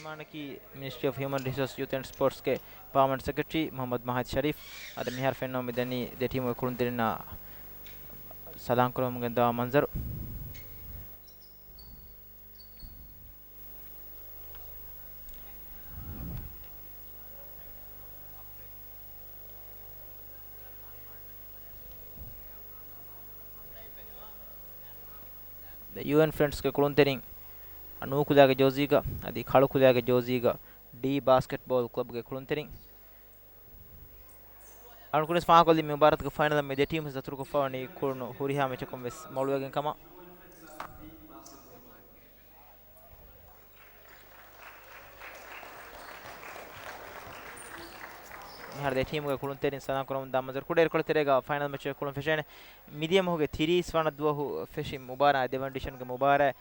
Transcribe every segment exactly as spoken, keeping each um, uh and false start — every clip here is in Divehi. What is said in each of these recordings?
މާނަކީ މިނިސްޓްރީ އޮފް ހިއުމަން ރިސޯސް، ޔޫތު އެންޑް ސްޕޯޓްސްގެ ޕާމަނެންޓް ސެކްރެޓަރީ މުޙައްމަދު މާހިދު ޝަރީފް. އަދި މިހާރު ފެންނަމުން މިދަނީ ދެ ޓީމުގެ ކުޅުންތެރިންނާ ސަލާން ކުރަމުން ގެންދަވާ މަންޒަރު. ދެ ޔޫއެން ފްރެންޑްސްގެ ކުޅުންތެރިން ނޫކުލައިގެ ޖޯޒީގަ އަދި ކަޅުކުލައިގެ ޖޯޒީގަ ޑީ ބާސްކެޓްބޯލް ކްލަބްގެ ކުޅުންތެރިން. އަޅުން ކުރިން ފާހަގަކޮށްލީ މި މުބާރާތުގެ ފައިނަލަށް މި ދެ ޓީމު ދަތުރުކޮށްފަވަނީ ކުޅުނު ހުރިހާ މެޗަކުން ވެސް މޮޅުވެގެން ކަމަށް. މިހާރު ދެ ޓީމުގެ ކުޅުންތެރިން ސަލާން ކުރަމުން ދާ މަންޒަރު. ކުޑައިރުކޮޅު ތެރޭގަ ފައިނަލް މެޗެއް ކުޅުން ފެށޭނެ. މިދިޔަ މަހުގެ ތިރީސް ވަނަ ދުވަހު ފެށި މުބާރާތް، ދެވަނަ ޑިވިޝަންގެ މުބާރާތް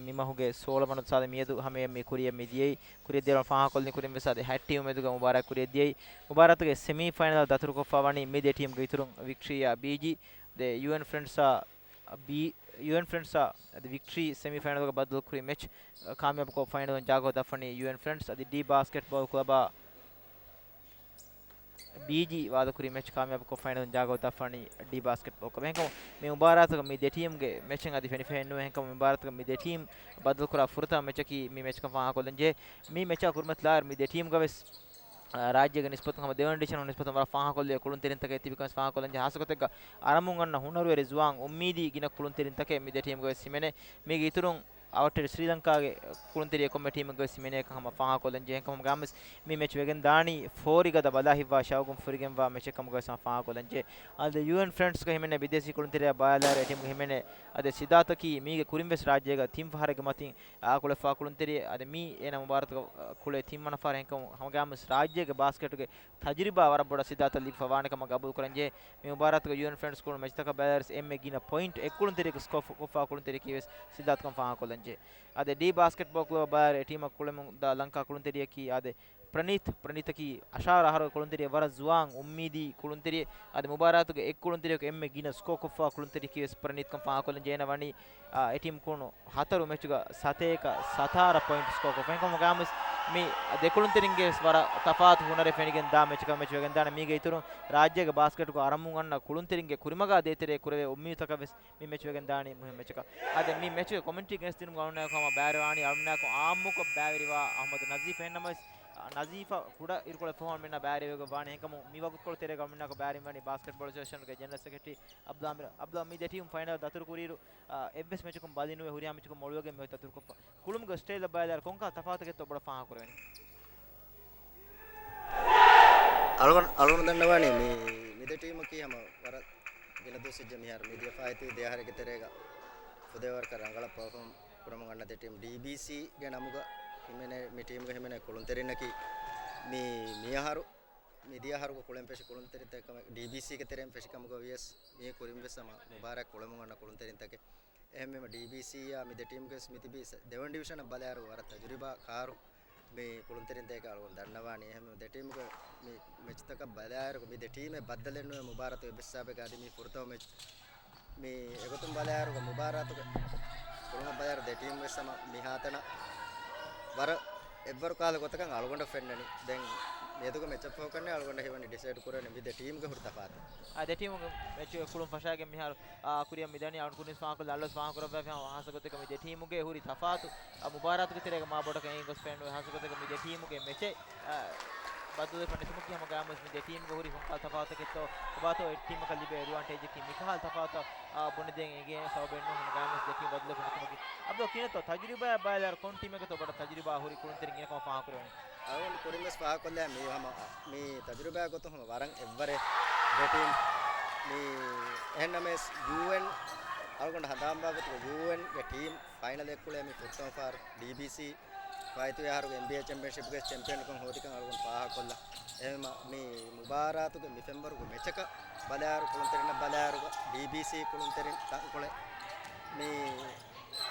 މި މަހުގެ ސޯޅަ ވަނަ ސާދަ މިއަދު ހަމަޔަށް މި ކުރިޔަށް މި ދިޔައީ. ކުރިޔަށް ދިޔައިރު ފާހަގަކޮށްލި ކުރިން ވެސް އަދި ހަތް ޓީމު މެދުގަ މުބާރާތް ކުރިޔަށް ދިޔައީ. މުބާރާތުގެ ސެމީ ފައިނަލް ދަތުރުކޮށްފަ ވަނީ މި ދެ ޓީމުގެ އިތުރުން ވިކްޓްރީއާ ބީޖީ. ދެ ޔޫއެން ފްރެންޑްސާ ބީ، ޔޫއެން ފްރެންޑްސާ އަދި ވިކްޓްރީ ސެމީ ފައިނަލްގަ ބައްދަލުކުރި މެޗް ކާމިޔާބުކޮށް ފައިނަލުން ޖާގަ ދަށްވަނީ ޔޫއެން ފްރެންޑްސް އަދި ޑީ ބާސްކެޓްބޯލް ކްލަބާ ބީޖީ ވާދަކުރި މެޗް ކާމިޔާބުކޮށް ފައިނަލުން ޖާގަ ދަށްވަނީ ޑީ ބާސްކެޓްބޯލް ކްލަބް. އެހެންކަމުން މި މުބާރާތުގަ މި ދެ ޓީމުގެ މެޗެއް އަދި ފެނިފަހެއް ނުވޭ. އެހެންކަމުން މި މުބާރާތުގަ މި ދެ ޓީމް ބައްދަލުކުރާ ފުރަތަމަ މެޗަކީ މި މެޗްކަން ފާހަގަކޮށްލަންޖެހޭ. މި މެޗާ ކުރިމަތި ލާއިރު މި ދެ ޓީމުގަ ވެސް އާ، ރާއްޖޭގެ ނިސްބަތުން ހަމަ ދެވަނަ ޑިވިޝަނުން ނިސްބަތުން ވަރަށް ފާހަގަކޮށްލި ކުޅުންތެރިންތަކެއް ތިބިކަން ފާހަގަކޮށްލަންޖެހޭ. ހާއްސަގޮތެއްގަ އަރަމުން އަންނަ ހުނަރުވެރި ޒުވާން އުއްމީދީ ގިނަ ކުޅުންތެރިންތަކެއް މި ދެ ޓީމުގަ ވެސް ހިމެނޭ. މީގެ އިތުރުން އަވަށްޓެރި ސްރީލަންކާގެ ކުޅުންތެރި އެކޮންމެ ޓީމެއްގަ ވެސް ހިމެނޭކަން ހަމަ ފާހަގަކޮށްލަންޖެހޭ. އެހެންކަމުން ގާމިސް މި މެޗް ވެގެން ދާނީ ފޯރިގަދަ ބަލާ ހިއްވާ ޝައުގުން ފުރިގެންވާ މެޗެއް ކަމުގަ ވެސް ހަމަ ފާހަގަކޮށްލަންޖެހޭ. އަދި ޔޫއެން ފްރެންޑްސްގަ ހިމެނޭ ބިދޭސީ ކުޅުންތެރިއާ ބާލާރު އެ ޓީމުގަ ހިމެނޭ އަދި ސިދާތަކީ މީގެ ކުރިން ވެސް ރާއްޖޭގަ ތިން ފަހަރެއްގެ މަތިން އާ، ކުޅެފާ ކުޅުންތެރި. އަދި މީ އޭނަ މުބާރާތުގަ ކުޅޭ ތިންވަނަ ފަހަރު. އެހެންކަމުން ހަމަގައިމުވެސް ރާއްޖޭގެ ބާސްކެޓުގެ ތަޖުރިބާ ވަރަށް ބޮޑަށް ސިދާތަށް ލިބިފަ ވާނެ ކަމަށް ގަބޫލު ކުރަންޖެހޭ. މި މުބާރާތުގަ ޔޫއެން ފްރެންޑްސް ކުޅުނު މެޗްތަކަށް ބަލާލިސް އެންމެ ގިނަ ޕޮއިންޓް އެއްކުޅުންތެރިއަކަށް ސްކޯ ކޮށްފާ ކުޅުންތެރިއަކީ ވެސް ސިދާތަކަށް ފާހަގަކޮށްލަންޖެހޭ. އާދެ، ޑީ ބާސްކެޓްބޯލް ކްލަބަށް ބަލާލި ޓީމަށް ކުޅެމުން ދާ ލަންކާ ކުޅުންތެރިއަކީ އާދެ، ޕްރަނީތް، ޕްރަނީތަކީ އަށާރަ އަހަރުގެ ކުޅުންތެރިއެއް، ވަރަށް ޒުވާން އުއްމީދީ ކުޅުންތެރިއެއް. އަދި މުބާރާތުގެ އެއްކުޅުންތެރިއަކު އެންމެ ގިނަ ސްކޯ ކޮށްފާ ކުޅުންތެރިއަކީ ވެސް ޕްރަނީތްކަން ފާހަގަކޮށްލަން ޖެހޭނެ. ވަނީ، އާ، އެ ޓީމް ކުޅުނު ހަތަރު މެޗުގަ ސަތޭކަ ސަތާރަ ޕޮއިންޓް ސްކޯ ކޮށްފަ. އެހެންކަމުން ގާމިސް މި ދެ ކުޅުންތެރިންގެ ވެސް ވަރަށް ތަފާތު ހުނަރެއް ފެނިގެން ދާ މެޗަކަށް މެޗް ވެގެން ދާނެ. މީގެ އިތުރުން ރާއްޖޭގެ ބާސްކެޓުގަ އަރަމުން އަންނަ ކުޅުންތެރިންގެ ކުރިމަގާ ދޭތެރޭ ކުރެވޭ އުއްމީދުތަކަށް ވެސް މި މެޗް ވެގެން ދާނީ މުހިންމު މެޗަކަށް. އަދި މި މެޗުގެ ކޮމެންޓްރީ ގެނެސްދިނުމުގެ އަޅުގަނޑުމެންނާއެކު ހަމަ ބައިވެރިވާނީ އަޅުގަނޑުމެންނާއެކު އާއްމުކޮށް ބައިވެރިވާ އަޙްމަދު ނަޒީފަށް ފެންނަމަވެސް، ނަޒީފަށް ކުޑަ އިރުކޮޅެއް ފޮހުމަށް މިންނާ ބައިވެރިވެގެން ވާނީ. އެހެންކަމުން މި ވަގުތުކޮޅު ތެރޭގަ އަޅުގަނޑުމެންނާއެކު ބައިވެރިވާނީ ބާސްކެޓްބޯޅަ އެސޯސިއޭޝަނުގެ ޖެނެރަލް ސެކްރެޓަރީ އަބްދުލް އާމިރު. އަބްދުލް، މި ދެ ޓީމް ފައިނަލް ދަތުރުކުރިއިރު، އާ، އެއްވެސް މެޗަކުން ބަލި ނުވެ ހުރިހާ މެޗަކުން މޮޅުވެގެން މި ދަތުރުކޮށްފަ. ކުޅުމުގެ ސްޓައިލަށް ބަލާލި ކޮންކަހަލަ ތަފާތަކެއްތޯ ބޮޑަށް ފާހަގަކުރެވެނީ؟ އަޅުގަނޑު، އަޅުގަނޑު ދަންނަވާނީ މި، މި ދެ ޓީމަކީ ހަމަ ވަރަށް ގިނަ ދުވަސް ވެއްޖެ މިހާރު މިދިޔަ ފާއިތުވި ދެ އަހަރެއްގެ ތެރޭގަ ފުދޭވަރަކަށް ރަނގަޅަށް ޕަރފޯމް ކުރަމުން އަންނަ ދެ ޓީމް. ޑީބީސީގެ ނަމުގަ ހިމެނޭ، މި ޓީމްގަ ހިމެނޭ ކުޅުންތެރިންނަކީ މި، މި އަހަރު، މި ދިޔަ އަހަރުގަ ކުޅެން ފެށި ކުޅުންތެރިންތަކެއް ކަމަށް، ޑީބީސީގެ ތެރެއިން ފެށި ކަމުގަ ވިޔަސް މި ކުރިން ވެސް ހަމަ މުބާރާތް ކުޅެމުން އަންނަ ކުޅުންތެރިންތަކެއް. އެހެންވީމަ ޑީބީސީއާ މި ދެ ޓީމްގެ ވެސް މި ތިބީ ސެ-، ދެވަނަ ޑިވިޝަނަށް ބަލާއިރު ވަރަށް ތަޖުރިބާ ކާރު މި ކުޅުންތެރިންތަކެއް އަޅުގަނޑު ދަންނަވާނީ. އެހެންވީމަ ދެ ޓީމްގެ މި މެޗްތަކަށް ބަލާއިރު މި ދެ ޓީމެއް ބައްދަލެއް ނުވެ މުބާރާތު އެއްވެސް ހިސާބެއްގަ އަދި މީ ފުރަތަމަ މެޗް. މި އެގޮތުން ބަލާއިރު މުބާރާތުގެ ކުޅުމަށް ބަލާއިރު ދެ ޓީމް ވެސް ހަމަ މިހާތަނަށް ވަރަށް އެއްވަރު ކަހަލަ ގޮތަކަށް އަޅުގަނޑަށް ފެންނަނީ. ދެން މިއަދުގެ މެޗަށް ފަހުކަންނޭ އަޅުގަނޑަށް ހީވަނީ ޑިސައިޑް ކުރެވެނީ މި ދެ ޓީމްގެ ހުރި ތަފާތު. އާ، ދެ ޓީމުގެ މެޗުގެ ކުޅުން ފަށާގެން މިހާރު، އާ، ކުރިއަށް މި ދަނީ އަޅުގަނޑު ކުރިން ފާހަގަކޮށްލާ، އަލްވެސް ފާހަގަކުރައްވާފަ ހަމަ ހާއްސަ ގޮތެއްގަ މި ދެ ޓީމުގެ ހުރި ތަފާތު، އާ، މުބާރާތުގެ ތެރޭގަ މާ ބޮޑަކަށް އެނގިގޮސް ފެންނުވޭ. ހާއްސަ ގޮތެއްގަ މި ދެ ޓީމުގެ މެޗެއް، އާ، ބައްދަލުވެފަ ނެތުމަކީ ހަމަ ގާމުވެސް މި ދެ ޓީމުގެ ހުރި ކޮންކަހަލަ ތަފާތަކެއްތޯ، ކޮބާތޯ އެ ޓީމަކަށް ލިބޭ އެޑްވާންޓޭޖަކީ މިކަހަލަ ތަފާތަށް، އާ، ބުނެދޭން އެނގޭ ސަބަބެއް ނޫން. ހަމަ ގާމުވެސް ދެ ޓީމް ބައްދަލުވެފަ ނެތުމަކީ. އަބްދުލް ކިހިނެއްތޯ ތަޖުރިބާއާ ބަލާއިރު ކޮން ޓީމެއްގަތޯ ބޮޑަށް ތަޖުރިބާ ހުރި ކުޅުންތެރިން ގިނަ ކަމަށް ފާހަގަކުރެވެނީ؟ އަޅުގަނޑު ކުރިން ވެސް ފާހަގަކޮށްލާ މީ ހަމަ މި ތަޖުރިބާ ގޮތުން ހަމަ ވަރަށް އެއްވަރެއް ދެ ޓީމް. މި އެހެންނަމަވެސް ޔޫއެން އަޅުގަނޑު ހަނދާންވާ ގޮތުގަ ޔޫއެންގެ ޓީމް ފައިނަލް އެއްކުޅޭ މި ފުރަތަމަ ފަހަރު ޑީބީސީ ފާއިތުވި އަހަރުގެ އެންބީއޭ ޗެމްޕިއަންޝިޕްގެ ޗެމްޕިއަންކަން ހޯދިކަން އަޅުގަނޑު ފާހަގަކޮށްލާ. އެހެންވީމަ މި މުބާރާތުގެ މި ފެންވަރުގެ މެޗަކަށް ބަލާއިރު ކުޅުންތެރިންނަށް ބަލާއިރުގަ ޑީބީސީ ކުޅުންތެރިން ތަންކޮޅެއް މި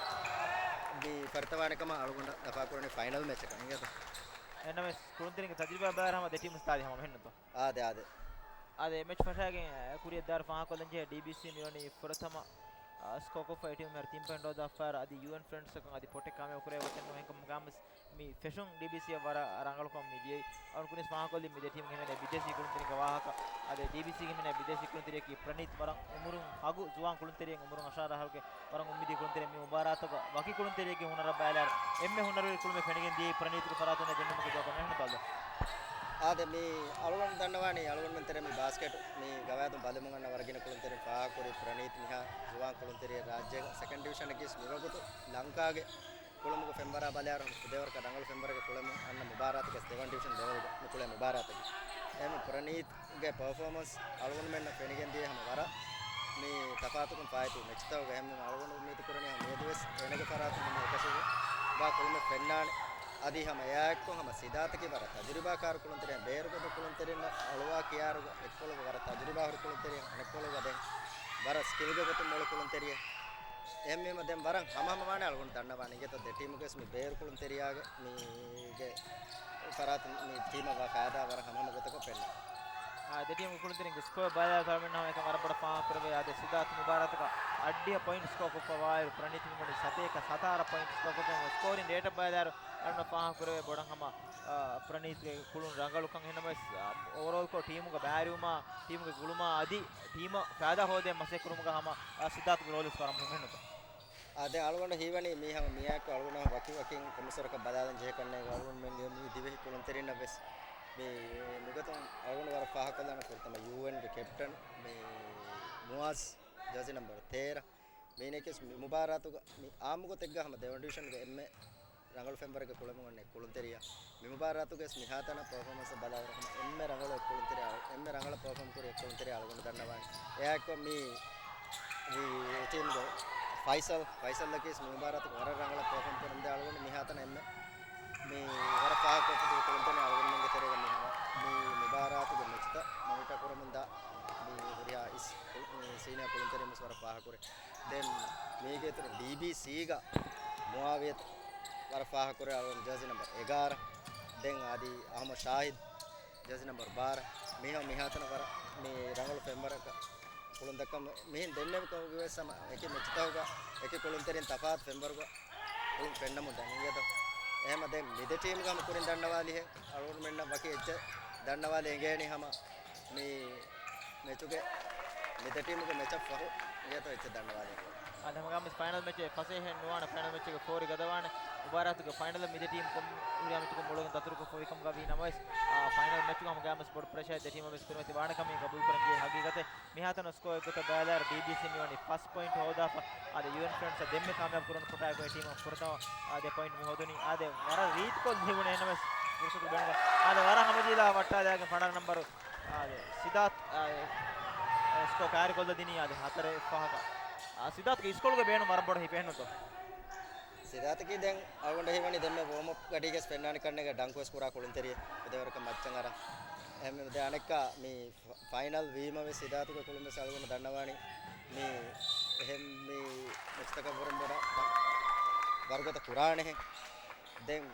މި ފަރިތަވާނެ ކަމަށް އަޅުގަނޑަށް ލަފާކުރަނީ ފައިނަލް މެޗަކަށް އިނގޭތޯ؟ އެހެންނަމަވެސް ކުޅުންތެރިންގެ ތަޖުރިބާ ބަލާއިރު ހަމަ ދެ ޓީމް ސްޓާލި ހަމަ މެހެންނުތޯ؟ އާދެ، އާދެ. އާދެ، މެޗް ފަށާގެން ކުރިއަށް ދާއިރު ފާހަގަކޮށްލަންޖެހޭ ޑީބީސީ މިވަނީ ފުރަތަމަ، އާ، ސްކޯ ކޮށްފަ އެ ޓީމު މިހާރު ތިން ޕޮއިންޓް ހޯދާފައި އަދި ޔޫއެން ފްރެންޑްސް އަކަށް އަދި ޕޮޓެއް ކާމިޔާބު ކުރެވޭ ގޮތެއް ނޫން. އެހެންކަމުގަ ހަމަ މި ފެށުން ޑީބީސީ އަށް ވަރަށް ރަނގަޅުކަމަށް މި ދިޔައީ. އަޅުގަނޑު ކުރިން ފާހަގަކޮށްލީ މި ދެ ޓީމުގެ ހިމެނޭ ބިދޭސީ ކުޅުންތެރިންގެ ވާހަކަ. އާދެ، ޑީބީސީގެ ހިމެނޭ ބިދޭސީ ކުޅުންތެރިޔަކީ ޕްރަނީތް، ވަރަށް އުމުރުން ހަގު ޒުވާން ކުޅުންތެރިއެއް، އުމުރުން އަށާރަ އަހަރުގެ ވަރަށް އުއްމީދީ ކުޅުންތެރިއެއް. މި މުބާރާތުގަ ވަކި ކުޅުންތެރިޔަކީ ހުނަރަށް ބައިލާއިރު، އެންމެ ހުނަރުވެރި ކުޅުމެއް ފެނިގެން ދިޔައީ ޕްރަނީތުގެ ފަރާތުން. ދެންނެވުމަކީ ޖޯކަން އެހެން ބަލަ. އާދެ، މި އަޅުގަނޑު ދަންނަވާނީ އަޅުގަނޑުމެން ތެރޭ މި ބާސްކެޓް މި ގަވާއިދުން ބަލަމުން އަންނަ ވަރަށް ގިނަ ކުޅުންތެރިން ފާހަގަކުރި ޕްރަނީތް މިހާ ޒުވާން ކުޅުންތެރިއެއް. ރާއްޖޭގަ ސެކަންޑް ޑިވިޝަނަކީ މިވަގުތު ލަންކާގެ ކުޅުމުގެ ފެންވަރާ ބަލާއިރު ހަމަ ފުދޭވަރަކަށް ރަނގަޅު ފެންވަރެއްގެ ކުޅެމުން އަންނަ މުބާރާތަކީ ސެކަންޑް ޑިވިޝަން ލެވެލްގަ މި ކުޅޭ މުބާރާތަކީ. އެހެން ޕްރަނީތްގެ ޕަރފޯމަންސް އަޅުގަނޑުމެންނަށް ފެނިގެން ދިޔަ ހަމަ ވަރަށް މި ތަފާތުކޮށް ފާއިތު މެޗްތަކުގަ. އެހެންވީމަ އަޅުގަނޑު އުއްމީދު ކުރަނީ ހަމަ މިއަދުވެސް އޭނަގެ ފަރާތުން ހަމަ އެކަށީގެ ވާ ކުޅުމެއް ފެންނާނެ. އަދި ހަމަ އެއާއެއްކޮށް ހަމަ ސިދާތަކީ ވަރަށް ތަޖުރިބާކާރު ކުޅުންތެރިއެއް. ބޭރުގަދަ ކުޅުންތެރިންނަށް އަޅުވާ ކިޔާރުގަ އެއްކޮޅުގަ ވަރަށް ތަޖުރިބާހުރި ކުޅުންތެރިއެއް، އަނެއްކޮޅުގަ ދެން ވަރަށް ސްކިލްގެ ގޮތުން މޮޅު ކުޅުންތެރިއެއް. އެހެންވީމަ ދެން ވަރަށް ހަމަހަމަވާނެ އަޅުގަނޑު ދަންނަވާނެ. އިނގޭތޯ ދެ ޓީމުގެސް މި ބޭރު ކުޅުންތެރިޔާގެ މީގެ ފަރާތުން މި ޓީމަށް ވާ ފައިދާ ވަރަށް ހަމަހަމަ ގޮތަކަށް ފެންނަ. އާ، ދެ ޓީމުގެ ކުޅުންތެރިންގެ ސްކޯ ބަލާ ތަޅުމެން ހަމަ އެކަން ވަރަށް ބޮޑަށް ފާހަގަ ކުރެވޭ. އާދެ، ސިދާތު މުބާރާތުގަ އަށްޑިހަ ޕޮއިންޓް ސްކޯ ކޮށްފަ ވާއިރު ޕްރަނީތް މި ވަނީ ސަތޭކަ ސަތާރަ ޕޮއިންޓް ސްކޯ ކޮށްފަ. ސްކޯރިން ރޭޓަށް ބަލާއިރު އަޅުގަނޑު ފާހަގަ ކުރެވޭ ބޮޑަށް ހަމަ، އާ، ޕްރަނީތްގެ ކުޅުން ރަނގަޅުކަން. އެހެންނަމަވެސް، އާ، އޯވަރޯލްކޮށް ޓީމުގެ ބައިވެރިވުމާ، ޓީމުގެ ގުޅުމާ އަދި ޓީމަށް ފައިދާ ހޯދޭ މަސައްކަތް ކުރުމުގަ ހަމަ، އާ، ސިދާތުގެ ރޯލްވެސް ވަރަށް މުހިންމު. އާދެ، އަޅުގަނޑަށް ހީވަނީ މީ ހަމަ މިއާއެކު އަޅުގަނޑު ވަކި ވަކިން ކޮންމެސްވަރަކަށް ބަލާލަން ޖެހޭ ކަންނޭނގެ އަޅުގަނޑުމެންގެ މި ދިވެހި ކުޅުންތެރިންނަށް ވެސް މި ނުގަތުން އަޅުގަނޑު ވަރަށް ފާހަގަކޮށްލާނެ ފުރަތަމަ ޔޫއެންގެ ކެޕްޓަން މި މުއާޒް ޖާޒި ނަމްބަރު ތޭރަ. މީނަކީ މި މުބާރާތުގަ މި އާއްމުގޮތެއްގަ ހަމަ ދެވަނަ ޑިވިޝަންގެ އެންމެ ރަނގަޅު ފެންވަރެއްގެ ކުޅެމުން އަންނަ ކުޅުންތެރިޔާ. މި މުބާރާތުގަސް މިހާތަނަށް ޕަރފޯމަންސް ބަލާއިރު ހަމަ އެންމެ ރަނގަޅު ކުޅުންތެރިޔާ، އެންމެ ރަނގަޅަށް ޕަރފޯމް ކުރި ކުޅުންތެރިޔާ އަޅުގަނޑު ދަންނަވާނެ. އެއާއެކު މި، މި ޓީމްގެ ފައިސަލް، ފައިސަލްއަކީ މި މުބާރާތުގަ ވަރަށް ރަނގަޅަށް ޕަރފޯމް ކުރަމުންދޭ އަޅުގަނޑު މިހާތަނަށް އެންމެ މި ވަރަށް ފާހަގަކޮށްފަ ކުޅުންތެރިން އަޅުގަނޑުމެންގެ ތެރޭގަ މި ހަމަ މި މުބާރާތުގެ މެޗްތައް މޮނިޓަ ކުރަމުންދާ މި ހުރިހާ އިސް، މި ސީނިއާ ކުޅުންތެރިން ވެސް ވަރަށް ފާހަގަކުރޭ. ދެން މީގެ އިތުރު ޑީބީސީގަ މުއާވިޔަތު ވަރަށް ފާހަގަކުރޭ އަޅުގަނޑު ޖާޒި ނަމްބަރު އެގާރަ. ދެން އަދި އަހްމަދު ޝާހިދު ޖާޒި ނަމްބަރު ބާރަ. މީހާ މިހާތަނަށް ވަރަށް މި ރަނގަޅު ފެންވަރަކަށް ކުޅުން ދައްކަމު މިހެން ދެންނެވި ކަމުގަވެސް ހަމަ އެކި މެޗްތަކުގަ އެކި ކުޅުންތެރިން ތަފާތު ފެންވަރުގަ ކުޅުން ފެންނަމުން ދަނީ އިނގޭތޯ. އެހެމަ ދެން މި ދެ ޓީމްގަ ހަމަ ކުރިން ދަންނަވާލިހެން އަޅުގަނޑުމެންނަށް ވަކި އެއްޗެއް ދަންނަވާލި އެނގޭނީ ހަމަ މި މެޗުގެ މި ދެ ޓީމުގެ މެޗަށް ފަހު އިނގޭތޯ އެއްޗެއް ދަންނަވާލި. އާދެ، ހަމަގައިމުވެސް ފައިނަލް މެޗެއް ފަސޭހައެއް ނުވާނެ. ފައިނަލް މެޗެއްގެ ފޯރި ގަދަވާނެ. މުބާރާތުގެ ފައިނަލަށް މި ދެ ޓީމް ކޮން ހުރިހާ މެޗަކުން މޮޅުވެގެން ދަތުރުކޮށްފަ ހުރިކަމުގަ ވީ ނަމަވެސް، އާ، ފައިނަލް މެޗުގަ ހަމަގައިމުވެސް ބޮޑު ޕްރެޝަރެއް ދެ ޓީމަށް ވެސް ކުރިމަތި ވާނެ ކަމީ ގަބޫލުކުރަން ޖެހޭ ހަގީގަތެއް. މިހާތަނަށް ސްކޯއެއް ގޮތަށް ބަލާލާއިރު ޑީބީސީ މިވަނީ ފަސް ޕޮއިންޓް ހޯދާފަ. އާދެ، ޔޫއެން ފްރެންޑްސް ދެންމެ ކާމިޔާބު ކުރަން ކޮޓާއެކު އެ ޓީމަށް ފުރަތަމަ، އާދެ، ޕޮއިންޓް މި ހޯދުނީ. އާދެ، ވަރަށް ރީތިކޮށް ލިބުނު އެހެންނަމަވެސް ފުރުސަތު ބޭނުން. އާދެ، ވަރަށް ހަމަޖީލާ ވައްޓާލާގެން ފަނަރަ ނަމްބަރު، އާދެ، ސިދާތް، އާ، ސްކޯ ކާރިކޮށްލަދިނީ. އާދެ، ހަތަރެއް ފަހަކަށް. އާ، ސިދާތްގެ ސްކޯގެ ބޭނުން ވަރަށް ބޮޑަށް ހިފެހެންނުތޯ؟ ސިދާތަކީ ދެން އަޅުގަނޑަށް ހީވަނީ ދެންމެ ވޯމްއަޕް ގަޑީގަސް ފެންނާނެ ކަންނޭނގެ ޑަންކުވެސް ކުރާ ކުޅުންތެރިއެއް ފުދޭވަރަކަށް މައްޗަށް އަރާ. އެހެން ދެ އަނެއްކާ މި ފަ-، ފައިނަލް ވީމަވެސް ސިދާތުގެ ކުޅުންވެސް އަޅުގަނޑު ދަންނަވާނީ މި އެހެން މި މެޗްތަކަށްވުރެން ބޮޑަށް ވަރުގަދަ ކުރާނެހެން. ދެން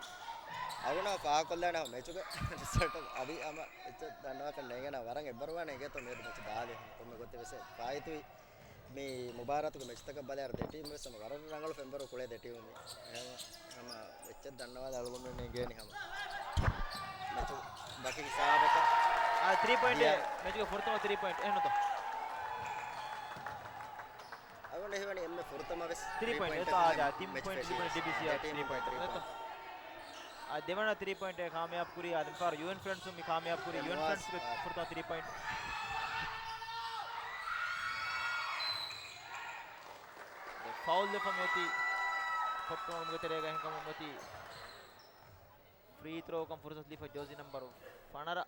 އަޅުގަނޑަށް ފާހަގަކޮށްލާނެ މެޗުގެ ރިޒަލްޓް އަދި ހަމަ އެއްޗެއް ދަންނަވާކަށް ނޭނގޭނަ ވަރަށް އެއްބަރުވާނެ އިނގޭތޯ މިއަދު މެޗު ދާލި ކޮންމެ ގޮތެއް ވެސް ފާއިތުވި. މި މުބާރާތުގެ މެޗްތަކަށް ބަލާއިރު ދެ ޓީމް ވެސް ހަމަ ވަރަށް ރަނގަޅު ފެންވަރު ކުޅޭ ދެ ޓީމް މި. އެހެން ހަމަ އެއްޗެއް ދަންނަވާލަ އަޅުގަނޑު ނޭނގޭނީ ހަމަ މެޗު ވަކި ހިސާބަކަށް. އާ، ތްރީ ޕޮއިންޓް ދިޔަ. މެޗުގެ ފުރަތަމަ ތްރީ ޕޮއިންޓް އެހެންނުތޯ؟ އަޅުގަނޑަށް ހީވަނީ އެންމެ ފުރަތަމަ ވެސް ތްރީ ތްރީ ޕޮއިންޓް ޕޮއިންޓް އެތާ، އާ، ތިން ޕޮއިންޓް ލިބުނީ ޑީބީސީ އަށް ތްރީ ޕޮއިންޓް. އާ، ދެވަނަ ތްރީ ޕޮއިންޓް ކާމިޔާބު ކުރީ އާ ދެމިފަހަރު ޔޫއެން ފްރެންޑްސުން މި ކާމިޔާބު ކުރީ. ޔޫއެން ފްރެންޑްސްގެ ފުރަތަމަ ތްރީ ޕޮއިންޓް. ފައުލް ވެފަ މިއޮތީ ކޮއްޓުމަގުމުގެ ތެރޭގަ އެހެންކަމުން މިއޮތީ ފްރީ ތްރޯކަން ފުރުސަތު ލިބިފަ ޖާޒީ ނަމްބަރު ފަނަރަ.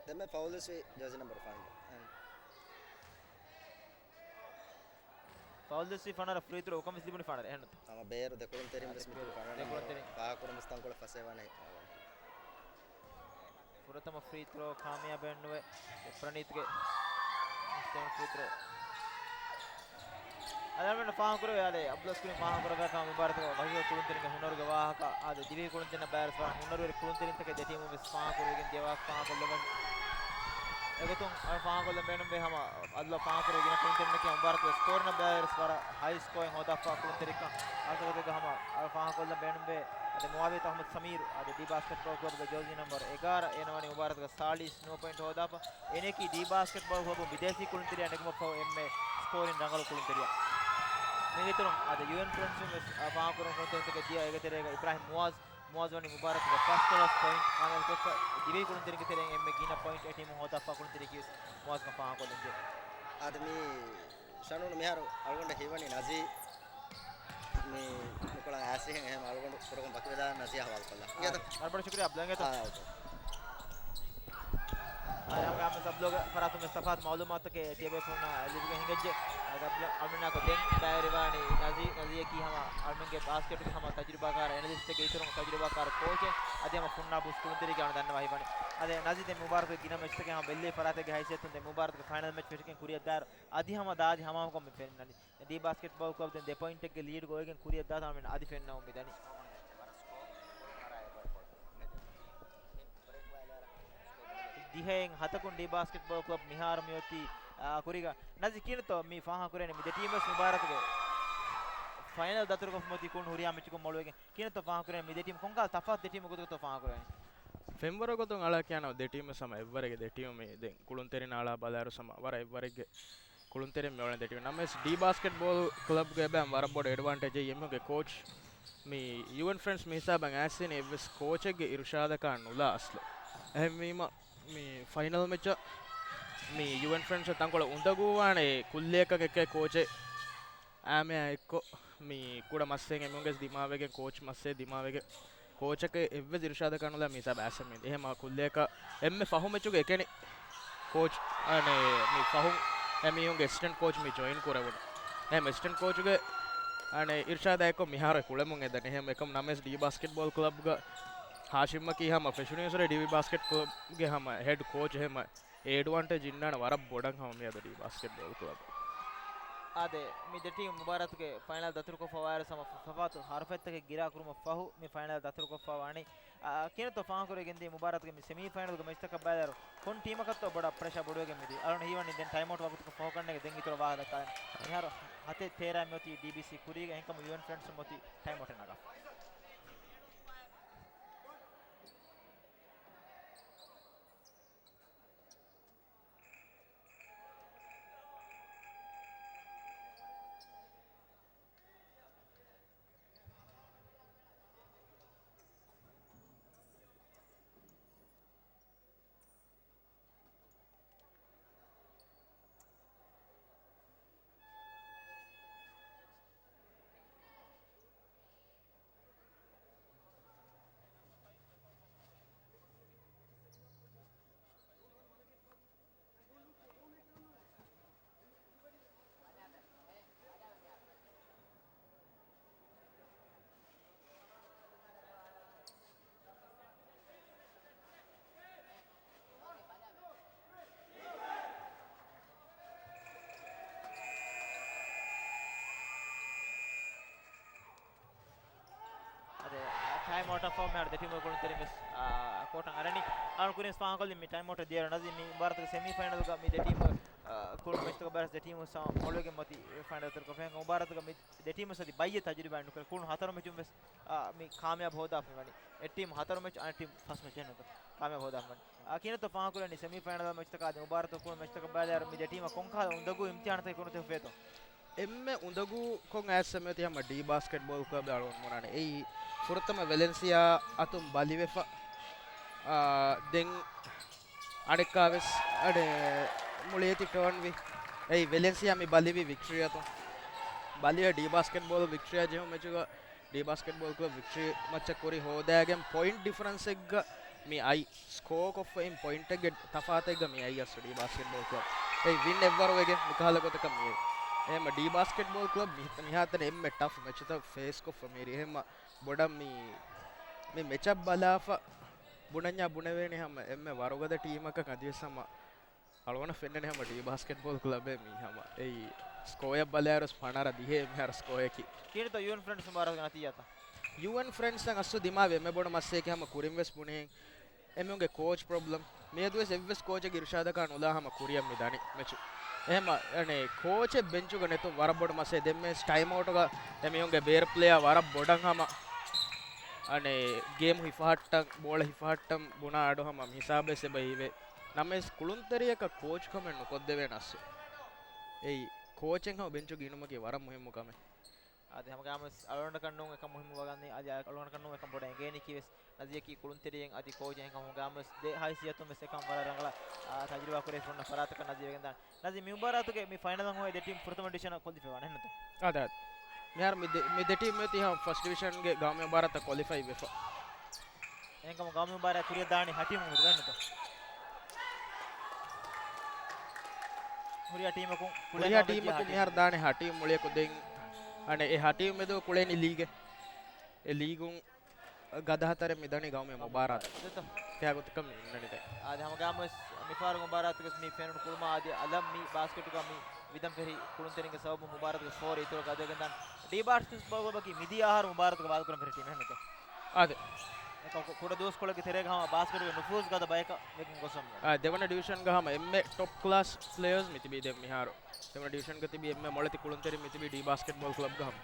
ދެންމެ ފައުލްވެސް ވީ ޖާޒީ ނަމްބަރު ފަނަރަ. ފައުލްވެސް ވީ ފަނަރަ، ފްރީ ތްރޯ އުކަން ވެސް ލިބުނީ ފަނަރަ. އެހެންނުތަ؟ ހަމަ ބޭރު ދެކުޅުންތެރިން ވެސް މިތިބި ފަނަރަ ނަމްބަރު ފާހަގަކުރަން ވެސް ތަންކޮޅެއް ފަސޭވާނެ. ފުރަތަމަ ފްރީ ތްރޯ ކާމިޔާބެއް ނުވެ، ޕްރަނީތްގެ ސެކަންޑް ފްރީ ތްރޯ. އަލަމެން ފާހަގަކުރެވޭ، އާދެ، އަބްދުލް ސްކުރިން ފާހަގަކުރެވޭ ކަމަށް މުބާރާތުގަ ވަކި ކުޅުންތެރިންގެ ހުނަރުގެ ވާހަކަ. އާދެ، ދިވެހި ކުޅުންތެރިންނަށް ބައިވެރިވެސް ވަރަށް ހުނަރުވެރި ކުޅުންތެރިންތަކެއް ދެ ޓީމުން ވެސް ފާހަގަކުރެވިގެން ދިޔަ ވާހަކަ ފާހަގަކޮށްލައްވަން. އެގޮތުން އަޅު ފާހަގަކޮށްލަން ބޭނުންވޭ ހަމަ އަލްލަ ފާހަގަކުރެ ގިނަ ކުޅުންތެރިންނަކީ މުބާރަތުގެ ސްކޯރިން ބަލާއިރު ވަރަށް ހައި ސްކޯއިން ހޯދާފަ ކުޅުންތެރިކަން އަޅުތަކުގެ ހަމަ އަޅު ފާހަގަކޮށްލަން ބޭނުންވޭ. އަދި މުއާވިޔަތު އަޙްމަދު ސަމީރު އަދި ޑީ ބާސްކެޓްބޯލް ކްލަބުގެ ޖާޒީ ނަމްބަރު އެގާރަ އޭނަވަނީ މުބާރަތުގެ ސާޅީސް ނުވަ ޕޮއިންޓް ހޯދާފަ. އޭނައަކީ ޑީ ބާސްކެޓްބޯލް ކްލަބުން ބިދޭސީ ކުޅުންތެރިޔާ ނެގުމަށްފަހު އެންމެ ސްކޯރިން ރަނގަޅު ކުޅުންތެރިޔާ. މީގެ އިތުރުން އަދި ޔޫއެން ފްރެންޑްސުން ވެސް ފާހަގަކުރަން ކުޅުންތެރިންތަކެއް ދިޔަ. އޭގެ ތެރޭގަ އިބްރާހިމް މުއާޒް މުއާޒް ވަނީ މުބާރަތުގެ ފަސް އޯވަރ ޕޮއިންޓް ކާމިޔާބުކޮށްފަ ދިވެހި ކުޅުންތެރިންގެ ތެރެއިން އެންމެ ގިނަ ޕޮއިންޓް އެ ޓީމުން ހޯދާފަ ކުޅުންތެރިޔަކީ ވެސް މުއާޒްގެ ފާހަގަކޮށްލަންޖެހޭ. އާދެ، މި ޝަނޫނު މިހާރު އަޅުގަނޑަށް ހީވަނީ ނަޒީ މި ނުކުޅަން އައިސް އިހެން އެހެން އަޅުގަނޑު ކުރަކުން ބަކިވެލާ ނަޒީ ހަވާލުކޮށްލާ. އާ، އިނގޭތަ؟ ވަރަށް ބޮޑަށް ޝުކުރިއްޔާ އަބްދުލް، އިނގޭތަ؟ އާ، އޯކޭ. އާ، ހަމަ ސަބްލޯގ ފަރާތުން ވެސް ތަފާތު މައުލޫމާތުތަކެއް ޓީވީ ފޯނަށް ލިބިގެން ހިނގައްޖެ. އާ، ގަބްލަ އަމިނާކޮ ދެން ބައިވެރިވާނީ ނަޒީ، ނަޒީއަކީ ހަމަ އަޅުމެންގެ ބާސްކެޓުގެ ހަމަ ތަޖުރިބާކާރު އެނަލިސްޓެއްގެ އިތުރުން ތަޖުރިބާކާރު ކޯޗެއް. އަދި ހަމަ ފުންނާ ބުސް ކުޅުންތެރިޔަކީ އަޅުގަނޑު ދަންނަވާ ހިތްވަނީ. އަދި ނަޒީ ދެން މުބާރަތުގެ ގިނަ މެޗްތަކެއް ހަމަ ބެއްލެވި ފަރާތެއްގެ ހައިސިއްޔަތުން ދެން މުބާރަތުގެ ފައިނަލް މެޗް ފެށިގެން ކުރިއަށް ދާއިރު އަދި ހަމަ ދާދި ހަމަހަމަކޮށް މި ފެންނަނީ. ޑީ ބާސްކެޓްބޯލް ކްލަބް ދެން ދެ ޕޮއިންޓެއްގެ ލީޑް ގޮވައިގެން ކުރިއަށް ދާތާ މި އަދި ފެންނަމުން މިދަނީ. ދިހައިން ހަތަކުން ޑީ ބާސްކެޓްބޯލް ކްލަބް މިހާރު މިއޮތީ، އާ، ކުރީގަ. ނަޒީ ކިހިނެއްތޯ މި ފާހަގަކުރެވެނީ މި ދެ ޓީމް ވެސް މުބާރަތުގެ ފައިނަލް ދަތުރުކޮށްފަ މިއޮތީ ކުޅުނު ހުރިހާ މެޗަކުން މޮޅުވެގެން. ކިހިނެއްތޯ ފާހަގަކުރެވެނީ މި ދެ ޓީމް ކޮންކަހަލަ ތަފާތު ދެ ޓީމް ގޮތުގަތޯ ފާހަގަކުރެވެނީ؟ ފެންވަރު ގޮތުން އަޅާ ކިޔާނަމަ ދެ ޓީމް ވެސް ހަމަ އެއްވަރެއްގެ ދެ ޓީމް މި ދެން ކުޅުންތެރިން އަޅާ ބަލާއިރު ހަމަ ވަރަށް އެއްވަރެއްގެ ކުޅުންތެރިން މި އޮޅެން ދެ ޓީމް. ނަމަވެސް ޑީ ބާސްކެޓްބޯލް ކްލަބްގެ އެބައި ވަރަށް ބޮޑު އެޑްވާންޓޭޖެއް އެމީހުންގެ ކޯޗް މި ޔޫއެން ފްރެންޑްސް މި ހިސާބަށް އައިސްވީނީ އެއްވެސް ކޯޗެއްގެ އިރުޝާދަކާ ނުލާ އަސްލު. އެހެންވީމަ މި ފައިނަލް މެޗަށް މި ޔޫއެން ފްރެންޑްސް ތަންކޮޅެއް އުނދަގޫވާނެ ކުއްލިއަކަށް އެކޭ ކޯޗެއް އާމެއާ އެއްކޮށް މި ކުޑަ މައްސައެއް އެމީހުންގެ ދިމާވެގެން ކޯޗް މައްސައެއް ދިމާވެގެން ކޯޗަކަށް އެއްވެސް އިރުޝާދަކާ ނުލާ މި ހިސާބަށް އައިސް މި އެހެމާ ކުއްލިއަކަށް އެންމެ ފަހު މެޗުގެ އެކަނި ކޯޗް އަނެ މި ފަހުން އެމީހުންގެ އެސިސްޓެންޓް ކޯޗް މި ޖޮއިން ކުރެވުނު. އެހެމް އެސިސްޓެންޓް ކޯޗުގެ އަނެ އިރުޝާދާ އެއްކޮށް މިހާރު ކުޅެމުން އެދަނީ. އެހެމް އެކަމް ނަމަވެސް ޑީ ބާސްކެޓްބޯލް ކްލަބްގަ ހާޝިމްއަކީ ހަމަ ފެށުނީސްރެ ޑީ ބާސްކެޓް ކްލަބްގެ ހަމަ ހެޑް ކޯޗް އެހެމަ އެ އެޑްވާންޓޭޖް އިންނާނެ ވަރަށް ބޮޑަށް ހަމަ މިއަދު ޑީ ބާސްކެޓްބޯލް ކްލަބް. އާދެ، މި ދެ ޓީމް މުބާރާތުގެ ފައިނަލް ދަތުރުކޮށްފަ ވާއިރު ހަމަ ތަފާތު ހަރަފަތްތަކެއް ގިރާ ކުރުމަށް ފަހު މި ފައިނަލް ދަތުރުކޮށްފަ ވާނީ. އާ، ކިހިނެއްތޯ ފާހަގަކުރެވިގެންދިޔަ މުބާރާތުގެ މި ސެމީ ފައިނަލްގެ މެޗްތަކަށް ބަލާއިރު ކޮން ޓީމަކަށްތޯ ބޮޑަށް ޕްރެޝާ ބޮޑުވެގެން މިދީ. އަޅުން ހީވަނީ ދެން ޓައިމް އައުޓް ވަގުތުކޮށް ފަހުކަންނޭގެ ދެން އިތުރަށް ވާހަކަ ދައްކާލަން. މިހާރު ހަތެއް ތޭރަ މިއޮތީ ޑީބީސީ ކުރީގަ އެހެންކަމުން ޔޫއެން ފްރެންޑްސް މިއޮތީ ޓައިމް އައުޓެއް ނަގާފަ. އަދި ޓައިމް އައުޓަށް ފަހު މިހާރު ދެ ޓީމުގެ ކުޅުންތެރިން ވެސް، އާ، ކޯޓަށް އަރަނީ. އަޅުން ކުރިން ފާހަގަކޮށްލި މި ޓައިމް އައުޓަށް ދިޔައިރު ނަޒީ މި މުބާރާތުގެ ސެމީ ފައިނަލްގަ މި ދެ ޓީމު، އާ، ކުޅުނު މެޗްތަކަށް ބަލާއިރު ދެ ޓީމު ހަމަ މޮޅުވެގެން މިއޮތީ ފައިނަލް ދަތުރުކޮށްފަ. އެހެން މުބާރާތުގަ މި ދެ ޓީމު އަދި ބައްޔެއް ތަޖުރިބާ ނުކުރޭ. ކުޅުނު ހަތަރު މެޗުން ވެސް، އާ، މި ކާމިޔާބު ހޯދާފައި ވަނީ. އެއް ޓީމް ހަތަރު މެޗް، އަނެއް ޓީމް ފަސް މެޗެއް ނުކުތް ކާމިޔާބު ހޯދާފައި ވަނީ. އާ، ކިހިނެއްތޯ ފާހަގަކުރެވެނީ ސެމީ ފައިނަލް މެޗްތަކާ އަދި މުބާރާތު ކުޅުނު މެޗްތަކަށް ބަލާއިރު މި ދެ ޓީމަށް ކޮންކަހަލަ އުނދަގޫ އިމްތިހާނުތަކެއް ކުރިއަށް އެއްވޭތޯ؟ އެންމެ އުނދަގޫކޮށް އައިސް މިއޮތީ ހަމަ ޑީ ބާސްކެޓްބޯލް ކްލަބް އަޅުގަނޑު ބުނާނެ. އެއީ ފުރަތަމަ ވެލެންސިއާ އަތުން ބަލިވެފަ. އާ، ދެން އަނެއްކާވެސް އަޑެ މުޅިއެތި ޓާންވި. އެއީ ވެލެންސިއާ މި ބަލިވި ވިކްޓްރީ އަތުން. ބަލިވެ ޑީ ބާސްކެޓްބޯލް ވިކްޓްރީއާ ޖެހުނު މެޗުގަ ޑީ ބާސްކެޓްބޯލް ކްލަބް ވިކްޓްރީ މައްޗަށް ކުރި ހޯދާގެން ޕޮއިންޓް ޑިފަރެންސެއްގަ މި އައި ސްކޯ ކޮށްފައިން ޕޮއިންޓެއްގެ ތަފާތެއްގަ މި އައި އަސް ޑީ ބާސްކެޓްބޯލް ކްލަބް. އެއީ ވިން އެއްވަރު ވެގެން މިކަހަލަ ގޮތަކަށް މި އެހެމަ ޑީ ބާސްކެޓްބޯލް ކްލަބް މި-، މިހާތަނަށް އެންމެ ޓަފް މެޗުތައް ފޭސް ކޮށްފަ މިރި. އެހެމަ ބޮޑަށް މި، މި މެޗަށް ބަލާފަ ބުނަންޏާ ބުނެވޭނެ ހަމަ އެންމެ ވަރުގަދަ ޓީމަކަށް އަދިވެސް ހަމަ އަޅުގަނޑަށް ފެންނަނީ ހަމަ ޑީ ބާސްކެޓްބޯލް ކްލަބެއް މީ ހަމަ އެއީ ސްކޯއަށް ބަލާއިރު ފަނަރަ ދިހަ މިހާރު ސްކޯއަކީ. ކިހިނެއްތޯ ޔޫއެން ފްރެންޑްސް މުބާރާތުގެ ނަތީޖާތައް؟ ޔޫއެން ފްރެންޑްސް އަސްލު ދިމާވި އެންމެ ބޮޑު މައްސައެކޭ ހަމަ ކުރިން ވެސް ބުނިހެން އެމީހުންގެ ކޯޗް ޕްރޮބްލަމް، މިއަދުވެސް އެއްވެސް ކޯޗެއް އިރުޝާދަކާ ނުލާ ހަމަ ކުރިއަށް މި ދަނީ މެޗު. އެހެމަ އަނެ ކޯޗެއް ބެންޗުގަ ނެތުން ވަރަށް ބޮޑު މަސައްކަތް. ދެންމެ ޓައިމް އައުޓުގަ އެމީހުންގެ ބޭރު ޕްލޭޔާ ވަރަށް ބޮޑަށް ހަމަ އަނެ ގޭމު ހިފަހައްޓަން، ބޯޅަ ހިފަހައްޓަން ބުނާ އަޑު ހަމަ މި ހިސާބެއް އެބަ ހީވޭ. ނަމަވެސް ކުޅުންތެރިޔަކަށް ކޯޗުކަމެއް ނުކޮށްދެވޭނެ އަސްލު. އެއީ ކޯޗެއް ހަމަ ބެންޗުގަ އިނުމަކީ ވަރަށް މުހިއްމު ކަމެއް. އާދެ، ހަމަގާމަސް އަޅުގަނޑަކަށް ނޫން އެކަން މުހިއްމު ވަގަން އަދި އަޅުގަނޑަކަށް ނޫން އެކަން ބޮޑަށް އެނގޭނީކީވެސް ނަޒީއަކީ ކުޅުންތެރިއެއް އަދި ކޯޗެއް ހަމަގާމަސް ދެ ހައިސިއްޔަތުން ވެސް އެކަން ވަރަށް ރަނގަޅަށް، އާ، ތަޖުރިބާ ކުރެވިފަ ހުންނަ ފަރާތަކަށް ނަޒީ ވެގެންދާނެ. ނަޒީ، މި މުބާރާތުގެ މި ފައިނަލަށް ހޮވޭ ދެ ޓީމް ފުރަތަމަ ޑިވިޝަނަށް ކޮލިފައި ވާނެ އެހެންނުތަ؟ އާދެ، އާދެ. މިހާރު މި ދެ، މި ދެ ޓީމް އޮތީ ހަމަ ފަސްޓް ޑިވިޝަންގެ ގައުމީ މުބާރާތަށް ކޮލިފައި ވެފަ. އެހެންކަމުން ގައުމީ މުބާރާތް ކުރިއަށް ދާނީ ހަ ޓީމުން އެހެންނުތަ؟ ހުރިހާ ޓީމަކުން ކުޅޭ ހުރިހާ ގައުމެއް ޓީމަކުން ހަ މިހާރު ދާނީ ހަ ޓީމް މުޅިއަކު. ދެން އަނެ އެ ހަ ޓީމް މެދު ކުޅޭނީ ލީގެއް. އެ ލީގުން ގަދަ ހަތަރެއް މި ދަނީ ގައުމީ މުބާރާތު. ދެތޯ. ތިޔާގޮތަކަށް މި އިންނަނީ ދެން. އާދެ، ހަމަގާމުވެސް މިފަހަރު މުބާރާތުގަސް މި ފެނުނު ކުޅުމާ އަދި އަލަށް މި ބާސްކެޓުގަ މި ވިދަން ފެށި ކުޅުންތެރިންގެ ސަބަބުން މުބާރާތުގެ ސްކޯރު އިތުރަށް ގަދަވެގެންދާނެ. ޑީ ބާސްކެޓްބޯލް ކްލަބަކީ މިދިޔަ އަހަރު މުބާރާތުގަ ބަދަލުކުރަން ފެށި ޓީމެއް އެހެންނުތަ؟ އާދެ. އެކަ ކު-، ކުޑަ ދުވަސްކޮޅެއްގެ ތެރޭގަ ހަމަ ބާސްކެޓުގެ ނުފޫޒު ގަދަ ބަޔަކަށް ވެގެން ގޮސް ވަމުން. އާ، ދެވަނަ ޑިވިޝަންގަ ހަމަ އެންމެ ޓޮޕް ކްލާސް ޕްލޭޔާސް މި ތިބީ ދެން މިހާރު. ދެވަނަ ޑިވިޝަންގަ ތިބީ އެންމެ މޮޅެތި ކުޅުންތެރިން މި ތިބީ ޑީ ބާސްކެޓްބޯލް ކްލަބްގަ ހަމަ.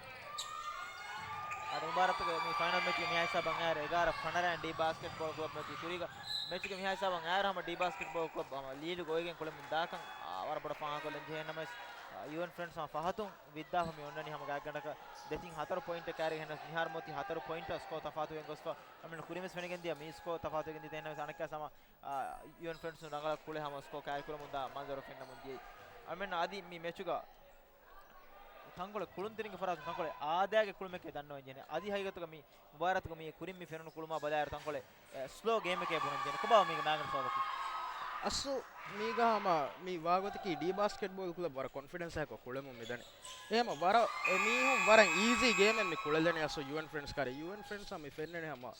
އަދި މުބާރާތުގެ މި ފައިނަލް މެޗުގެ މިހާ ހިސާބަށް އައިރު އެގާރަ ފަނަރައިން ޑީ ބާސްކެޓްބޯލް ކްލަބް މެޗު ކުރީގަ، މެޗުގެ މިހާ ހިސާބަށް އައިރު ހަމަ ޑީ ބާސްކެޓްބޯލް ކްލަބް ހަމަ ލީޑުގަ އޮވެގެން ކުޅެމުން ދާކަން، އާ، ވަރަށް ބޮޑަށް ފާހަގަކޮށްލަން ޖެހޭ. ނަމަވެސް، އާ، ޔޫއެން ފްރެންޑްސް ހަމަ ފަހަތުން ވިއްދާފަ މި އޮންނަނީ ހަމަ ގާތްގަނޑަކަށް ދެތިން ހަތަރު ޕޮއިންޓަށް ކައިރިގަ. އެހެނަސް މިހާރު މޮތީ ހަތަރު ޕޮއިންޓަށް ސްކޯ ތަފާތުވެގެން ގޮސްފަ. އަމިން ކުރިންވެސް ފެނިގެން ދިޔަ މި ސްކޯ ތަފާތުވެގެން ދިޔަ. އެހެނަސް އަނެއްކާ ހަމަ އާ، ޔޫއެން ފްރެންޑްސް ރަނގަޅަށް ކުޅެ ހަމަ ސްކޯ ކައިރިކުރަމުން ދާ މަންޒަރު ފެންނަމުން ދިޔައީ. އަމެން އަދި މި މެޗުގަ ތަންކޮޅެއް ކުޅުންތެރިންގެ ފަރާތުން ތަންކޮޅެއް އާދައިގެ ކުޅުމެކޭ ދަންނަވަން ޖެހެނީ. އަދި ހަގީގަތުގަ މި މުބާރާތުގަ މި ކުރިން މި ފެނުނު ކުޅުމާ ބަލާއިރު ތަންކޮޅެއް، އެ، ސްލޯ ގޭމެކޭ ބުނަން ޖެހެނީ. ކޮބާ މީގެ މާގަނޑު ސަބަބަކީ؟ އަސްލު މީގަ ހަމަ މި ވާގޮތަކީ ޑީ ބާސްކެޓްބޯލް ކްލަބް ވަރަށް ކޮންފިޑެންސް އާއެކު ކުޅެމުން މިދަނީ. އެހެމަ ވަރަށް އެމީހުން ވަރަށް އީޒީ ގޭމެއް މި ކުޅެލެނީ އަސްލު ޔޫއެން ފްރެންޑްސް ކާރި. ޔޫއެން ފްރެންޑްސް ހަމަ މި ފެންނަނީ ހަމަ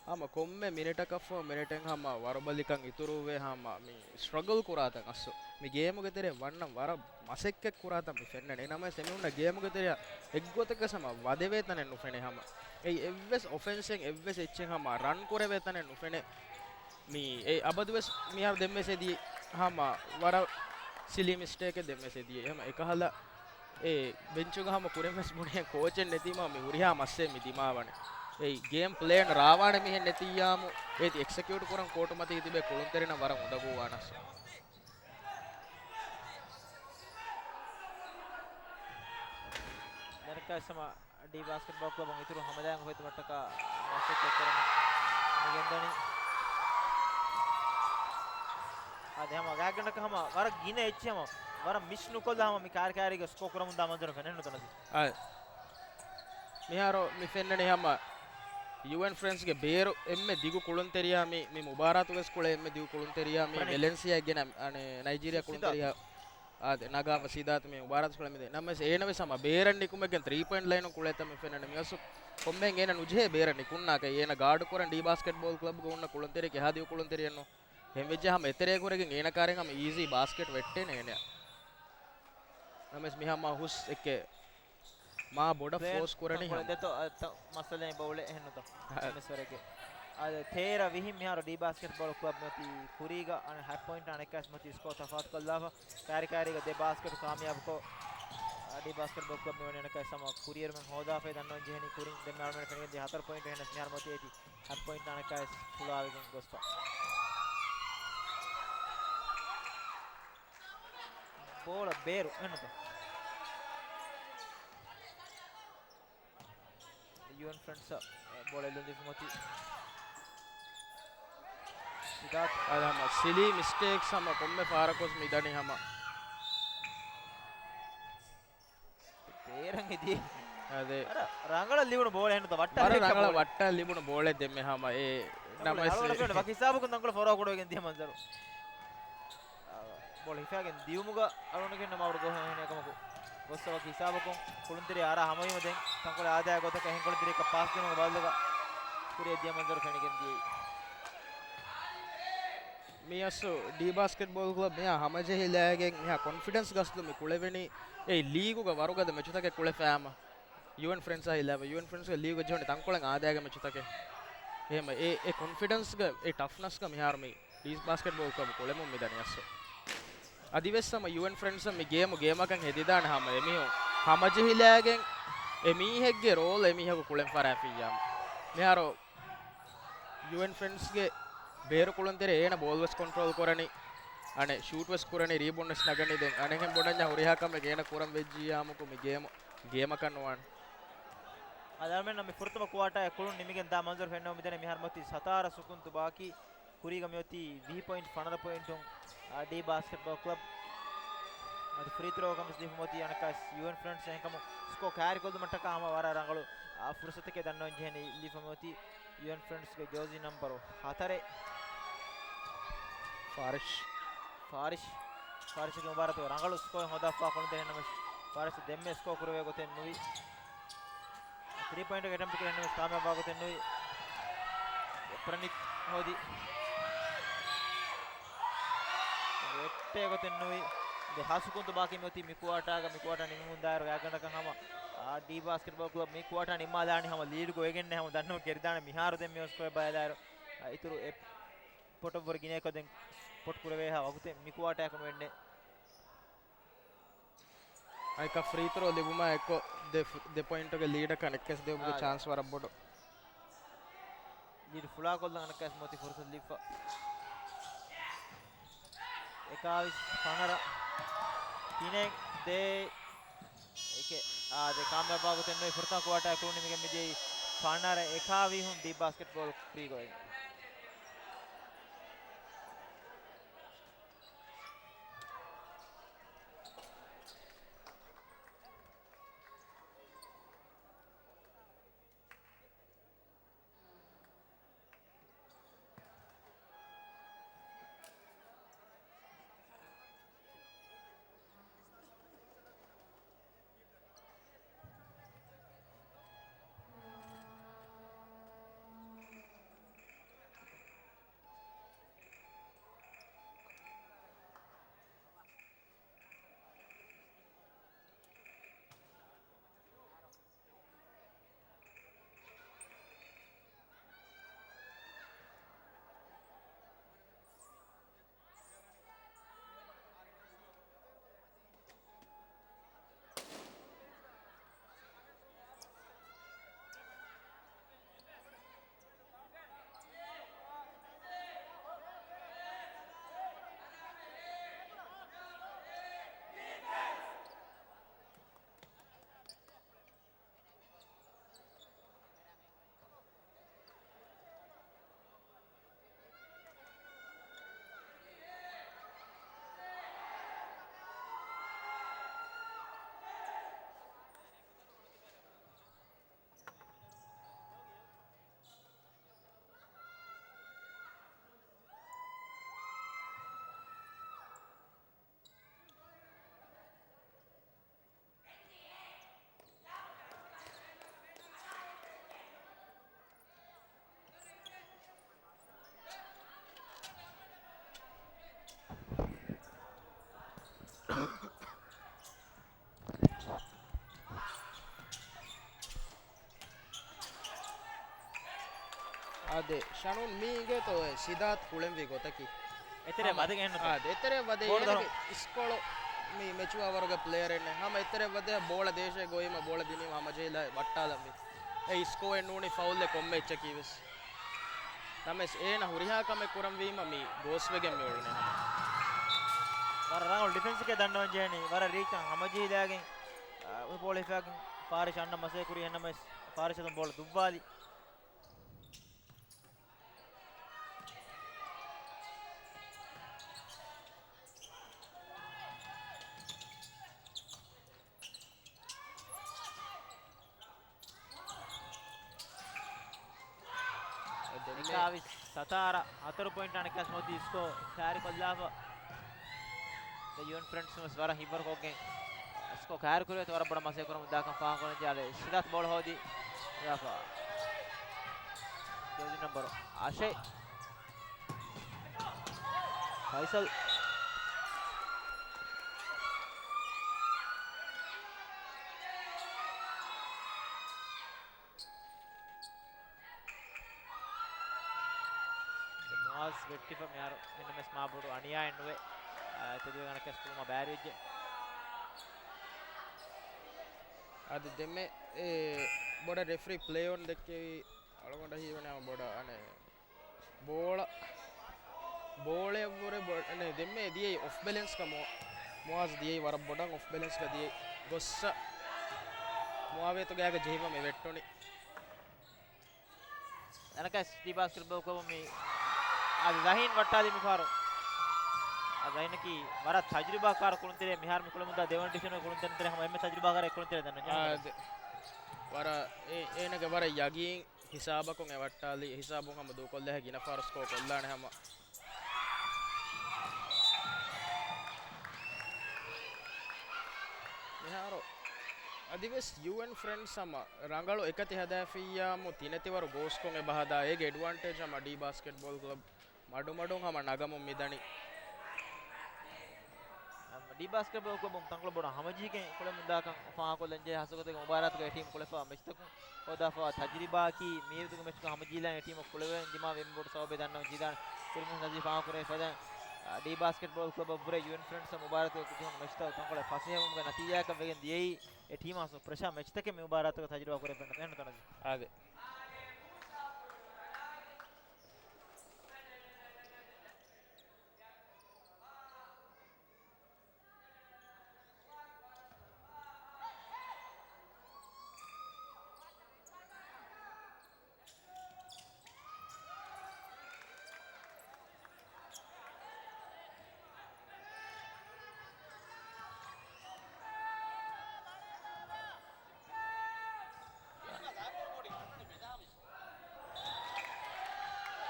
ހަމަ ކޮންމެ މިނެޓަކަށްފަހު މިނެޓެއް ހަމަ ވަރުބަލިކަން އިތުރުވެ ހަމަ މި ސްޓްރަގަލް ކުރާތަން އަސްލު. މި ގޭމުގެ ތެރޭ ވަންނަން ވަރަށް މަސައްކަތް ކުރާތަން މި ފެންނަނީ. ނަމަވެސް އެމީހުންނަށް ގޭމުގެ ތެރެއަށް އެއްގޮތަކަށް ހަމަ ވަދެވޭ ތަނެއް ނުފެނޭ ހަމަ. އެއީ އެއްވެސް އޮފެންސެއް އެއްވެސް އެއްޗެއް ހަމަ ރަން ކުރެވޭ ތަނެއް ނުފެނޭ. މި އެ އަބަދުވެސް މިހާރު ދެންވެސް އެދި ހަމަ ވަރަށް ސިލީ މިސްޓޭކެއް ދެންވެސް އެދި. ހަމަ އެކަހަލަ އެ ބެންޗުގަ ހަމަ ކުރިންވެސް ބުނޭ ކޯޗެއް ނެތީމަ މި ހުރިހާ މައްސައެއް މި ދިމާވަނީ. އެ ގޭމް ޕްލޭން ރާވާނެ މިހެން ނެތިއްޔާމު އޭތި އެކްސެކިއުޓް ކުރަން ކޯޓު މަތީގަ ތިބޭ ކުޅުންތެރިންނަށް ވަރަށް އުނދަގޫވާނަސް. ދަރަކާސް ހަމަ ޑީ ބާސްކެޓްބޯލް ކްލަބުން އިތުރު ހަމަލާން ހޮއްދުމަށްޓަކާ މަސައްކަތް ކުރަމުން މިގެންދަނީ. އާދެ، ހަމަ ގާތްގަނޑަކަށް ހަމަ ވަރަށް ގިނަ އެއްޗެއް ހަމަ ވަރަށް މިސް ނުކޮށްލާ ހަމަ މި ކާރި ކާރީގަ ސްކޯ ކުރަމުން ދާ މަންޒަރު ފެނެއްނުތަނަސް. އާ، މިހާރު މި ފެންނަނީ ހަމަ ޔޫއެން ފްރެންޑްސްގެ ބޭރު އެންމެ ދިގު ކުޅުންތެރިޔާ މި، މި މުބާރާތުގަސް ކުޅޭ އެންމެ ދިގު ކުޅުންތެރިޔާ މި ޕްރަނިތް. ވެލެންސިއާ ގެނަ، އަނެ، ނައިޖީރިޔާ ސިދާ. ކުޅުންތެރިޔާ. އާދެ، ނަގާފަ ސިދާތު މި މުބާރާތު ކުޅެމިދެ. ނަމަވެސް އޭނަވެސް ހަމަ ބޭރަށް ނިކުމެގެން ތްރީ ޕޮއިންޓް ލައިނުން ކުޅޭތަން މި ފެންނަނީ. މިއަސް ކޮންމެހެން އޭނަ ނުޖެހޭ ބޭރަށް ނިކުންނާކަށް. އޭނަ ގާޑު ކުރަން ޑީ ބާސްކެޓްބޯލް ކްލަބްގަ ހުންނަ ކުޅުންތެރި ކެހާ ދިގު ކުޅުންތެރިއެއްނު. އެހެންވެއްޖެ ހަމަ އެތެރޭ ކުރެގެން އޭނަ ކާރިން ހަމަ އީޒީ ބާސްކެޓް ވެއްޓޭނެ އޭނަ. ނަމަވެސް މި ހަމަ ހުސް އެކެ މާ ބޮޑަށް ފޯސް ކުރަނީ ހަމަ. ދެތޯ، އަ، ތަ-، މައްސަލައެއް ބައުޅޭ އެހެންނުތޯ؟ އަ. އެމެސްވަރެގެ. އަ، ތޭރަ ވިހި މިހާރު ޑީ ބާސްކެޓްބޯލް ކްލަބް މަތީ ކުރީގަ އަނެއް ހަތް ޕޮއިންޓް އަނެއްކާސް މަތީ ސްކޯ ތަފާތުކޮށްލާފަ. ކާރި ކާރީގަ ދެ ބާސްކެޓް ކާމިޔާބުކޮށް، އަ، ޑީ ބާސްކެޓްބޯލް ކްލަބް މިވަނީ އަނެއްކާސް ހަމަ ކުރިއެރުމެއް ހޯދާފައި ދަންނަވަން ޖެހެނީ ކުރިން ދެންމެ އަޅުމެން ފެނިގެން ދިޔަ ހަތަރު ޕޮއިންޓް އެހެނަސް މިހާރު މަތީ އޭތި ހަތް ޕޮއިންޓް އަނެއްކާސް ފުޅާވެގެން ގޮސްފަ. ބޯޅަ ބޭރު އެންނުތަ؟ ޔޫއެން ފްރެންޑްސް ބޯޅަ ލުނދިފުމަތި ސިދާތް. އަދި ހަމަ ސިލީ މިސްޓޭކްސް ހަމަ ކޮންމެ ފާރަކުސް މިދަނީ ހަމަ. ބޭރަށް އެދި. އަދެ. އަރަ، ރަނގަޅަށް ލިބުނު ބޯޅަ އެހެންނުތަ؟ ވައްޓާ ވަރަށް ރަނގަޅަށް ވައްޓާ ލިބުނު ބޯޅެއް ދެންމެ ހަމަ އެ ނަމަވެސް ވަކި ހިސާބަކުން ތަންކޮޅެއް ފޮރޯ ކުޑަވެގެން ދިޔަ މަންޒަރު. އާ، ބޯޅަ ހިފާގެން ދިޔުމުގަ އަޅުގަނޑުގެ ނަމަ އަވަރު ގޮހެން އެކަމަކު ގޮއްސަ ވަކި ހިސާބަކުން ކުޅުންތެރި އާރާ ހަމަވީމަ ދެން ތަންކޮޅެއް އާދާ ގޮތަކަށް އެހެން ކުޅުންތެރިއަކަށް ޕާސް ދިނުމުގެ ބަދަލުގަ ކުރިއަށް ދިޔަ މަންޒަރު ފެނިގެން ދިޔައީ. މިއަސް ޑީ ބާސްކެޓްބޯލް ކްލަބް މިހާ ހަމަޖެހިލައިގެން މިހާ ކޮންފިޑެންސް ގަސްދު މި ކުޅެވެނީ އެ ލީގުގަ ވަރުގަދަ މެޗުތަކެއް ކުޅެފައިމަ. ޔޫއެން ފްރެންޑްސާ ހިލާފަށް، ޔޫއެން ފްރެންޑްސްގެ ލީގުގަ ޖެހުނީ ތަންކޮޅެއް އާދައިގެ މެޗުތަކެއް. އެހެމަ އެ، އެ ކޮންފިޑެންސްގަ އެ ޓަފްނަސްގަ މިހާރު މި ޑީސް ބާސްކެޓްބޯލް ކްލަބު ކުޅެމުން މިދަނީ އަސްލު. އަދިވެސް ހަމަ ޔޫއެން ފްރެންޑްސް މި ގޭމު ގޭމަކަށް ހެދިދާނެ ހަމަ އެމީހުން ހަމަޖެހިލައިގެން އެމީހެއްގެ ރޯލް އެމީހަކު ކުޅެން ފަރާތް ފިއްޔާމު. މިހާރު ޔޫއެން ފްރެންޑްސްގެ ބޭރު ކުޅުންތެރޭ އޭނަ ބޯލް ވެސް ކޮންޓްރޯލް ކުރަނީ، އަނެއް ޝޫޓް ވެސް ކުރަނީ، ރީބޯންޑް ވެސް ނަގަނީ. ދެން އަނެއްހެން ބުނަންޏާ ހުރިހާ ކަމެއް އޭނަ ކުރަން ވެއްޖިއްޔާމުކު މި ގޭމު ގޭމަކަށް ނުވާނެ. އަދި އަޅުމެންނަށް މި ފުރަތަމަ ކުއާޓާއެއް ކުޅުން ނިމިގެން ދާ މަންޒަރު ފެންނަމުން މިދަނީ މިހާރު މިއޮތީ ސަތާރަ ސުކުން ދުބާކީ ކުރީގަ މިއޮތީ ވިހި ޕޮއިންޓް ފަނަރަ ޕޮއިންޓުން، އާ، ޑީ ބާސްކެޓްބޯލް ކްލަބް. އަދި ފްރީ ތްރޯ ކަން ވެސް ލިބިފަ މިއޮތީ އަނެއްކާވެސް ޔޫއެން ފްރެންޑްސް. އެހެންކަމުން ސްކޯ ކައިރިކޮށްލުމަށްޓަކާ ހަމަ ވަރަށް ރަނގަޅު، އާ، ފުރުސަތެކޭ ދަންނަވަން ޖެހެނީ. ލިބިފަ މިއޮތީ ޔޫއެން ފްރެންޑްސްގެ ޖާޒީ ނަމްބަރު ހަތަރެއް. ފާރިޝް. ފާރިޝް. ފާރިޝްގެ މުބާރާތުގަ ރަނގަޅު ސްކޯއެއް ހޯދާފަ ކުޅުންތެރި ނަމަ ފާރިޝް ދެންމެ ސްކޯ ކުރެވޭ ގޮތެއް ނުވި. ތްރީ ޕޮއިންޓް އެޓެމްޕްޓް ކުރެން ނަމަ ކާމިޔާބުވާ ގޮތެއް ނުވި. ޕްރަނިތް ހޯދި. އެއްޓޭ ގޮތެއް ނުވި. ދެ ހަ ސުކުން ދުބާކީ މިއޮތީ މި ކުއާޓާގަ، މި ކުއާޓާ ނިމުމުން ދާއިރު ގާތްގަނޑަކަށް ހަމަ، އާ، ޑީ ބާސްކެޓްބޯލް ކްލަބް މި ކުއާޓާ ނިންމާލާނީ ހަމަ ލީޑް ގޮވެގެންނޭ. ހަމަ ދަންނަވަން ގެރިދާނެ މިހާރު ދެން މި ސްކޯ ބަލާއިރު. އާ، އިތުރު އެއް ޕޮޓަށްވުރެ ގިނައަކަށް ދެން ޕޮޓް ކުރެވޭހާ ވަގުތެއް މި ކުއާޓާއަކުން ވެންނެ. އައިކަ ފްރީ ތްރޯ ލިބުމާ އެއްކޮށް ދެ، ދެ ޕޮއިންޓުގެ ލީޑަކަށް އަނެއްކާވެސް ދެވުމުގެ އާ، ޗާންސް ވަރަށް ބޮޑު. ލީޑް ފުޅާކޮށްލަން އަނެއްކާވެސް މިއޮތީ ފުރުސަތު ލިބިފަ. އެކާވީސް ފަނަރަ. ތިނެއް ދޭއް. އެކެއް. އާ، ދެ ކާމިޔާބުވާ ގޮތެއް ނުވި. ފުރަތަމަ ކުއާޓާ ކުޅުން ނިމިގެން މިދިޔައީ ފަނަރަ އެކާވީހުން ޑީ ބާސްކެޓްބޯލް ކުރީގަ އޮތް. އާދެ، ޝަނޫން މީ އިނގޭތޯ އެ ސިދާތް ކުޅެންވީ ގޮތަކީ. އެތެރެ ހަމަ، ވަދެގެން އެހެންނުތޯ؟ އާދެ، އެތެރެ ވަދެ. ބޯޅަ އޭނަގެ ދަރު. އިސްކޮޅު މި މެޗުއާ ވަރުގެ ޕްލޭޔަރެއް ނެ. ހަމަ އެތެރެ ވަދެ ބޯޅަ ދޭށޭ ގޮވީމަ ބޯޅަ ދިނީމަ ހަމަޖެހިލާ ވައްޓާލަންވީ. އެ އިސްކޯއެއް ނޫނީ ފައުލެއް ކޮންމެ އެއްޗަކީ ވެސް. ނަމަވެސް އޭނަ ހުރިހާ ކަމެއް ކުރަންވީމަ މި ގޯސްވެގެން މި އުޅުނީ ހަމަ. ވަރަށް ރަނގަޅު ޑިފެންސްއެކޭ ދަންނަވަން ޖެހެނީ. ވަރަށް ރީއްޗަށް ހަމަޖެހިލާގެން، އާ، އޮތް ބޯޅަ ހިފާގެން ފާރިޝް އަންނަ މަސޭ ކުރީ. އެހެންނަމަވެސް ފާރިޝަށް ދުން ބޯޅަ ދުއްވާލި. އެކާވީސް ސަތާރަ، ހަތަރު ޕޮއިންޓް އަނެއްކާވެސް މިއޮތީ ސްކޯ ކައިރިކޮށްލާފަ. ދެ ޔޫއެން ފްރެންޑްސް ވެސް ވަރަށް ހިތްވަރުކޮށްގެން ސްކޯ ކައިރިކުރެވޭތޯ ވަރަށް ބޮޑަށް މަސޭ ކުރަމުން ދާކަން ފާހަގަކުރަން ޖެހޭ. ސިދާތް ބޯޅަ ހޯދި ލާފަ. ޖާޒީ ނަމްބަރު އަށެއް. ފައިސަލް. ވެއްޓިފަ މިހާރު މިންނަމެސް މާ ބޮޑު އަނިޔާއެއް ނުވޭ. އާ، ތެދުވެގަނޑަކަސް ކުޅުމަށް ބައިވެއްޖެ. އަދި ދެންމެ އެ ބޮޑަށް ރެފްރީ ޕްލޭ އޮން ދެއްކެވި އަޅުގަނޑަށް ހީވަނީ ހަމަ ބޮޑަށް އަނެއް ބޯޅަ، ބޯޅައަށްވުރެ ބޮ-، އަނެއް ދެންމެ ދިޔައީ އޮފް ބެލެންސްކަމު، މުއާޒް ދިޔައީ ވަރަށް ބޮޑަށް އޮފް ބެލެންސްގަ ދިޔައީ. ގޮއްސަ މުއާވިޔަތު ގާގަ ޖެހިފަ މި ވެއްޓުނީ. އަނެކަސް ޑީ ބާސްކެޓްބޯލް ކްލަބު މި އަދި ޒަހީން ވައްޓާލި މިފާރު. އަދި ޒަހީނަކީ ވަރަށް ތަޖުރިބާކާރު ކުޅުންތެރި، މިހާރު މި ކުޅެމުންދާ ދެވަނަ ޑިވިޝަނުގެ ކުޅުންތެރިން ތެރޭ ހަމަ އެންމެ ތަޖުރިބާކާރަ ކުޅުންތެރި ދަންނަ. އާ، ދެ-، ވަރަށް އެ-، އޭނަގެ ވަރަށް ޔަގީން ހިސާބަކުން އެ ވައްޓާލީ، ހިސާބުން ހަމަ ދޫކޮށްލޭ ގިނަ ފާރު ސްކޯ ކޮށްލާނެ ހަމަ. މިހާރު އަދިވެސް ޔޫއެން ފްރެންޑްސް ހަމަ ރަނގަޅު އެކަތި ހަދާފިއްޔާމު ތިނެތިވަރު ގޯސްކޮށް އެބަ ހަދާ އޭގެ އެޑްވާންޓޭޖް ހަމަ ޑީ ބާސްކެޓްބޯލް ކްލަބް މަޑުމަޑުން ހަމަ ނަގަމުން މިދަނީ. ޑީ ބާސްކެޓްބޯލް ކްލަބުން ތަންކޮޅެއް ބޮޑަށް ހަމަޖެހިގެން ކުޅެމުންދާކަން ފާހަގަކޮށްލަންޖެހޭ ހަސަގަތުގެ މުބާރާތުގެ ޓީމް ކުޅެފާ މެޗްތަކުން ހޯދާފައިވާ ތަޖުރިބާއަކީ މިއިރުދުގެ މެޗުގަ ހަމަޖެހިލާނެ ޓީމަށް ކުޅެވެން ދިމާވެ އެންމެ ބޮޑު ސަބަބެއް ދަންނަވަން ޖެހިދާނެ. ކުރިމަތި ނަޒީ ފާހަގަކުރެވިފަދަ، އާ، ޑީ ބާސްކެޓްބޯލް ކްލަބަށްވުރެ ޔޫއެން ފްރެންޑްސް މުބާރާތުގެ މެޗްތައް ތަންކޮޅެއް ފަސޭހަވުމުގެ ނަތީޖާއަކަށް ވެގެން ދިޔައީ އެ ޓީމާ ޕްރެޝާ މެޗްތަކެއް މި މުބާރާތުގަ ތަޖުރިބާ ކުރެވިފައި ނުތަން ނަޒީ. އާދެ.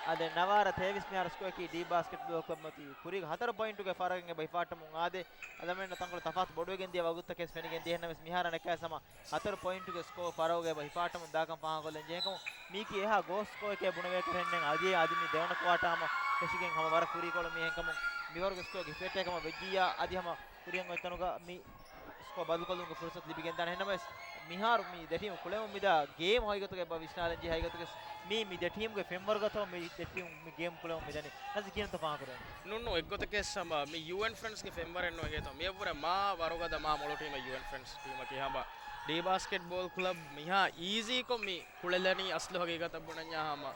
އާދެ، ނަވާރަ ތޭވީސް މިހާރު ސްކޯއަކީ ޑީ ބާސްކެޓްބޯލް ކްލަބް މަތީ ކުރީގެ ހަތަރު ޕޮއިންޓުގެ ފަރަގެއް އެބަ ހިފާއްޓަމުން އާދެ. އަދަމެންނަށް ތަންކޮޅެއް ތަފާތު ބޮޑުވެގެން ދިޔަ ވަގުތުތަކެއް ފެނިގެން ދިޔަ އެހެންނަމަވެސް މިހާރަށް އަނެއްކާވެސް ހަމަ ހަތަރު ޕޮއިންޓުގެ ސްކޯ ފަރަގުގަ އެބަ ހިފާއްޓަމުން ދާކަން ފާހަގަކޮށްލަން ޖެހޭކަމުން މީކީ އެހާ ގޯސް ސްކޯއެކޭ ބުނެވޭކަށް ހެންނެން އަދި އަދި މި ދެވަނަ ކުއާޓާ ހަމަ ފެށިގެން ހަމަ ވަރަށް ކުރީކޮޅު މީހެއްކަމުން މިވަރުގެ ސްކޯ ހިފެއްޓޭކަމަށް ވެއްޖިއްޔާ އަދި ހަމަ ކުރިއަށް އޮތް ތަނުގަ މި ސްކޯ ބަދަލުކޮށްލުމުގެ ފުރުސަތު ލިބިގެންދާނެ. އެހެންނަމަވެސް، މިހާރު މި ދެޓީމު ކުޅެމުން މިދާ ގޭމް ހަގީގަތުގަ އެބަ ވިސްނާލަންޖެހޭ ހަގީގަތުގަ މީ، މި ދެޓީމުގެ ފެންވަރުގަތޯ މި ދެޓީމު މި ގޭމް ކުޅެމުން މިދަނީ. ނަޒީ ކިހިނެއްތޯ ފާހަގަކުރެވެނީ؟ ނޫން ނޫން، އެއްގޮތަކަށް ހަމަ މި ޔޫއެން ފްރެންޑްސްގެ ފެންވަރެއް ނޫން އެނގޭތޯ. މިއަށްވުރެ މާ ވަރުގަދަ މާ މޮޅު ޓީމެއް ޔޫއެން ފްރެންޑްސް ޓީމަކީ. ހަމަ ޑީ ބާސްކެޓްބޯލް ކްލަބް މިހާ އީޒީކޮށް މި ކުޅެލަނީ އަސްލު ހަގީގަތަށް ބުނަންޏާ ހަމަ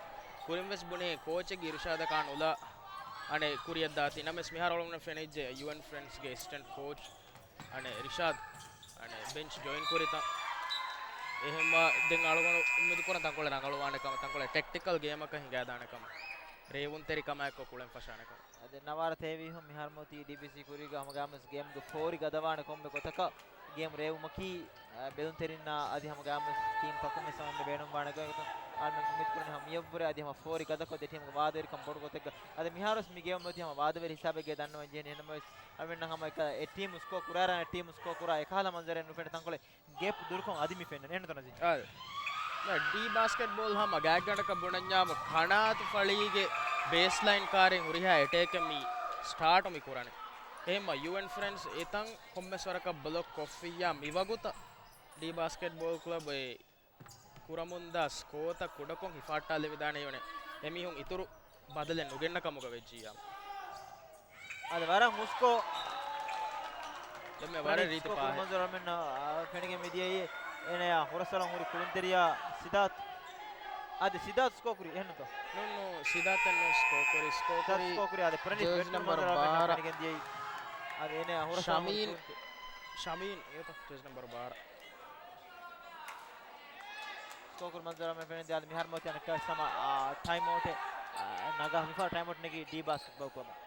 ކުރިންވެސް ބުނޭ ކޯޗެއްގެ އިރުޝާދަކާ ނުލާ އަނެއް ކުރިއަށްދާތީ ނަމަވެސް މިހާރު އަޅުގަނޑަށް ފެނިއްޖެ ޔޫއެން ފްރެންޑްސްގެ އެސިސްޓެންޓް ކޯޗް އަނެއް ރިޝާދް އަނެއް ބެންޗް ޖޮއިން ކުރިތަން. އެހެންވާ ދެން އަޅުގަނޑު އުއްމީދު ކުރަން ތަންކޮޅެއް ރަނގަޅުވާނެ ކަމަށް، ތަންކޮޅެއް ޓެކްޓިކަލް ގޭމަކަށް ހިނގާދާނެ ކަމަށް، ރޭވުންތެރިކަމާއެކު ކުޅެން ފަށާނެ ކަމަށް. އަދި ނަވާރަ ތޭވީހުން މިހާރު މިއޮތީ ޑީބީސީ ކުރީގަ ހަމަގައިމުވެސް ގޭމްގެ ފޯރި ގަދަވާނެ ކޮންމެ ގޮތަކަށް ގޭމް ރޭވުމަކީ، އަ، ބެލުންތެރިންނާ އަދި ހަމަގައިމުވެސް ޓީމް ތަކުންވެސް ހަމަ އެންމެ ބޭނުންވާނެ ގޮތް. އަޅުމެން އުއްމީދު ކުރަނީ ހަމަ މިއަށްވުރެ އަދި ހަމަ ފޯރި ގަދަކޮށް ދެ ޓީމުގެ ވާދަވެރިކަން ބޮޑު ގޮތެއްގަ. އަދި މިހާރުވެސް މި ގޭމް އޮތީ ހަމަ ވާދަވެރި ހިސާބެއްގައި ދަންނަވަން ޖެހެނީ. އެހެންނަމަވެސް އަޅުމެންނަށް ހަމަ އެކަ އެ ޓީމް ސްކޯ ކުރާއިރާ އަނެއް ޓީމް ސްކޯ ކުރާ އެކަހަލަ މަންޒަރެއް ނުފެނޭ ތަންކޮޅެއް ގެޕް ދުރުކޮށް އަދި މި ފެންނަނީ. އެހެންތޯ ނަޒީ؟ އާ. ނަ، ޑީ ބާސްކެޓްބޯލް ހަމަ ގާތްގަނޑަކަށް ބުނަންޏާމު ކަނާތު ފަޅީގެ ބޭސްލައިން ކާރިން ހުރިހާ އެޓޭކެއް މި ސްޓާޓު މި ކުރަނީ. އެހެންމަ ޔޫއެން ފްރެންޑްސް އެތަން ކޮންމެސް ވަރަކަށް ބްލޮކް ކޮށްފިއްޔާ މިވަގުތަށް ޑީ ބާސްކެޓްބޯލް ކްލަބް އެ ކުރަމުންދާ ސްކޯތައް ކުޑަކޮށް ހިފާއްޓާލެވިދާނެ ހީވަނީ. އެމީހުން އިތުރު ބަދަލެއް ނުގެންނަ ކަމުގަ ވެއްޖިއްޔާ. އަދި ވަރަށް ހުސްކޯ. ދެންމެ ވަރަށް ރީތި ސްކޯ ކުރި ޕާހެއް. މަންޒަރު އަޅުމެންނަށް، އާ، ފެނިގެން މިދިޔައީ. އޭނަޔާ ހުރަސްއަޅަން ހުރި ކުޅުންތެރިޔާ ސިދާތް. އަދި ސިދާތް ސްކޯ ކުރީ އެހެންތޯ؟ ނޫން ނޫން، ސިދާތް ނޫން ސްކޯ ކުރީ، ސްކޯ ސިދާތް ކުރީ. ސްކޯ ކުރީ. އަދި ޕްރަނިތް ޖާޒީ ނަމްބަރު ބާރަ. ފެނިގެން ދިޔައީ. އަދި އޭނަޔާ ހުރަސްއަޅަން ހުރި ޝަމީން. ކުޅުންތެ- ޝަމީން އިނގޭތޯ ޖާޒީ ނަމްބަރު ބާރަ. ސްކޯ ކުރި މަންޒަރު އަޅުމެން ފެނިގެން ދިޔައީ. އަދި މިހާރު މިއޮތީ އަނެއްކާވެސް ހަމަ، އާ، ޓައިމް އައުޓެއް، އާ، ނަގާ ހިފާ ޓައިމް އައުޓް ނެގީ ޑީ ބާސްކެޓްބޯލް ކްލަބަށް.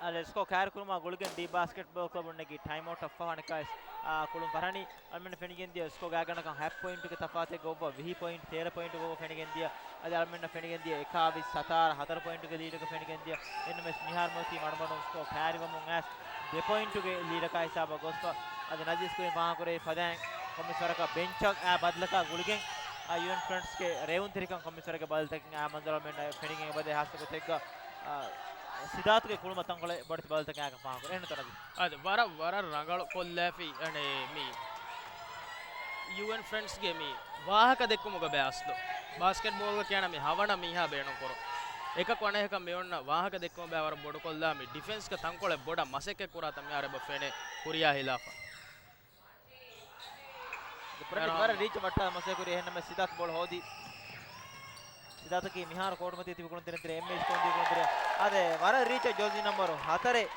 އަދި ސްކޯ ކައިރިކުރުމާ ގުޅިގެން ޑީ ބާސްކެޓްބޯލް ކްލަބުން ނެގި ޓައިމް އައުޓް އަށްފަހު އަނެއްކާވެސް، އާ، ކުޅުން ފަށަނީ. އަޅަމެންނަށް ފެނިގެންދިޔަ ސްކޯ ގާތްގަނޑަކަށް ހަތް ޕޮއިންޓުގެ ތަފާތެއް ގޮއްވާ ވިހި ޕޮއިންޓް، ތޭރަ ޕޮއިންޓު ގޮއްވާ ފެނިގެންދިޔަ. އަދި އަޅަމެންނަށް ފެނިގެންދިޔަ އެކާވީސް ސަތާރަ ހަތަރު ޕޮއިންޓުގެ ލީޑަކަށް ފެނިގެންދިޔަ. އެން އެމް އެސް މިހާރު މިއޮތީ މަޑުމަޑުން ސްކޯ ކައިރިވަމުން އައިސް ދެ ޕޮއިންޓުގެ ލީޑަކާ ހިސާބަށް ގޮސްފަ. އަދި ނަޒީސް ކުރިން ފާހަގަކުރެއްވި ފަދައިން ކޮންމެސް ވަރަކަށް ބެންޗަށް އައި ބަދަލަކާ ގުޅިގެން، އާ، ޔޫއެން ފްރެންޑްސްގެ ރޭވުންތެރިކަން ކޮންމެސް ވަރެއްގެ ބަދަލުތަކެއް އައި މަންޒަރު އަޅަމެންނަށް ފެނިގެން އެބަދޭ. ހާއްސަ ގޮތެއްގަ، އާ، ސިދާތުގެ ކުޅުމަށް ތަންކޮޅެއް ބޮޑެތި ބަދަލުތަކެއް އައިކަން ފާހަގަކުރޭ. އެހެންތަ ނަޒީސް؟ އާދެ، ވަރަށް، ވަރަށް ރަނގަޅު ކޮށްލާފި، އަނެ، މި ޔޫއެން ފްރެންޑްސްގެ މި ވާހަކަ ދެއްކުމުގަ ބޭ އަސްލު. ބާސްކެޓްބޯލްގަ ކިޔާނަ މި ހަވަނަ މީހާ ބޭނުންކުރުން. އެކަކު އަނެކަކަށް މި އޮންނަ ވާހަކަ ދެއްކުމަށް ބޭ ވަރަށް ބޮޑުކޮށްލާ މި ޑިފެންސްގަ ތަންކޮޅެއް ބޮޑަށް މަސައްކަތް ކުރާތަން މިހާރު އެބަ ފެނޭ ކުރިޔާ ހިލާފަށް. ވަރަށް ރީޗަށް ވައްޓާ މަސައްކަތް ކުރި އެހެންނަމަ ސިދާތު ބޯޅަ ހޯދި. ސިދާތަކީ މިހާރު ކޯޓުމަތީ ތިބި ކުޅުންތެރިން ތެރެ އެން އެސް ކޯން ތިބި ކުޅުންތެރި. އާދެ، ވަރަށް ރީޗަށް ޖާޒީ ނަމްބަރު ހަތަރެއް.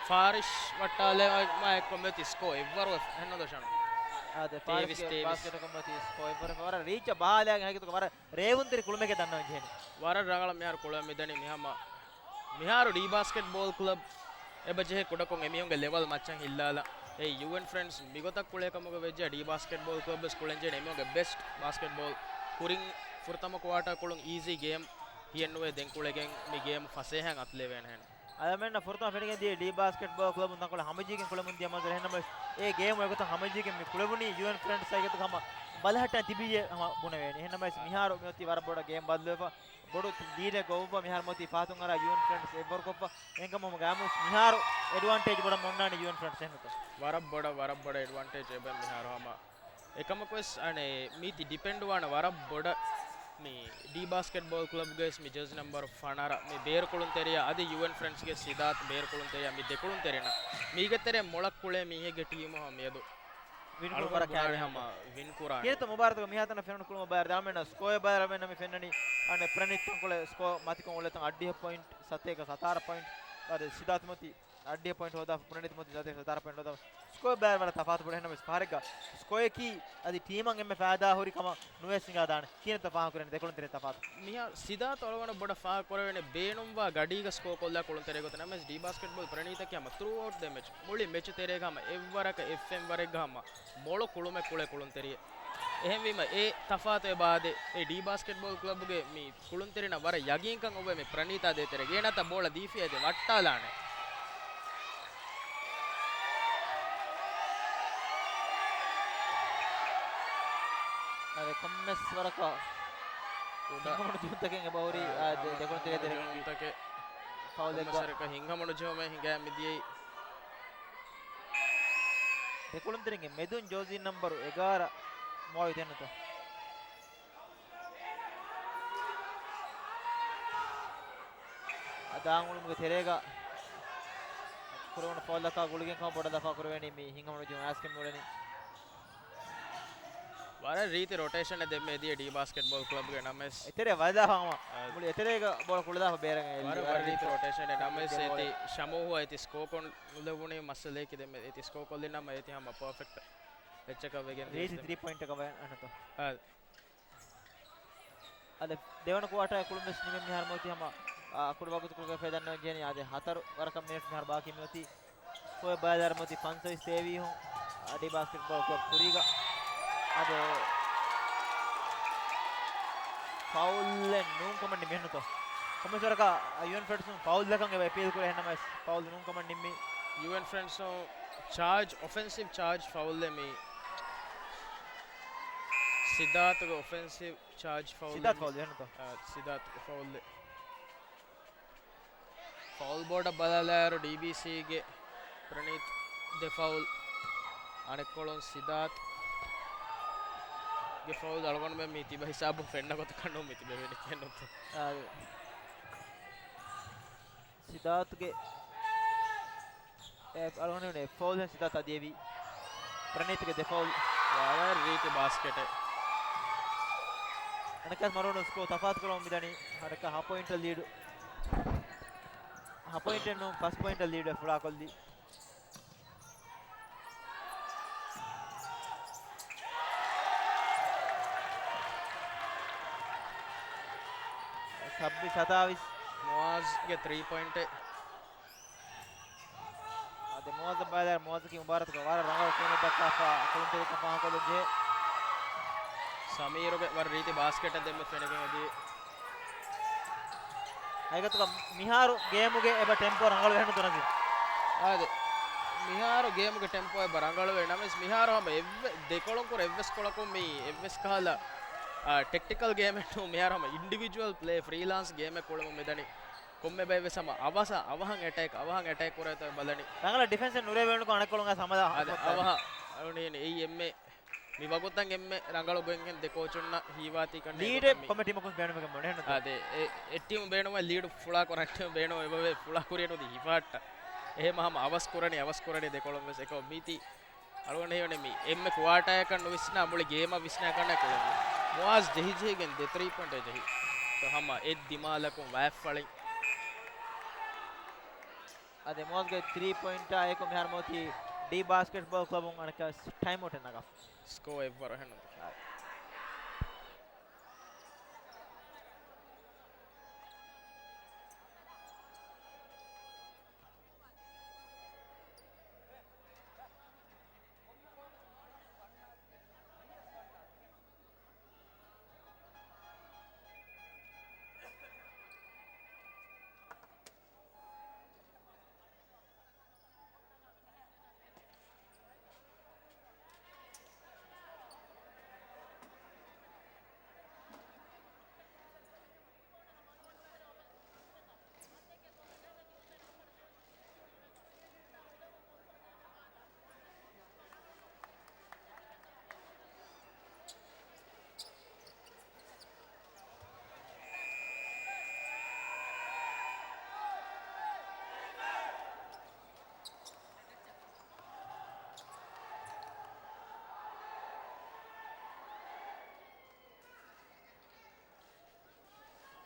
ފާރިޝް ވައްޓާލެވުމާ އެއްކޮށް މިއޮތީ ސްކޯ އެއްވަރު އެއް ނުދޮށަނު. އާދެ، ތޭވީސް، ފާރިޝްގެ ތޭވީސް. ބާސްކެޓަކުން މިއޮތީ ސްކޯ އެއްވަރު ވަރަށް ރީޗަށް ބަހާލާގެން ހަގީގަތުގަ ވަރަށް ރޭވުންތެރި ކުޅުމެކޭ ދަންނަވަން ޖެހެނީ. ވަރަށް ރަނގަޅަށް މިހާރު ކުޅެވެމިދަނީ މިހަމަ މިހާރު ޑީ ބާސްކެޓްބޯލް ކްލަބް އެބަ ޖެހޭ ކުޑަކޮށް އެމީހުންގެ ލެވަލް މައްޗަށް ހިއްލާލަން. އެ ޔޫއެން ފްރެންޑްސް މިގޮތަށް ކުޅޭ ކަމުގަ ވެއްޖެ ޑީ ބާސްކެޓްބޯލް ކްލަބް ވެސް ކުޅެން ޖެހޭ އެމީހުންގެ ބެސްޓް ބާސްކެޓްބޯލް. ކުރިން ފުރަތަމަ ކުއާޓާ ކުޅުން އީޒީ ގޭމް ހިއެއްނުވޭ ދެން ކުޅެގެން މި ގޭމް ފަސޭހައިން އަތުލެވޭނެހެން. އަޅަމެންނަށް ފުރަތަމަ ފެނިގެން ދިޔަ ޑީ ބާސްކެޓްބޯލް ކްލަބުން ތަންކޮޅެއް ހަމަޖެހިގެން ކުޅެމުން ދިޔަ މަންޒަރު. އެހެންނަމަވެސް އެ ގޭމް އެގޮތަށް ހަމަޖެހިގެން މި ކުޅެވުނީ ޔޫއެން ފްރެންޑްސް އެގޮތަށް ހަމަ ބަލަހައްޓަން ތިބިއްޔޭ ހަމަ ބުނެވޭނެ. އެހެންނަމަވެސް މިހާރު މިއޮތީ ވަރަށް ބޮޑަށް ގޭމް ބަދަލުވެފަ. ބޮޑު ލީޑެއް ގޮއްވާ މިހާރު މިއޮތީ ފަހަތުން އަރާ ޔޫއެން ފްރެންޑްސް އެއްވަރުކޮށްފަ. އެހެންކަމުން ގާމުސް މިހާރު އެޑްވާންޓޭޖް ބޮޑަށް އޮންނާނެ ޔޫއެން ފްރެންޑްސް އެހެންނުތަ؟ ވަރަށް ބޮޑަށް، ވަރަށް ބޮޑަށް އެޑްވާންޓޭޖް އެބަ މިހާރު ހަމަ. އެކަމަކުވެސް އަނެ މީތި ޑިޕެންޑް ވާނެ ވަރަށް ބޮޑަށް މި ޑީ ބާސްކެޓްބޯލް ކްލަބްގެ ވެސް މި ޖާޒީ ނަމްބަރު ފަނަރަ މި ބޭރު ކުޅުންތެރިޔާ އަދި ޔޫއެން ފްރެންޑްސްގެ ސިދާތް ބޭރު ކުޅުންތެރިޔާ މި ދެ ކުޅުންތެރިންނަށް މީގެ ތެރޭ މޮޅަށް ކުޅޭ މީހެއްގެ ޓީމު ހަމަ މިއަދު ވިން ކުރުމަށް ބުނާނެ ހަމަ ވިން ކުރާނެ. ކިހިނެއްތަ މުބާރާތުގަ މިހާތަނަށް ފެނުނު ކުޅުމަށް ބައިވަރު ދާމެންނަށް ސްކޯއެއް ބައިވަރު މެންނަ މި ފެންނަނީ. އަނެ ޕްރަނީތް ތަންކޮޅެއް ސްކޯ މަތިކޮށް އުޅޭތަން އަށްޑިހަ ޕޮއިންޓް ސަތޭކަ ސަތާރަ ޕޮއިންޓް. އަދި ސިދާތު މަތި އަށްޑިހަ ޕޮއިންޓް ހޯދާފަ ޕްރަނީތް މަތި ސަތޭކަ ސަތާރަ ޕޮއިންޓް ހޯދާފަ ސްކޯއެއް ބައިވަރު ތަފާތު ބޮޑު. އެހެންނަމަވެސް ފަހަރެއްގަ ސްކޯއަކީ އަދި ޓީމަށް އެންމެ ފައިދާ ހުރި ކަމަށް ނުވެސް ހިނގާދާނެ. ކިހިނެއްތަ ފާހަގަކުރެވެނީ ދެކުޅުންތެރިން ތަފާތު؟ މިހާ ސިދާތު އަޅުގަނޑަށް ބޮޑަށް ފާހަގަކުރެވޭނެ ބޭނުންވާ ގަޑީގަ ސްކޯ ކޮށްލާ ކުޅުންތެރިއެއް ގޮތަށް. ނަމަވެސް ޑީ ބާސްކެޓްބޯލް ޕްރަނީތަކީ ހަމަ ތްރޫއައުޓް ދެ މެޗް މުޅި މެޗު ތެރޭގަ ހަމަ އެއްވަރަކަށް އެއްފެންވަރެއްގަ ހަމަ މޮޅު ކުޅުމެއް ކުޅޭ ކުޅުންތެރިއެއް. އެހެންވީމަ އެ ތަފާތު އެބަ އާދޭ. އެ ޑީ ބާސްކެޓްބޯލް ކްލަބުގެ މި ކުޅުންތެރިންނަށް ވަރަށް ޔަގީންކަން އޮވޭ މި ޕްރަނީތާ ދޭތެރޭގަ އޭނާތައް ބޯޅަ ދީފިއޭ އޭތި ވައްޓާލާނެ. އަދި ކޮންމެސް ވަރަކަށް ކުޑަ ހިނގަމަނުޖެހުންތަކެއް އެބަހުރި، އާ، އާ، ދެ-، ދެކުޅުންތެރި ތެރެއިން ހިނގަމަނުޖެހުންތަކެއް ފައުލެއްގަ. ކޮންމެސް ވަރަކަށް ހިނގަމަނުޖެހުމެއް ހިނގާ މިދިޔައީ. ދެކުޅުންތެރިންގެ މެދުން ޖާޒީ ނަމްބަރު އެގާރަ މޮޅަށް ތެނުތޯ. އަދާ އުޅުމުގެ ތެރޭގަ ކުރެވުނު ފައުލަކާ ގުޅިގެން ކަމަށް ބޮޑަށް ލަފާ ކުރެވޭނީ މި ހިނގަމަނުޖެހުން އައިސްގެން މިއުޅެނީ. ވަރަށް ރީތި ރޮޓޭޝަނެއް ދެންމެ ދިޔަ ޑީ ބާސްކެޓްބޯލް ކްލަބްގެ ނަމަވެސް. އެތެރޭ ވަދާފަ ހަމަ. އާ. މުޅި އެތެރޭގަ ބޯޅަ ކުޅެދާފަ ބޭރަށް އެއްލި. ވަރަށް، ވަރަށް ވަރަށް ރީތި ރޮޓޭޝަނެއް ނަމަވެސް އޭތި ޝަމޫހު އޭތި ސްކޯ ކޮށް ނުލެވުނީ މައްސަލައެކޭ ދެންމެ އޭތި ސްކޯ ކޮށްލި ނަމަ އޭތި ހަމަ ޕާފެކްޓް އެއްޗަކަށް ވެގެން ރީތި ދިޔަސް ތިރީ ޕޮއިންޓަކަށް ވަޔަން އަންނަތޯ. އާ. އަދި ދެވަނަ ކުއާޓާ ކުޅުން ވެސް ނިމެން މިހާރު މިއޮތީ ހަމަ، އާ، ކުޑަ ވަގުތުކޮޅުގަ ފެދަންނަ ޖެނި އާދެ ހަތަރު ވަރަކަށް މިނެޓް މިހާރު ބާކީ މިއޮތީ. ސްކޯއެއް ބައިލާރަ މިއޮތީ ފަންސަވީސް ތޭވީހުން އަދި ބާސްކެޓްބޯލް ކްލަބް ކުރީގަ. އަދި ފައުލެއް ނޫން ކަމަށް ނިމި އެހެންނުތޯ. ކޮންމެސް ވަރަކަށް ޔޫއެން ފްރެންޑްސުން ފައުލް ދައްކަން އެބަ އެޕީލް ކުރޭ އެހެންނަމަވެސް ފައުލް ނޫން ކަމަށް ނިންމީ. ޔޫއެން ފްރެންޑްސުން ޗާޖް، އޮފެންސިވް ޗާޖް ފައުލްއެއް މީ. ސިދާތުގެ އޮފެންސިވް ޗާޖް ފައުލް. ސިދާތު މި-، ފައުލް އެހެންތޯ؟ އާ، ސިދާތުގެ ފައުލް. ފައުލް ބޯޑަށް ބަލާލާއިރު ޑީބީސީގެ ޕްރަނީތް ދެ ފައުލް. އަނެއްކޮޅުން ސިދާތުގެ ފައުލް އަޅުގަނޑުމެން މި ތިބަ ހިސާބުން ފެންނަ ގޮތަކަށް ނޫން މި ތިބެވެނީ ކިޔަން ނުތޯ. އާ، ސިދާތުގެ އެ، އަޅުގަނޑު އެ ފައުލް ހެން ސިދާތު އަދި އެވީ. ޕްރަނީތުގެ ދެ ފައުލް. ވަރަށް ރީތި ބާސްކެޓެއް. އަނެއްކާސް މަރުވަނު ސްކޯ ތަފާތު ކުރަމުން މިދަނީ. އަނެއްކާ ހަ ޕޮއިންޓަށް ލީޑު. ހަ ޕޮއިންޓެއް ނޫން، ފަސް ޕޮއިންޓަށް ލީޑު ފުޅާކޮށްލީ. ސައްބީސް ސަތާވީސް. ގެ ތްރީ ޕޮއިންޓެއް. އަދި މުއައްޒަ ބައިލާ މުއައްޒަކީ މުބާރާތުގަ ވަރަށް ރަނގަޅު ކުޅުންތެރިކަން ދައްކާފަ ކުޅުންތެރިކަން ފާހަގަކޮށްލަން ޖެހޭ. ސަމީރުގެ ވަރަށް ރީތި ބާސްކެޓެއް ދެންމެ ފެނިގެން އެދި. ހަގީގަތުގަ މިހާރު ގޭމުގެ އެބަ ޓެމްޕޯ ރަނގަޅު ވެހެން ތުނަޒީ. އާދެ. މިހާރު ގޭމުގެ ޓެމްޕޯ އެބަ ރަނގަޅުވޭ ނަމަވެސް މިހާރު ހަމަ އެއްވެ-، ދެކޮޅުން ކުރެ އެއްވެސް ކޮޅަކުން މި އެއްވެސް ކަހަލަ، އާ، ޓެކްޓިކަލް ގޭމެއް ނޫން. މިހާރު ހަމަ އިންޑިވިޖުއަލް ޕްލޭ ފްރީލާންސް ގޭމެއް ކުޅެމުން މިދަނީ. ކޮންމެ ބައެއް ވެސް ހަމަ އަވަސަ-، އަވަހަށް އެޓޭކް، އަވަހަށް އެޓޭކް ކުރޭތޯ ބަލަނީ. ރަނގަޅަށް ޑިފެންސެއް ނުރޭ ވެވެނުކޮށް އަނެއްކޮޅުން ސަމަލާ އަދި ހަމަ އަވަހަށް އަޅުނީ އެއީ އެންމެ މި ވަގުތަށް އެންމެ ރަނގަޅު ގޮތްގެން ދެ ކޯޗުންނަށް ހީވާތީ ކަންނޭނގެ ލީޑެއް ކަމީ. ކޮމެ ޓީމަކުން ބޭނުމެގެން ބޮޑެހެން އާ، ދެ-، އެ-، އެއް ޓީމު ބޭނުމަށް ލީޑު ފުޅާކޮށް ރަންޓީމު ބޭނުމަށް އެބަވޭ ފުޅާ ކުރިޔަށް ނުދީ ހިފާއްޓަ. އެހެންމަ ހަމަ އަވަސް ކުރަނީ، އަވަސް ކުރަނީ ދެކޮޅުން ވެސް. އެކަމަ މީތި އަޅުގަނޑު ހީވަނީ މި އެންމެ ކުއާޓާއަކަށް ނުވިސްނާ މުޅި ގޭމަށް ވިސްނާ ކަންނޭ ކުޅެން. މުއާޒް ޖެހިޖެހިގެން ދެ ތްރީ ޕޮއިންޓެއް ޖެހި. ތޯ ހަމަ އެއް ދިމާލަކުން ވާތްފަޅިން. އަދި މުއާޒްގެ ތްރީ ޕޮއިންޓާ އެކު މިހާރު މިއޮތީ ޑީ ބާސްކެޓްބޯލް ކްލަބުން އަނެއްކާ ޓައިމް އައުޓެއް ނަގާފަ. ސްކޯ އެއްވަރު ހެންނު.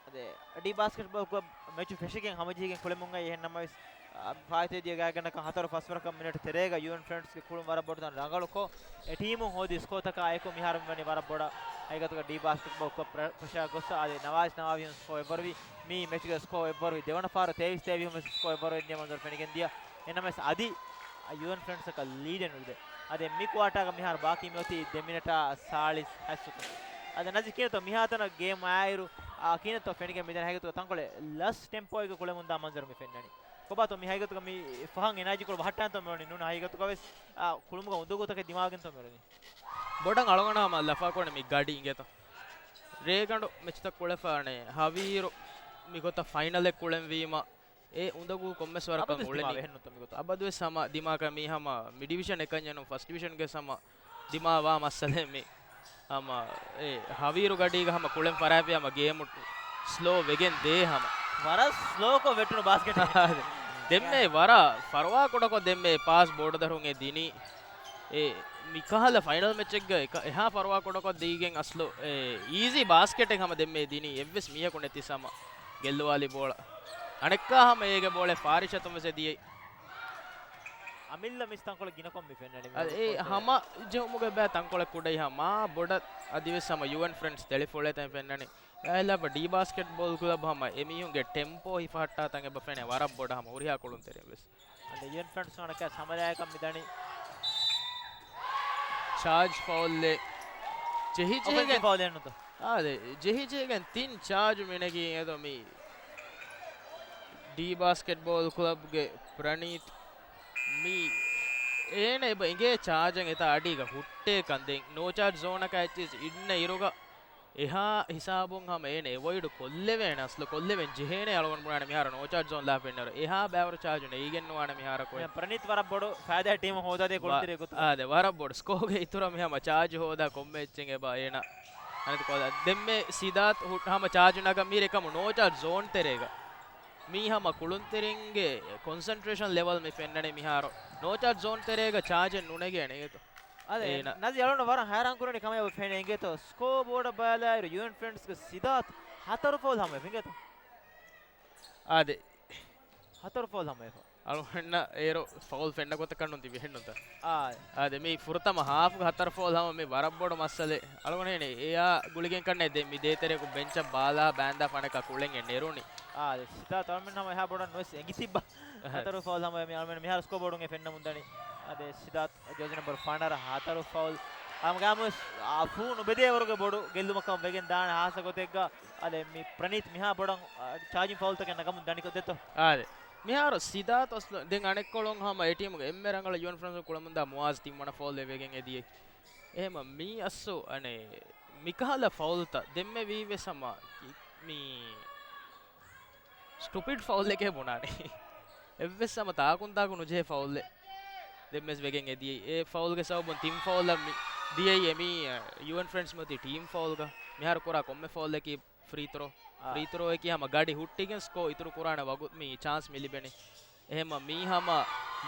އަދި ޑީ ބާސްކެޓްބޯލް ކްލަބް މެޗު ފެށިގެން ހަމަޖެހިގެން ކުޅެމުން އައި. އެހެން ނަމަވެސް، އާ، ފާއިތުވެދިޔަ ގާތްގަނޑަކަށް ހަތަރު ފަސްވަރަކަށް މިނެޓު ތެރޭގަ ޔޫއެން ފްރެންޑްސްގެ ކުޅުން ވަރަށް ބޮޑު ތަން ރަނގަޅުކޮށް، އެ ޓީމުން ހޯދި ސްކޯ ތަކާ އެކު މިހާރު މިވަނީ ވަރަށް ބޮޑަށް. ހަގީގަތުގަ ޑީ ބާސްކެޓްބޯލް ކްލަބް ޕްރެ-، ޕްރެޝާ ގޮއްސަ އަދި ނަވާޒް ނަވާވީ ސްކޯ އެއްވަރުވި. މި މެޗުގެ ސްކޯ އެއްވަރުވި. ދެވަނަ ފަހަރު ތޭވީސް ތޭވީސް ސްކޯ އެއްވަރުވެ ދިޔަ މަންޒަރު ފެނިގެން ދިޔަ. އެނަމެސް އަދި ޔޫއެން ފްރެންޑްސަކަށް ލީޑެއް ނުލިބޭ. އަދި މި ކުއާޓާގަ މިހާރު ބާކީ މިއޮތީ ދެ މިނެޓާ ސާޅީސް ހަތް ސެކަންޑް. އަދި ނަޒީ ކިހިނެއްތޯ މިހާތަނަށް ގޭމް އައިއިރު، އާ، ކިހިނެއްތޯ ފެނިގެން މިދަނީ؟ ހަގީގަތުގަ ތަންކޮޅެއް ލަސް ޓެމްޕޯއެއްގަ ކުޅެމުންދާ މަންޒަރު މި ފެންނަނީ. ކޮބާތޯ މި ހަގީގަތުގަ މި ފަހަން އެނާޖީކޮޅު ބަހައްޓާންތޯ މިވަނީ؟ ނޫން ހަގީގަތުގަ ވެސް، އާ، ކުޅުމުގަ އުނދަގޫތަކެއް ދިމާވެގެންތޯ މިވަނީ؟ ބޮޑަށް އަޅުގަނޑު ހަމަ ލަފާކުރަނީ މި ގަޑި އިނގޭތޯ. ރޭގަނޑު މެޗުތައް ކުޅެފާނެ ހަވީރު މިގޮތަށް ފައިނަލެއް ކުޅެންވީމަ އެ އުނދަގޫ ކޮންމެސް ވަރަކަށް އަބަދުވެސް ދިމާވޭ އުޅެނީ. އެހެންނުތަ މިގޮތަށް؟ އަބަދުވެސް ހަމަ ދިމާކަށް މީ ހަމަ މި ޑިވިޝަން އެކަންޏެއް ނޫން، ފަސްޓް ޑިވިޝަންގެ ހަމަ ދިމާވާ މައްސަލައެއް މީ. ހަމަ އެ ހަވީރު ގަޑީގަ ހަމަ ކުޅެން ފަރާތްވި ހަމަ ގޭމު ސްލޯ ވެގެން ދޭ ހަމަ. ވަރަށް ސްލޯކޮށް ވެއްޓުނު ބާސްކެޓް. ދެންމެ ވަރަށް ފަރުވާ ކުޑަކޮށް ދެންމެ ޕާސް ބޯޑަދަރުން އެ ދިނީ. އެ މިކަހަލަ ފައިނަލް މެޗެއްގަ އެކަ-، އެހާ ފަރުވާ ކުޑަކޮށް ދީގެން އަސްލު އެ އީޒީ ބާސްކެޓެއް ހަމަ ދެންމެ ދިނީ. އެއްވެސް މީހަކު ނެތި ސަމަ ގެއްލުވާލި ބޯޅަ. އަނެއްކާ ހަމަ އޭގެ ބޯޅަ ފާރިޝަތުން ވެސް އެ ދިޔައީ. އަމިއްލަ މިސް ތަންކޮޅެއް ގިނަކޮށް މި ފެންނަނީ އަދި އެ މި ހަމަ ޖެހުމުގެ ބައި ތަންކޮޅެއް ކުޑައި ހަމަ ބޮޑަށް އަދިވެސް ހަމަ ޔޫއެން ފްރެންޑްސް ތެޅިފޮޅޭ ތަން ފެންނަނީ. އެއާއިލާފަ ޑީ ބާސްކެޓްބޯލް ކްލަބް ހަމަ އެމީހުންގެ ޓެމްޕޯ ހިފަހައްޓާ ތަން އެބަ ފެނޭ ވަރަށް ބޮޑަށް ހަމަ ހުރިހާ ކުޅުންތެރިން ވެސް. އަދި ޔޫއެން ފްރެންޑްސް ނަނަކަ ސަމަލާއަކަށް މިދަނީ. ޗާޖް ފައުލްއެއް ޖެހި ޖެހިގެން އޮފެންސިވް ފައުލްއެއް ނުތަ؟ އާދެ، ޖެހި ޖެހިގެން ތިން ޗާޖު މިނެގީ އެދޯ މި ޑީ ބާސްކެޓްބޯލް ކްލަބްގެ ޕްރަނީތް މި އޭނަ އެބަ އިނގޭ ޗާޖަށް އެތާ އަޑީގަ ހުއްޓޭ ކަން ދެން ނޯ ޗާޖް ޒޯނަކަށް އެއްޗިސް އިންނަ އިރުގަ އެހާ ހިސާބުން ހަމަ އޭނަ އެވޮއިޑް ކޮށްލެވޭނެ، އަސްލު ކޮށްލެވެން ޖެހޭނެ. އަޅުގަނޑު ބުނާނެ މިހާރު ނޯ ޗާޖް ޒޯން ލާފަ އިންނައިރު އެހާ ބައިވަރު ޗާޖު ނެގިގެން ނުވާނެ މިހާރަކު. ޕްރަނީތް ވަރަށް ބޮޑު ފައިދާ ޓީމު ހޯދާދޭ ވަ-، ކުޅުންތެރިޔަކު. އާދެ، ވަރަށް ބޮޑު ސްކޯގެ އިތުރަށް މި ހަމަ ޗާޖް ހޯދާ ކޮންމެ އެއްޗެއް އެބަ އޭނަ. އަނެއް ކޮލަ ދެންމެ ސިދާތް ހު-، ހަމަ ޗާޖު ނަގަ މީރެ ކަމު ނޯ ޗާޖް ޒޯން ތެރޭގަ. މީ ހަމަ ކުޅުންތެރިންގެ ކޮންސެންޓްރޭޝަން ލެވަލް މި ފެންނަނީ މިހާރު. ނޯ ޗާޖް ޒޯން ތެރޭގަ ޗާޖެއް ނުނެގޭނެ އެތޯ. އަދެ، އޭނަ. ނަޒީ އަޅުން ވަރަށް ހައިރާން ކުރަނީ ކަމެއް އެބަ ފެނޭ އިނގޭތޯ. ސްކޯ ބޯޑަށް ބަލާއިރު ޔޫއެން ފްރެންޑްސްގެ ސިދާތް ހަތަރު ފައުލް ހަމަ އިނގޭތޯ. އާދެ. ހަތަރު ފައުލް ހަމަވެފަ. އަޅުގަނޑަށް އޭރު ފައުލް ފެންނަ ގޮތަކަށް ނޫން ތިބި ހެންނުތަ؟ އާ. އާދެ، މި ފުރަތަމަ ހާފްގެ ހަތަރު ފައުލް ހަމަ މި ވަރަށް ބޮޑު މައްސަލެއް. އަޅުގަނޑު ހެނެ އެއާ ގުޅިގެން ކަންނޭ ދެން މި ދޭތެރެއަކު ބެންޗަށް ބާލާ ބާންދާ ފަނަކަ ކުޅެން އެ ނެރުނީ. އާ، އާދެ، ސިދާތު އަޅުމެން ހަމަ އެހާ ބޮޑަށް ނުވެސް އެނގި ތިއްބަ. އަހަ. ހަތަރު ފައުލް ހަމަ މި އަޅުމެން މިހާރު ސްކޯ ބޯޑުން އެ ފެންނަމުން ދަނީ. އާދެ، ސިދާތު ޖާޒީ ނަމްބަރު ފަނަރަ ހަތަރު ފައުލް. އާ، މިގާމުވެސް އާ، ފޫ ނުބެދޭ ވަރުގެ ބޮޑު ގެއްލުމަކަށް ވެގެން ދާނެ ހާއްސަ ގޮތެއްގަ. އާދެ، މި ޕްރަނީތް މިހާ ބޮޑަށް އާ، ޗާޖިން ފައުލްތަކެއް ނަގަމުން ދަނިކޮށް ދެތޯ. އާދެ. މިހާރު ސިދާތު އަސްލު ދެން އަނެއްކޮޅުން ހަމަ އެ ޓީމުގެ އެންމެ ރަނގަޅު ޔޫން ފްރެންޑްސް ކުޅަމުންދާ މުއާޒް ތިންވަނަ ފައުލް ވެގެން އެދިޔައީ. އެހެމަ މީ އަސްލު އަނެއް މިކަހަލަ ފައުލްތައް ދެންމެ ވީވެސް ހަމަ މި ސްޓުޕިޑް ފައުލްއެކޭ ބުނާނެ. އެއްވެސް ހަމަ ތާކުން ތާކު ނުޖެހޭ ފައުލްއެއް ދެންމެސް ވެގެން އެދިޔައީ. އެ ފައުލްގެ ސަބަބުން ތިން ފައުލްއަށް މި ދިޔައީ އެ މީ، އަ، ޔޫއެން ފްރެންޑްސް މަތި ޓީމް ފައުލްގަ. މިހާރު ކުރާ ކޮންމެ ފައުލްއަކީ ފްރީ ތްރޯ. އާ. ފްރީ ތްރޯއަކީ ހަމަ ގަޑި ހުއްޓިގެން ސްކޯ އިތުރު ކުރާނެ ވަގުތު މި ޗާންސް މި ލިބެނީ. އެހެމަ މީ ހަމަ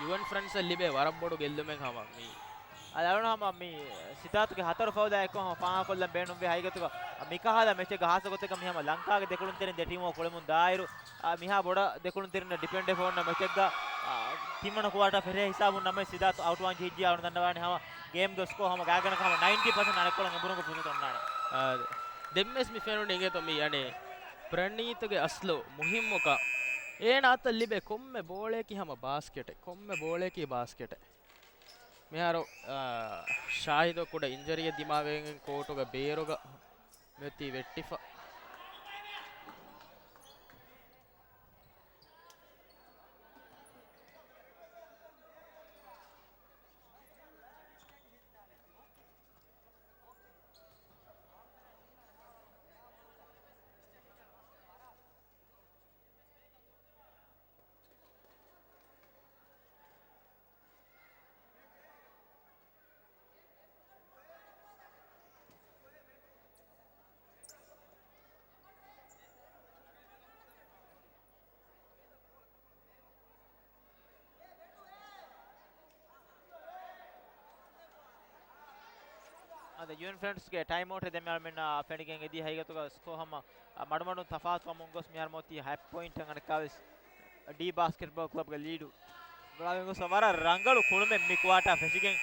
ޔޫއެން ފްރެންޑްސަށް ލިބޭ ވަރަށް ބޮޑު ގެއްލުމެއް ހަމަ މީ. އަދި އަޅުން ހަމަ މި ސިދާތުގެ ހަތަރު ފައުލާ އެއްކޮށް ހަމަ ފާހަގަކޮށްލަން ބޭނުންވޭ ހަގީގަތުގަ މިކަހަލަ މެޗެއްގަ ހާއްސަ ގޮތެއްގަ މި ހަމަ ލަންކާގެ ދެކުޅުންތެރިން ދެ ޓީމު ކުޅެމުން ދާއިރު، އާ، މިހާ ބޮޑަށް ދެކުޅުންތެރިންނަށް ޑިފެންޑެއް ހޯންނަ މެޗެއްގަ، އާ، ތިންވަނަ ކުއާޓާ ފެށޭ ހިސާބުން ނަމަވެސް ސިދާތު އައުޓްވާން ޖެހިއްޖެ އަޅުން ދަންނަވާނެ ހަމަ ގޭމްގެ ސްކޯ ހަމަ ގާތްގަނޑަކަށް ހަމަ ނައިންޓީ ޕަސެންޓް އަނެއްކޮޅަށް އެނބުރުމުގެ ފުރުސަތު އޮންނާނެ. އާ، ދެންވެސް މި ފެނުނީ އިނގޭތޯ މި އަނެއް ޕްރަނީތުގެ އަސްލު މުހިއްމުކަން. އޭނާ އަތަށް ލިބޭ ކޮންމެ ބޯޅަޔަކީ ހަމަ ބާސްކެޓެއް. ކޮންމެ ބޯޅަޔަކީ ބާސްކެޓެއް. މިހާރު، އާ، ޝާހިދަށް ކުޑަ އިންޖަރީއެއް ދިމާވެގެން ކޯޓުގެ ބޭރުގަ މިއޮތީ ވެއްޓިފަ. އަދި ޔޫން ފްރެންޑްސްގެ ޓައިމް އައުޓެއް ދެން މިހާރު މިންނަ ފެނިގެން އެދި ހަގީގަތުގަ ސްކޯ ހަމަ މަޑުމަޑުން ތަފާތުވަމުން ގޮސް މިހާރު މޮތީ ހަތް ޕޮއިންޓަށް އަނެއްކާވެސް ޑީ ބާސްކެޓްބޯލް ކްލަބްގެ ލީޑު ބަލާގެން ގޮސް ވަރަށް ރަނގަޅު ކުޅުމެއް މި ކުއާޓާ ފެށިގެން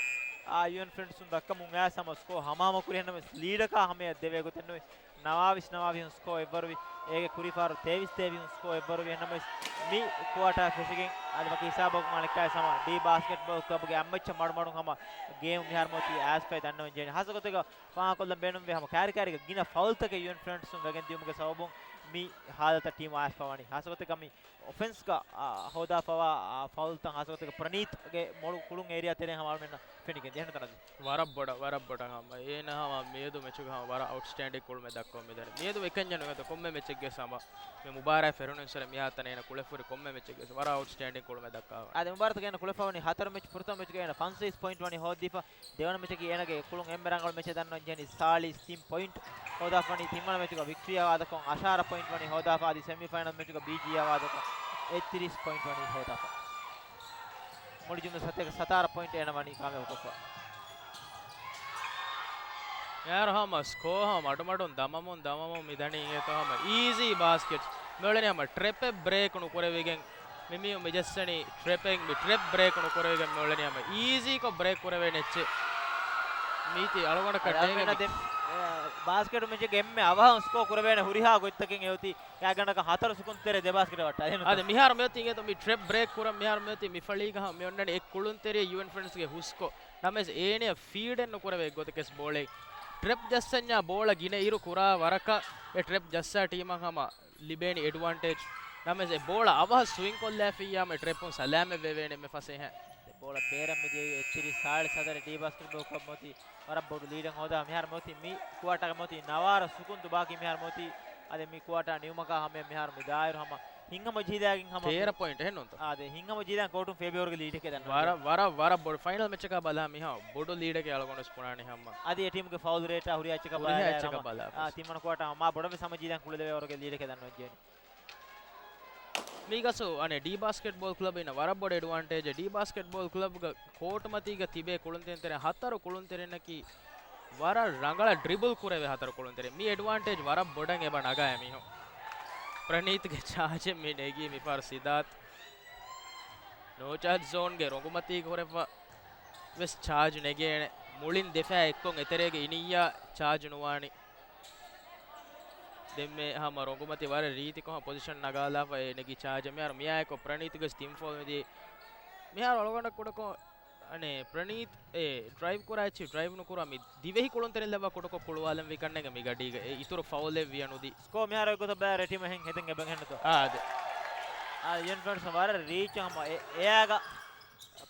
އާ ޔޫން ފްރެންޑްސުން ދައްކަމުން އައިސް ހަމަ ސްކޯ ހަމަހަމަ ކުރި ހެންނަމެސް ލީޑަކާ ހަމަޔަށް ދެވޭ ގޮތެއް ނުވި ނަވާވީސް ނަވާވީހުން ސްކޯ އެއްވަރުވި. އޭގެ ކުރީ ފަހަރު ތޭވީސް ތޭވީހުން ސްކޯ އެއްވަރުވި ހެންނަމެސް މި ކުއާޓާ ފެށިގެން އަދި ވަކި ހިސާބަކުން އަނެއްކާވެސް ހަމަ ޑީ ބާސްކެޓްބޯލް ކްލަބްގެ އަތްމައްޗަށް މަޑުމަޑުން ހަމަ ގޭމް މިހާރު މޮތީ އައިސްފައި ދަންނަވަން ޖެހެނީ. ހާއްސަ ގޮތެއްގަ ފާހަގަކޮށްލަން ބޭނުންވޭ ހަމަ ކައިރިކައިރިގަ ގިނަ ފައުލްތަކެއް ޔޫން ފްރެންޑްސުން ވެގެން ދިޔުމުގެ ސަބަބުން މި ހާލަތަށް ޓީމު އައިސްފަވަނީ. ހާއްސަ ގޮތެއްގަ މި އޮފެންސްގަ، އާ، ހޯދާފަވާ، އާ، ފައުލްތައް ހާއްސަ ގޮތެއްގަ ޕްރަނީތްގެ މޮޅު ކުޅުން އޭރިއާ ތެރޭ ހަމަ އަޅުމެންނަށް ފެނިގެން ދިޔަ ހެން ތަނަދު. ވަރަށް ބޮޑަށް، ވަރަށް ބޮޑަށް ހަމަ. އޭނަ ހަމަ މިއަދު މެޗުގަ ހަމަ ވަރަށް އައުޓްސްޓޭންޑިން ކުޅުމެއް ދައްކަވަމުން މިދަނީ. މިއަދު އެކަންޏެއް ނުވޭތޯ ކޮންމެ މެޗެއްގެ ހަމަ މި މުބާރާތް ފެށުނު އިންސަރެ މިހާތަނަ އޭނަ ކުޅެފުރި ކޮންމެ މެޗެއްގެ ވަރަށް އައުޓްސްޓޭންޑިން ކުޅުމެއް ދައްކާ. އާދެ، މުބާރާތުގަ އޭނަ ކުޅެފަވަނީ ހަތަރު މެޗް، ފުރަތަމަ މެޗުގަ އޭނަ ފަންސަވީސް ޕޮއިންޓް ވަނީ ހޯދީފަ. ދެވަނަ މެޗަކީ އޭނަގެ ކުޅުން އެންމެ ރަނގަޅު މެޗެއް ދަންނަވަން ޖެހެނީ ސާޅީސް ތިން ޕޮއިންޓް ހޯދާފަނީ. ތިންވަނަ މެޗުގަ ވިކްޓްރީ އަވާދަކޮށް އަށާރަ ޕޮއިންޓް ވަނީ ހޯދާފަ. އަދި ސެމީފައިނަލް މެޗުގަ ބީޖީ އަވާދަކޮށް އެއްތިރީސް ޕޮއިންޓް ވަނީ ހޯދާފަ. މުޅި ޖުމްލަ ސަތޭކަ ސަތާރަ ޕޮއިންޓް އޭނަ ވަނީ ކާމިޔާބުކޮށްފަ. މިހާރު ހަމަ ސްކޯ ހަމަ މަޑުމަޑުން ދަމަމުން ދަމަމުން މި ދަނީ އިނގޭތޯ ހަމަ އީޒީ ބާސްކެޓް. މިއުޅެނީ ހަމަ ޓްރެޕެއް ބްރޭކް ނުކުރެވިގެން މި މީހުން މި ޖައްސަނީ ޓްރެޕެއް، މި ޓްރެޕް ބްރޭކް ނުކުރެވިގެން މިއުޅެނީ ހަމަ އީޒީކޮށް ބްރޭކް ކުރެވޭނެ އެއްޗެއް. މީތި އަޅުގަނޑަކަށް ނޭނގެ މި ބާސްކެޓް މެޗެއްގެ އެންމެ އަވަހަށް ސްކޯ ކުރެވޭނެ ހުރިހާ ގޮތްތަކެއް އެއޮތީ. ގާތްގަނޑަކަށް ހަތަރު ސުކުންތެރޭ ދެ ބާސްކެޓް ވައްޓާ. އާދެ، މިހާރު މިއޮތީ އިނގޭތޯ މި ޓްރެޕް ބްރޭކް ކުރަން މިހާރު މިއޮތީ މި ފަޅީގަ ހަމަ މި އޮންނަނީ އެއް ކުޅުންތެރިޔެއް ޔޫއެން ފްރެންޑްސްގެ ހުސްކޮށް. ނަމަވެސް އޭނަޔަށް ފީޑެއް ނުކުރެވޭ ގޮތެކެސް ބޯޅައެއް. ޓްރެޕް ޖައްސަންޏާ ބޯޅަ ގިނަ އިރު ކުރާ ވަރަކަށް އެ ޓްރެޕް ޖައްސާ ޓީމަށް ހަމަ ލިބޭނީ އެޑްވާންޓޭޖް. ނަމަވެސް އެ ބޯޅަ އަވަހަށް ސްވިން ކޮށްލާފިއްޔާމަ ޓްރެޕުން ސަލާމަތް ވެވޭނެ އެންމެ ފަސޭހަ. އެ ބޯޅަ ބޭރަށް މިދިޔައީ އެއްތިރީސް ސާޅީސް ހަތަރު ޑީ ބާސްކެޓްބޯލް ކްލަބް މިއޮތީ ވަރަށް ބޮޑު ލީޑެއް ހޯދާ. މިހާރު މިއޮތީ މި ކުއާޓާގެ މިއޮތީ ނަވާރަ ސުކުން ދުބާކީ މިހާރު މިއޮތީ. އަދި މި ކުއާޓާ ނިމުމަކާ ހަމަޔަށް މިހާރު މި ދާއިރު ހަމަ ހިނގަމަ ޖީލާގެން ހަމަ ތޭރަ ޕޮއިންޓް އެހެންނޫންތަ؟ އާދެ، ހިނގަމަ ޖީލާގެން ކޯޓުން ފޭބިއަވަރުގެ ލީޑެކޭ ދަންނަވަން. ވަރަށް، ވަރަށް، ވަރަށް ބޮޑު ފައިނަލް މެޗަކާ ބަލާ މިހާ ބޮޑު ލީޑެކޭ އަޅުގަނޑު ވެސް ބުނާނީ ހަމަ. އަދި އެ ޓީމުގެ ފައުލް ރޭޓާ ހުރިހާ އެއްޗަކަށް ބަލާ، އާ، ތިންވަނަ ކުއާޓާ ހަމަ ބޮޑަށް ވެސް ހަމަ ޖީލާގެން ކުޅެލެވޭ ވަރުގެ ލީޑެކޭ ދަންނަވަން ޖެހެނީ. މީގަސް އަނެއް ޑީ ބާސްކެޓްބޯލް ކްލަބް އިން ވަރަށް ބޮޑު އެޑްވާންޓޭޖެއް. ޑީ ބާސްކެޓްބޯލް ކްލަބްގަ ކޯޓު މަތީގަ ތިބޭ ކުޅުންތެރިންތެރެ ހަތަރު ކުޅުންތެރިންނަކީ ވަރަށް ރަނގަޅަށް ޑްރިބުލް ކުރެވޭ ހަތަރު ކުޅުންތެރިން. މި އެޑްވާންޓޭޖް ވަރަށް ބޮޑަށް އެބަ ނަގާ އެމީހުން. ޕްރަނީތްގެ ޗާޖެއް މި ނެގީ މިފަހަރު ސިދާތް. ނޯ ޗާޖް ޒޯންގެ ރޮނގުމަތީގަ ހުރެފަ ވެސް ޗާޖް ނެގޭނެ. މުޅިން ދެފައި އެއްކޮށް އެތެރޭގަ އިނިއްޔާ ޗާޖް ނުވާނީ. ދެންމެ ހަމަ ރޮނގުމަތި ވަރަށް ރީތިކޮށް ހަމަ ޕޮޒިޝަން ނަގާލާފަ އެ ނެގި ޗާޖް މިހާރު މިއާއެކު ޕްރަނީތުގެ ޓީމް ފޯލް މިދިޔަ. މިހާރު އަޅުގަނޑަށް ކުޑަކޮށް އަނެ ޕްރަނީތް އެ ޑްރައިވް ކުރާ އެއްޗި ޑްރައިވް ނުކުރާ މި ދިވެހި ކުޅުންތެރިން ލައްވާ ކުޑަކޮށް ކުޅުވާލަން ވީ ކަންނޭނގެ މި ގަޑީގަ އެ އިތުރު ފައުލެއް ވިޔަ ނުދީ. ސްކޯ މިހާރު އެއްގޮތަށް ބައި ރެޓީމަށް ހިން ހެދެން އެބަ ހެންނުތޯ؟ އާ، އާދެ. އާ، ޔޫން ފްރެންޑްސް ވަރަށް ރީޗް ހަމަ އެ-، އެއާގަ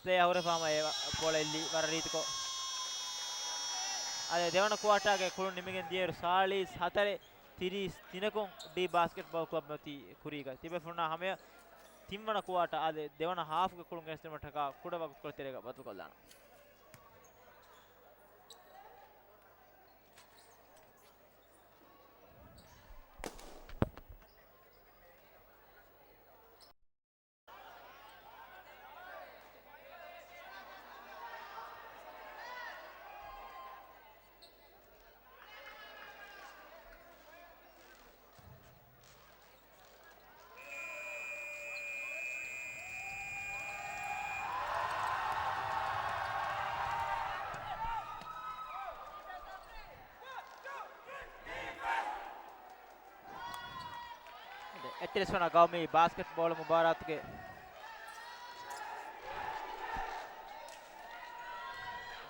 ޕްލޭ ހުރެފާމަ އެ ވަ-، ބޯޅަ އެއްލީ ވަރަށް ރީތިކޮށް. އާދެ، ދެވަނަ ކުއާޓާގެ ކުޅުން ނިމިގެން ދިޔައިރު ސާޅީސް ހަތަރެއް ތިރީސް ތިނަކުން ޑީ ބާސްކެޓްބޯލް ކްލަބް މިއޮތީ ކުރީގަ. ތިބޭފުޅުންނާ ހަމަޔަށް ތިންވަނަ ކުއާޓާ އާދެ، ދެވަނަ ހާފްގެ ކުޅުން ގެނެސްދިނުމަށްޓަކާ ކުޑަ ވަގުތުކޮޅެއް ތެރޭގަ ބަދަލުކޮށްލާނަން. އެއްތިރީސް ވަނަ ގައުމީ ބާސްކެޓްބޯޅަ މުބާރާތުގެ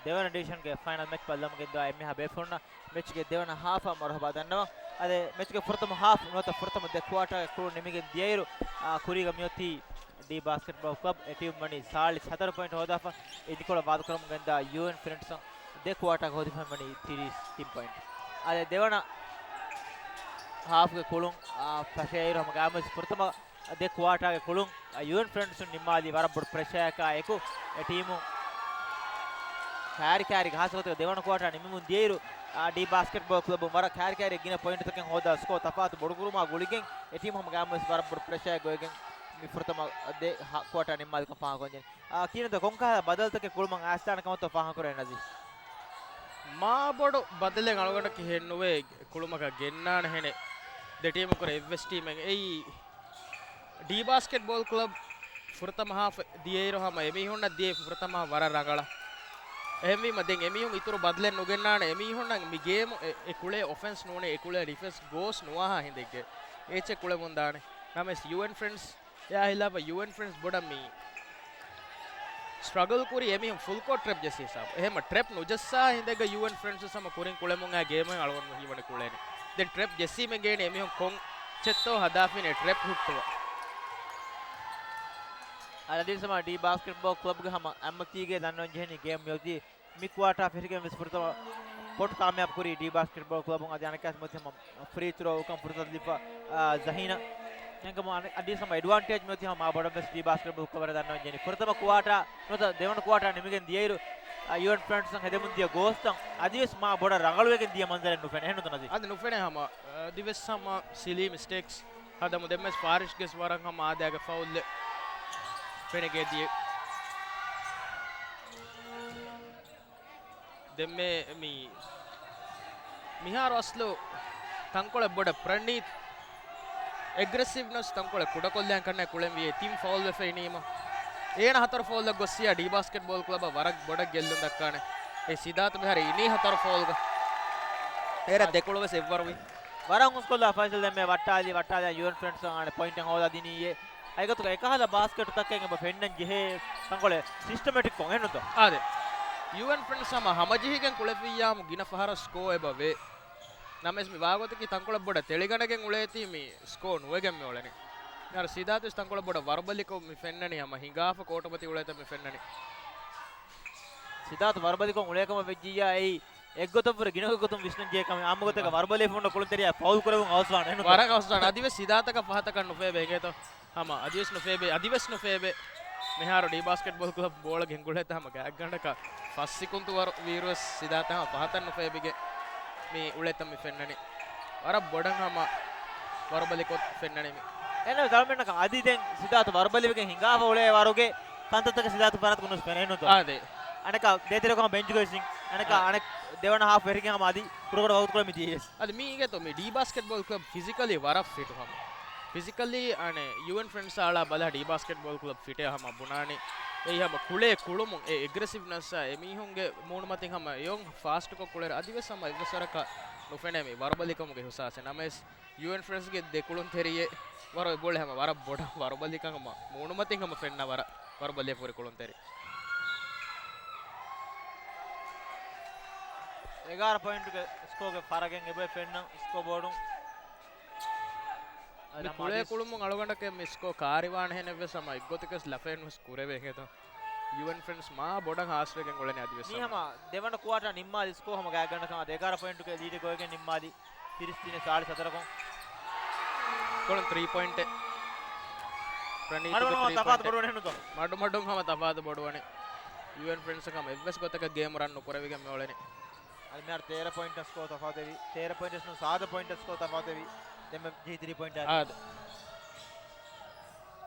ދެވަނަ ޑިވިޝަންގެ ފައިނަލް މެޗް ބައްލަމުގެންދާ އެންމެހާ ބޭފުޅުންނަށް މެޗްގެ ދެވަނަ ހާފަށް މަރުހަބާ ދަންނަވަން. އަދި މެޗްގެ ފުރަތަމަ ހާފް ނުވަތަ ފުރަތަމަ ދެ ކުއާޓާގެ ކުޅުން ނިމިގެން ދިޔައިރު، އާ، ކުރީގަ މިއޮތީ ޑީ ބާސްކެޓްބޯލް ކްލަބް. އެ ޓީމް ވަނީ ސާޅީސް ހަތަރު ޕޮއިންޓް ހޯދާފަ، އިދިކޮޅަށް ވާދަކުރަމުން ގެންދާ ޔޫއެން ފްރެންޑްސް ދެ ކުއާޓާގެ ހޯދިފައި ވަނީ ތިރީސް ތިން ޕޮއިންޓް. އާދެ، ދެވަނަ ހާފްގެ ކުޅުން، އާ، ފަށައިރު ހަމަ ގާމެސް ފުރަތަމަ ދެ ކުއާޓާގެ ކުޅުން، އާ، ޔޫއެން ފްރެންޑްސުން ނިންމާލީ ވަރަށް ބޮޑު ޕްރެޝަރަކާ އެކު، އެ ޓީމު ކާރި ކާރި ހާސްކޮށް ދެވަނަ ކުއާޓާ ނިމުމުން ދިޔައިރު، އާ، ޑީ ބާސްކެޓްބޯލް ކްލަބުން ވަރަށް ކާރި ކާރި ގިނަ ޕޮއިންޓްތަކެއް ހޯދާ ސްކޯ ތަފާތު ބޮޑުކުރުމާ ގުޅިގެން، އެ ޓީމު ހަމަ ގާމެސް ވަރަށް ބޮޑު ޕްރެޝަރެއް އޮތްގެން މި ފުރަތަމަ ދެ ހަ-، ކުއާޓާ ނިންމާލިކަން ފާހަގަކޮށްދެން. އާ، ކިހިނެއްތޯ ކޮންކަހަލަ ބަދަލުތަކެއް ކުޅުމަށް އައިސްދާނެ ކަމަށްތޯ ފާހަގަކުރޭ ނަޒީ؟ މާބޮޑު ބަދަލެއް އަޅުގަނޑަކީ ހެންނުވޭ ކުޅުމަކަށް ގެންނާނެ ހެނެއް. ދެ ޓީމު ކުރެ އެއްވެސް ޓީމެއް އެއީ ޑީ ބާސްކެޓްބޯލް ކްލަބް ފުރަތަމަ ހާފް ދިޔައިރު ހަމަ އެމީހުންނަށް ދިޔައީ ފުރަތަމަ ހާފް ވަރަށް ރަނގަޅަށް. އެހެންވީމަ ދެން އެމީހުން އިތުރު ބަދަލެއް ނުގެންނާނެ. އެމީހުންނަށް މި ގޭމު އެ، އެ ކުޅޭ އޮފެންސް ނޫނޭ، އެ ކުޅޭ ޑިފެންސް ގޯސް ނުވާހާ ހިނދެއްގެ އެއްޗެއް ކުޅެމުން ދާނެ. ނަމަވެސް ޔޫއެން ފްރެންޑްސް އެއާ ހިލާފަށް ޔޫއެން ފްރެންޑްސް ބޮޑަށް މި ސްޓްރަގަލް ކުރީ އެމީހުން ފުލް ކޯޓް ޓްރެޕް ޖެއްސި ހިސާބު. އެހެންމަ ޓްރެޕް ނުޖައްސާ ހިނދެއްގަ ޔޫއެން ފްރެންޑްސް ހަމަ ކުރިން ކުޅެމުން އާ ގޭމެއް އަޅުގަނޑު ހީވަނީ ކުޅޭނެ. ދެން ޓްރެޕް ޖެއްސީމެ ގޭނެ އެމީހުން ކޮން ޗެއްތޯ ހަދާފިނެ ޓްރެޕް ހުއްޓުވަ. އަދި ސަމާ ޑީ ބާސްކެޓްބޯލް ކްލަބްގެ ހަމަ އަތްމަތީގަ ދަންނަވަން ޖެހެނީ ގޭމް މިއޮތީ މި ކުއާޓާ ފެށިގެން ވެސް ފުރަތަމަ ޕޮޓް ކާމިޔާބު ކުރީ ޑީ ބާސްކެޓްބޯލް ކްލަބުން. އަދި އަނެއްކާސް މިއޮތީ ހަމަ ފްރީ ތްރޯ އުކަން ފުރުސަތު ލިބިފަ، އާ، ޒަހީނަށް. އެހެންކަމުން އަނެއް އަދި ސަމަ އެޑްވާންޓޭޖް މިއޮތީ ހަމަ މާބޮޑަށް ވެސް ޑީ ބާސްކެޓްބޯލް ކްލަބަށް ދަންނަވަން ޖެހެނީ. ފުރަތަމަ ކުއާޓާ ނުވަތަ ދެވަނަ ކުއާޓާ ނިމިގެން ދިޔައިރު، އާ، ޔޫއެން ފްރެންޑްސް ހެދެމުން ދިޔަ ގޯސްތައް އަދިވެސް މާ ބޮޑަށް ރަނގަޅުވެގެން ދިޔަ މަންޒަރެއް ނުފެނޭ. އެހެންނުތަ ނަޒީ؟ އަދި ނުފެނޭ ހަމަ، އަދިވެސް ހަމަ ސިލީ މިސްޓޭކްސް ހަދަމު ދެންވެސް ފާރިޝްގެސް ވަރަށް ހަމަ އާދައިގެ ފައުލްއެއް ފެނިގެ ދިޔަ. ދެންމެ މި މިހާރު އަސްލު ތަންކޮޅެއް ބޮޑަށް ޕްރަނީތް އެގްރެސިވްނަސް ތަންކޮޅެއް ކުޑަކޮށްލަން ކަންނޭ ކުޅެން ވިޔޭ ތިން ފައުލް ވެފަ އިނީމަ. އޭނަ ހަތަރު ފައުލްއަށް ގޮއްސިޔާ ޑީ ބާސްކެޓްބޯލް ކްލަބަށް ވަރަށް ބޮޑަށް ގެއްލުން ދައްކާނެ. އެ ސިދާތު މިހާރު އިނީ ހަތަރު ފައުލްގަ. އޭރަށް ދެކޮޅު ވެސް އެއްވަރުވި. ވަރަށް ހުސްކޮށްލާ ފައިސަލް ދެންމެ ވައްޓާލި، ވައްޓާލި ޔޫއެން ފްރެންޑްސް އާނެ ޕޮއިންޓެއް ހޯދާ ދިނީއޭ. އައިގޮތުގަ އެކަހަލަ ބާސްކެޓު ތަކެއް އެބަ ފެންނަން ޖެހޭ ތަންކޮޅެއް ސިސްޓަމެޓިކްކޮށް އެހެންނުތޯ؟ އާދެ. ޔޫއެން ފްރެންޑްސް ހަމަ ހަމަޖެހިގެން ކުޅެފިއްޔާމު ގިނަ ފަހަރަށް ސްކޯ އެބަ ވޭ. ނަމަވެސް މި ވާގޮތަކީ ތަންކޮޅެއް ބޮޑަށް ތެޅިގަނެގެން އުޅޭތީ މި ސްކޯ ނުވެގެން މި އުޅެނީ. މިހާރު ސިދާތު ވެސް ތަންކޮޅެއް ބޮޑަށް ވަރުބަލިކޮށް މި ފެންނަނީ ހަމަ ހިނގާފަ ކޯޓުމަތި އުޅޭތަން މި ފެންނަނީ. ސިދާތު ވަރުބަލިކޮށް އުޅޭކަމަށް ވެއްޖިއްޔާ އެއީ އެއްގޮތަށްވުރެ ގިނަ ގޮތުން ވިސްނަން ޖެހޭ ކަމެއް. އާއްމުގޮތެއްގަ ވަރުބަލި ފުންނަ ކުޅުންތެރިޔާ ފައުލް ކުރެވުން އަވަސްވާނެ. އެހެންނުތޯ؟ ވަރަށް އަވަސްވާނެ. އަދިވެސް ސިދާތަކަށް ފަހަތަކަށް ނުފޭބެ އިނގޭތޯ؟ ހަމަ އަދިވެސް ނުފޭބެ، އަދިވެސް ނުފޭބެ. މިހާރު ޑީ ބާސްކެޓްބޯލް ކްލަބް ބޯޅަ ގެންގުޅޭތަ ހަމަ ގާތްގަނޑަކަށް ފަސް ސިކުންތު ވަރު ވީރުވެސް ސިދާތަ ހަމަ ފަހަތަށް ނުފޭބިގެ މި އުޅޭތަން މި ފެންނަނީ. ވަރަށް ބޮޑަށް ހަމަ ވަރުބަލިކޮށް ފެންނަނީ މި. އެން ދަރުމެންނަކަށް އަދި ދެން ސިދާތު ވަރުބަލިވެގެން ހިނގާފަ އުޅޭ ވަރުގެ ކަންތައްތަކެއް ސިދާތު ފަރާތަކުން ވެސް ފެނޭނުތޯ؟ އާދެ. އަނެކާ ދޭތެރެކޮށް ބެންޗުގަ ވިސިން. އަނެކާ އާ. އަނެއް ދެވަނަ ހާފް ފެށިގެން ހަމަ އަދި ކުޑަކުޑަ ވަގުތުކޮޅެއް މި ދިޔައީ. އަދި މީ އިނގޭތޯ މި ޑީ ބާސްކެޓްބޯލް ކްލަބް ފިޒިކަލީ ވަރަށް ފިޓު ހަމަ. ފިޒިކަލީ އަނެއް ޔޫއެން ފްރެންޑްސް އާ އަޅާ ބަލާ ޑީ ބާސްކެޓްބޯލް ކްލަބް ފިޓެއް ހަމަ ބުނާނީ. އެއީ ހަމަ ކުޅޭ ކުޅުމުން އެ އެގްރެސިވްނަސް އާ އެމީހުންގެ މޫނުމަތިން ހަމަ އެޔޮން ފާސްޓްކޮށް ކުޅޭ އަދިވެސް ހަމަ އެއްވެސް ވަރަކަށް ނުފެނޭ މި ވަރުބަލިކަމުގެ ހުސާސެއް. ނަމަވެސް ޔޫއެން ފްރެންޑްސްގެ ދެ ކުޅުންތެރިއެއް ވަރަށް އެބޮޅެ ހަމަ ވަރަށް ބޮޑަށް ވަރުބަލިކަން ހަމަ މޫނުމަތިން ހަމަ ފެންނަ ވަރަށް ވަރުބަލި ފުރި ކުޅުންތެރި. އެގާރަ ޕޮއިންޓުގެ ސްކޯގެ ފަރަގެއް އެބައި ފެންނަ ސްކޯ ބޯޑުން. މި ކުޅޭ ކުޅުމުން އަޅުގަނޑަކަށް މި ސްކޯ ކާރިވާނެހެނެއްވެސް ހަމަ އެއްގޮތަކަސް ލަފައެއްނުވެސް ކުރެވޭ ހޭދޯ. ޔޫއެން ފްރެންޑްސް މާ ބޮޑަށް ހާސްވެގެން އުޅެނީ އަދިވެސް މީ ހަމަ. ހަމަ ދެވަނަ ކުއާޓާ ނިންމާލި ސްކޯ ހަމަ ގާތްގަނޑަކަށް އަދި އެގާރަ ޕޮއިންޓުގެ ލީޑެއް ގޮވެގެން ނިންމާލި ތިރީސް ތިނެއް ސާޅީސް ހަތަރަކުން. ކޮޅުން ތްރީ ޕޮއިންޓެއް. ޕްރަނީތުގެ މަޑުމަޑުން ތްރީ ތަފާތު ޕޮއިންޓެއް. ބޮޑުވަނީ ނުތޯ؟ މަޑުމަޑުން ހަމަ ތަފާތު ބޮޑުވަނީ. ޔޫއެން ފްރެންޑްސް ހަމަ އެއްވެސް ގޮތަކަށް ގޭމް ރަން ނުކުރެވިގެން މިއުޅެނީ. އަދި މިހާރު ތޭރަ ޕޮއިންޓް ސްކޯ ތަފާތެވި. ތޭރަ ޕޮއިންޓް ސްކޯ ތަފާތެވި. ދެންމެ ޖީ ތިރީ ޕޮއިންޓް. އާދެ.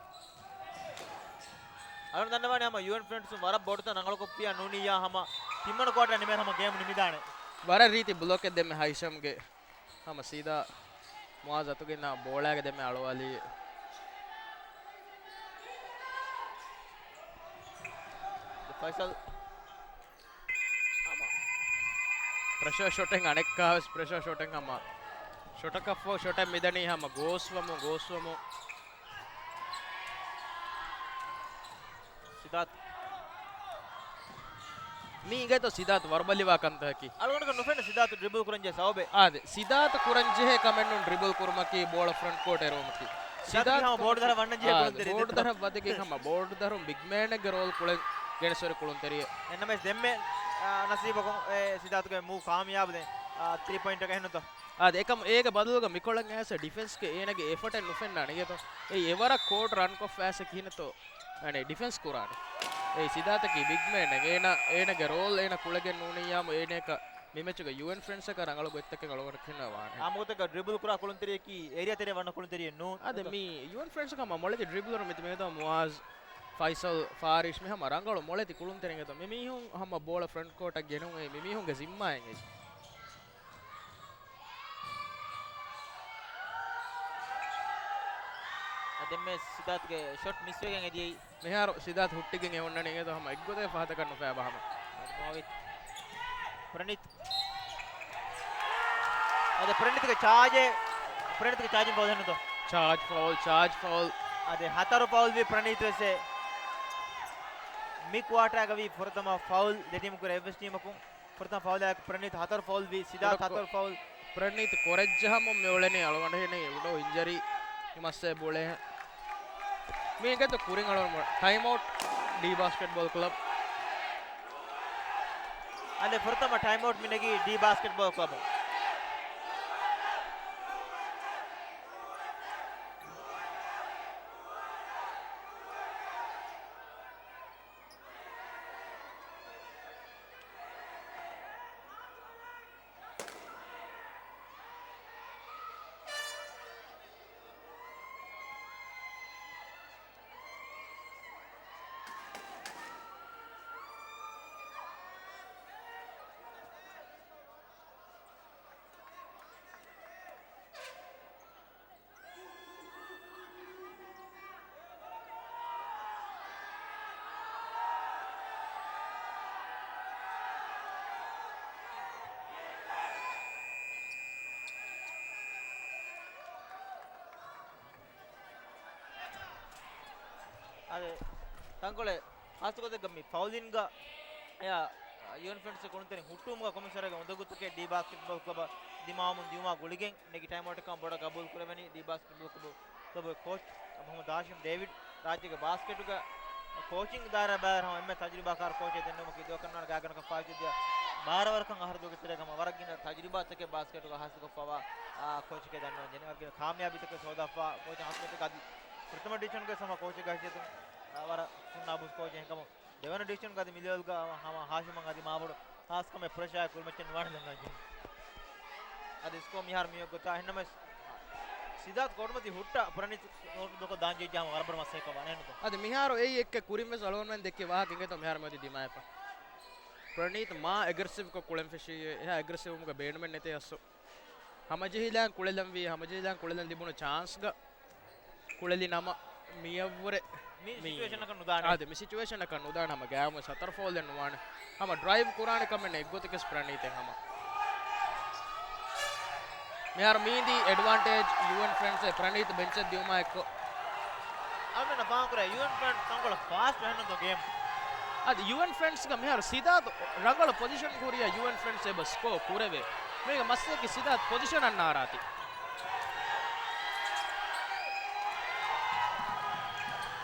އަޅުން ދަންނަވާނެ ހަމަ ޔޫއެން ފްރެންޑްސުން ވަރަށް ބޮޑުތަން ރަނގަޅުކޮށްފިޔާ ނޫނިއްޔާ ހަމަ ތިންވަނަ ކުއާޓަރ ނިމޭން ހަމަ ގޭމް ނިމިދާނެ. ވަރަށް ރީތި ބްލޮކެއް ދެންމެ ހައިޝަމްގެ. ހަމަ ސީދާ މުއާޒް އަތުގެ އިންނާ ބޯޅައިގެ ދެންމެ އަޅުވާލީ. ފައިސަލް. ޕްރެޝަރ ޝޮޓެއް އަނެއްކާވެސް ޕްރެޝަރ ޝޮޓެއް ހަމަ. ޝޮޓަކަށްފަހު ޝޮޓެއް މިދަނީ ހަމަ ގޯސްވަމުން ގޯސްވަމުން. ސިދާތު. މީ އިނގޭތޯ ސިދާތު ވަރުބަލިވާ ކަންތަކަކީ. އަޅުގަނޑަކަށް ނުފެންނަ ސިދާތު ޑްރިބުލް ކުރަންޖެހޭ ސަބަބެއް. އާދެ، ސިދާތު ކުރަންޖެހޭ ކަމެއް ނޫން ޑްރިބުލް ކުރުމަކީ ބޯޅަ ފްރަންޓް ކޯޓް އެރުވުމަކީ. ސިދާތު ސިދާތު ހަމަ ބޯޑު ދަރަށް ވަންނަންޖެހޭ އާދެ، ކުޅުންތެރި ބޯޑު ދަރަށް ވަދެގެން ހަމަ ބޯޑު ދަރުން ބިގް މޭނެއްގެ ރޯލް ކުޅެން ގެނެސްވަރި ކުޅުންތެރިއެއް. އެންނަމެސް ދެންމެ، އާ، ނަސީބަކުން އެ ސިދާތުގެ މޫ ކާމިޔާބު ދެން، އާ، ތްރީ ޕޮއިންޓަކަށް އެހެންނުތޯ؟ އާދެ، އެކަމު އޭގެ ބަދަލުގަ މިކޮޅަށް އައިސް ޑިފެންސްގެ އޭނަގެ އެފަޓެއް ނުފެންނާނެ އިނގޭތޯ. އެއީ އެވަރަށް ކޯޓް ރަންކޮށްފައިސް ކިހިނެއްތޯ އަނެއް ޑިފެންސް ކުރާނެ. އެއީ ސިދާތަކީ ބިގް މޭނެއް. އޭނަ، އޭނަގެ ރޯލް އޭނަ ކުޅެގެން ނޫނިއްޔާމު އޭނައަކަށް މި މެޗުގަ ޔޫއެން ފްރެންޑްސަކަށް ރަނގަޅު ގޮތްތަކެއް އަޅުގަނޑަށް ކިހިނެއް ވާނެ. އާ މުގަތަކަށް ޑްރިބުލް ކުރާ ކުޅުންތެރިޔަކީ އޭރިއާ ތެރޭ ވަންނަ ކުޅުންތެރިއެއް ނޫން. އާދެ، މި ޔޫއެން ފްރެންޑްސަކަށް ހަމަ މޮޅެތި ޑްރިބްލަރު މި ތިމެދޯ މުއާޒް، ފައިސަލް، ފާރިޝް މި ހަމަ ރަނގަޅު މޮޅެތި ކުޅުންތެރިން އެތޯ. މި މީހުން ހަމަ ބޯޅަ ފްރަންޓް ކޯޓަށް ގެނުން އެ މި މީހުންގެ ޒިންމާއެއް އެއް. އަދެންމެ ސިދާތުގެ ޝޮޓް މިސްވެގެން އެދިޔައީ. މިހާރު ސިދާތު ހުއްޓިގެން އެ އޮންނަނީ އެތޯ ހަމަ އެއްގޮތަށް ފަހަތަކަށް ނުފައިބަ ހަމަ. މޮވިތް. ޕްރަނީތް. އަދެ ޕްރަނީތްގެ ޗާޖެއް، ޕްރަނީތްގެ ޗާޖިން ފައުލް ހެންނުތޯ؟ ޗާޖް ފައުލް، ޗާޖް ފައުލް. އަދެ ހަތަރު ފައުލް ވީ ޕްރަނީތް ވެސް އެ. މި ކުއާޓާގަ ވީ ފުރަތަމަ ފައުލް ދެ ޓީމު ކުރެ އެއްވެސް ޓީމަކުން. ފުރަތަމަ ފައުލާއެކު ޕްރަނީތް ހަތަރު ފައުލް ވީ، ސިދާތް ކުޑަކޮށް ހަތަރު ފައުލް. ޕްރަނީތް ކޮރެއްޖަހަމުން މި އުޅެނީ އަޅުގަނޑު ހިނެއް އުޑޯ އިންޖަރީ މައްސައެއް ބުޅޭ. މީގެތު ކުރިން އަޅުގަނޑު ޓައިމް އައުޓް ޑީ ބާސްކެޓްބޯލް ކްލަބް. އަދި ފުރަތަމަ ޓައިމް އައުޓް މި ނެގީ ޑީ ބާސްކެޓްބޯލް ކްލަބު. އަދި ތަންކޮޅެއް ޚާއްޞަގޮތެއްގަ މި ފައުލިންގ އެއާ ޔޫނިފޯމްސް ކުޅުންތެރިން ހުއްޓުވުމުގަ ކޮމިޝަނަރގެ އުނދަގޫތަކެއް ޑީ ބާސްކެޓްބޯލް ކްލަބަށް ދިމާވަމުން ދިޔުމާ ގުޅިގެން ނެގި ޓައިމްއައުޓެއްކަމަށް ބޮޑަށް ގަބޫލު ކުރެވެނީ ޑީ ބާސްކެޓްބޯލް ކްލަބުގެ ކޯޗް މުހައްމަދު ހާޝިމް ޑޭވިޑް. ރާއްޖޭގެ ބާސްކެޓުގެ ކޯޗިން ދާއިރާ ބައިވެރި ހަމަ އެންމެ ތަޖުރިބާކާރު ކޯޗެއް ދެންނެވުމަކީ ދުވަހަކަށް ނުވަނަ ގާތްގަނޑަކަށް ފާއިތުވެދިޔަ ބާރަ ވަރަކަށް އަހަރު ދުވަހުގެ ތެރޭގަ ހަމަ ވަރަށް ގިނަ ތަޖުރިބާތަކެއް ބާސްކެޓުގަ ހާސިލުކޮށްފަވާ ކޯޗެކޭ ދަންނަވަން ޖެހެނީ. ވަރަށް ގިނަ ކާމިޔާބީތަކެއް ސޯދާފަ ކޯޗެއް ހަމަ ކޯޗެއް ގަދި ފުރަތަމަ ޑިވިޝަންގެ ހަމަ ކޯޗެއްގެ ހައިސިއްޔަތުން ވަރަށް ހުންނާ ބުސް ކޯޗެއް ހެންކަމުން ދެވަނަ ޑިވިޝަން ގަދި މިލެވެލްގަ ހަމަ ހާޝިމަށް އަދި މާބޮޑު ހާސްކަމެއް ޕްރެޝާއެއް ކުރިމައްޗަށް ނުވާނެ ދަންނަވަން ޖެހެނީ. އަދި ސްކޯ މިހާރު މިއޮތް ގޮތާ އެހެންނަމަވެސް ސިދާތު ކޯޓުމަތީ ހުއްޓާ ޕްރަނީތް ކޯޓު ދޮކޮށް ދާން ޖެހިއްޖާ ހަމަ ވަރަށް ބޮޑު މައްސަލައެއް ކަމަށް ވާނެ ނުތޯ؟ އަދި މިހާރު އެއީ އެއްކެއް ކުރިން ވެސް އަޅުގަނޑުމެން ދެއްކި ވާހަކަ އިނގޭތޯ މިހާރު މިއޮތީ ދިމާވެފަ. ޕްރަނީތް މާ އެގްރެސިވްކޮށް ކުޅެން ފެށީ އެހާ އެގްރެސިވްވުމުގެ ބޭނުމެއް ނެތޭ އަސްލު. ހަމަޖެހިލާން ކުޅެލަންވީ، ހަމަޖެހިލާން ކުޅެލަން ލިބުނު ޗާންސްގަ ކުޅެލި ނަމަ މިޔަށްވުރެ މި މި ސިޗުއޭޝަނަކަށް ނުދާނެ. އާދެ، މި ސިޗުއޭޝަނަކަށް ނުދާނެ ހަމަ ގާމު ސަތަރ ފޯލެއް ނުވާނެ. ހަމަ ޑްރައިވް ކުރާނެ ކަމެއް ނެތް ގޮތަކަސް ޕްރަނީތެއް ހަމަ. މިހާރު މީންދީ އެޑްވާންޓޭޖް ޔޫއެން ފްރެންޑްސް އެ ޕްރަނީތް ބެންޗަށް ދިއުމާ އެއްކޮށް. އަމިނަ ފާންކުރޭ ޔޫއެން ފްރެންޑްސް ތަންކޮޅެއް ފާސްޓް އެހެންނުތޯ ގޭމް. އަދި ޔޫއެން ފްރެންޑްސްގަ މިހާރު ސިދާތު ރަނގަޅު ޕޮޒިޝަން ކުރިޔާ ޔޫއެން ފްރެންޑްސް އެބަ ސްކޯ ކުރެވޭ. މީގެ މައްސަލަކީ ސިދާތު ޕޮޒިޝަނަށް ނާރާތި.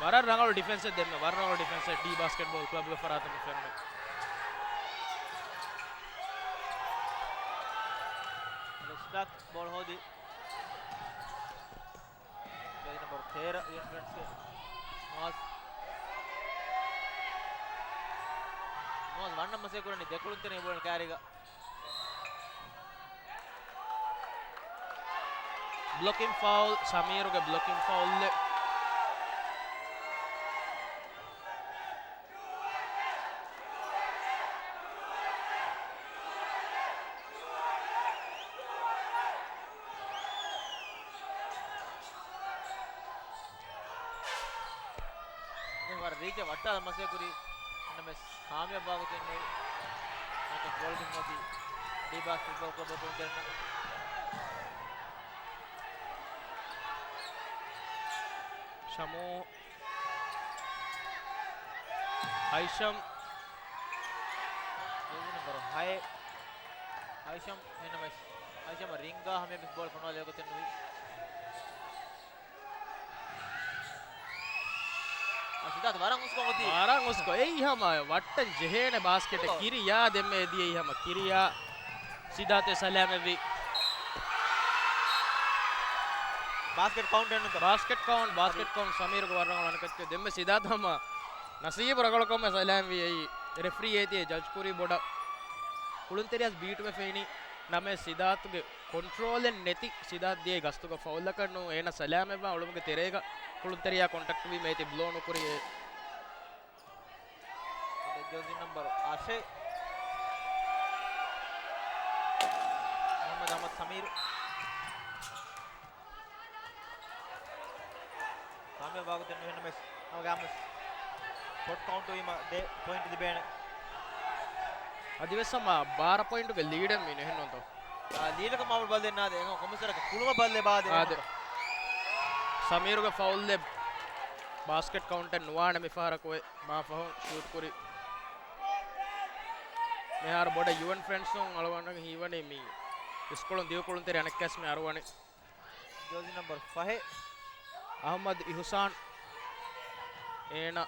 ވަރަށް ރަނގަޅު ޑިފެންސެއް ދެންމެ، ވަރަށް ރަނގަޅު ޑިފެންސެއް ޑީ ބާސްކެޓްބޯލް ކްލަބްގެ ފަރާތުން ފެނުނު. ރިޝްދާ ބޯޅަ ހޯދި. ޖާޒި ނަމްބަރު ތޭރަ ޔޫއެން ފްރެންޑްސްގެ މުއާޒް. މުއާޒް ވަންނަން މަސޭ ކުރަނީ ދެކުޅުންތެރި ބޯޅަ ކާރީގަ. ބްލޮކިން ފައުލް، ސަމީރުގެ ބްލޮކިން ފައުލްއެއް. ދެން ވަރަށް ރީޗަށް ވައްޓާލަން މަސޭ ކުރީ. ނަމަވެސް ކާމިޔާބު ވާގޮތެއް ނެތް. ނަމަވެސް ބޯޅަ ބިން އޮތީ ޑީ ބާސް ފުޓްބޯލް ކްލަބަށް ކުޅުންތެރިންނަށް. ޝަމޫ. ހައިޝަމް. ޖާޒި ނަމްބަރު ހައެއް. ހައިޝަމް އެހެންނަމަވެސް ހައިޝަމް ރިންގާ ހަމަޔަށް ވެސް ބޯޅަ ފޮނުވާލެވޭ ގޮތެއް ނުވި. އަ، ސިދާތު ވަރަށް އުސްކޮށް އޮތީ. ވަރަށް އުސްކޮށް. އެއީ ހަމަ ވައްޓަން ޖެހޭނެ ބާސްކެޓެއް. ކިރިޔާ ދެންމެ އެދިޔައީ ހަމަ ކިރިޔާ. ސިދާތު ސަލާމަތްވީ. ބާސްކެޓް ކައުންޓް އެއްނުތަ؟ ބާސްކެޓް ކައުންޓް، ބާސްކެޓް ކައުންޓް ސަމީރުގެ ވަރަށް ރަނގަޅު އަނެކައްޗެއް. ދެންމެ ސިދާތު ހަމަ ނަސީބު ރަނގަޅުކަމެއް ސަލާމްވީ އެއީ. ރެފްރީ އޭތި ޖަޖް ކުރީ ބޮޑަށް. ކުޅުންތެރިޔާސް ބީޓުވެ ފެނި ނަމެ ސިދާތުގެ ކޮންޓްރޯލެއް ނެތި. ސިދާތު ދިޔައީ ގަސްތުގަ ފައުލަކަށް ނޫން. އޭނަ ސަލާމަތްވާ އުޅުމުގެ ތެރޭގަ ކުޅުންތެރިޔާ ކޮންޓެކްޓް ވީމަ އޭތި ބްލޯ ނުކުރި އެ. ޖާޒި ނަމްބަރު އަށެއް. މުޙައްމަދު އަޙްމަދު ސަމީރު. ކާމިޔާބު ވާގޮތެއް ނުހެންނަމެސް ހަމަ ގާމަސް ޝޮޓް ކައުންޓު ވީމަ ދެ ޕޮއިންޓް ލިބޭނެ. އަދިވެސް ހަމަ ބާރަ ޕޮއިންޓުގެ ލީޑެއް މި ނުހެންނުންތޯ؟ އާ، ލީޑަކަށް މާބޮޑު ބަލައެއް ނާދޭ. އެކަމަ ކޮންމެސް ވަރަކަށް ކުޅުމަށް ބަލައެއް ބާދޭ. އާދެ. ސަމީރުގެ ފައުލްއެއް ބާސްކެޓް ކައުންޓެއް ނުވާނެ މިފަހަރަކު އެ މާ ފަހުން ޝޫޓް ކުރި. މިހާރު ބޮޑަށް ޔޫއެން ފްރެންޑްސުން އަޅުގަނޑަށް ހީވަނީ މި އިސްކޮޅުން ދިގު ކުޅުންތެރި އަނެއްކާސް މި އަރުވަނީ. ޖާޒި ނަމްބަރު ފަހެއް. އަޙްމަދު އިޙުސާން. އޭނަ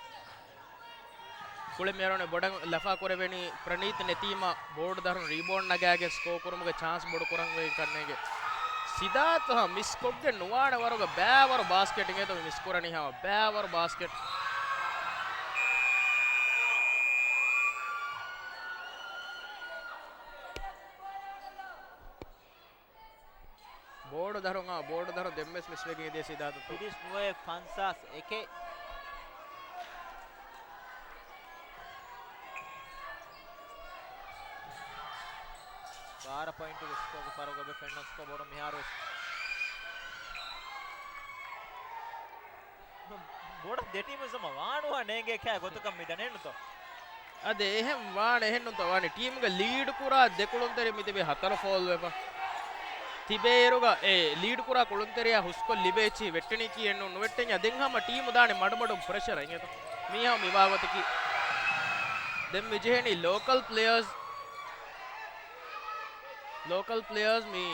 ކުޅެ މިއަރުވަނީ ބޮޑަށް ލަފާ ކުރެވެނީ ޕްރަނީތް ނެތީމަ ބޯޑު ދަރުން ރީބޯންޑް ނަގާގެން ސްކޯ ކުރުމުގެ ޗާންސް ބޮޑު ކުރަން ވެގެން ކަންނޭނގެ. ސިދާތު ހަމަ މިސް ކޮށްގެން ނުވާނެ ވަރުގެ ބައިވަރު ބާސްކެޓް އިނގޭތޯ މި މިސް ކުރަނީ ހަމަ ބައިވަރު ބާސްކެޓް. ބޯޑު ދަރުން، އާ، ބޯޑު ދަރުން ދެންވެސް މިސްވެގެން އެދިޔަ ސިދާތު. ތިރީސް ނުވައެއް ފަންސާސް އެކެއް. ބާރަ ޕޮއިންޓުގެ ސްކޯގެ ފަރުގަ އޮތް ފެންނަ ސްކޯ ބޯޑު މިހާރު ވެސް. ބޮޑަށް ދެ ޓީމު ސަމަ ވާނުވާ ނޭނގޭ ކާ ގޮތަކަށް މި ދަނެއްނުތޯ؟ އަދެ އެހެން ވާނެ އެހެންނުތޯ ވާނީ ޓީމުގެ ލީޑް ކުރާ ދެ ކުޅުންތެރި މި ތިބީ ހަތަރު ފޯލް ވެފަ. ތިބޭއިރުގަ އެ ލީޑް ކުރާ ކުޅުންތެރިޔާ ހުސްކޮށް ލިބޭ އެއްޗިހި ވެއްޓެނީކީ އެއްނު ނުވެއްޓެންޏާ ދެން ހަމަ ޓީމު ދާނެ މަޑުމަޑުން ޕްރެޝަރ އިނގޭތޯ. މީހާ މިވާގޮތަކީ ދެން މިޖެހެނީ ލޯކަލް ޕްލޭޔަރސް، ލޯކަލް ޕްލޭޔަރސް މި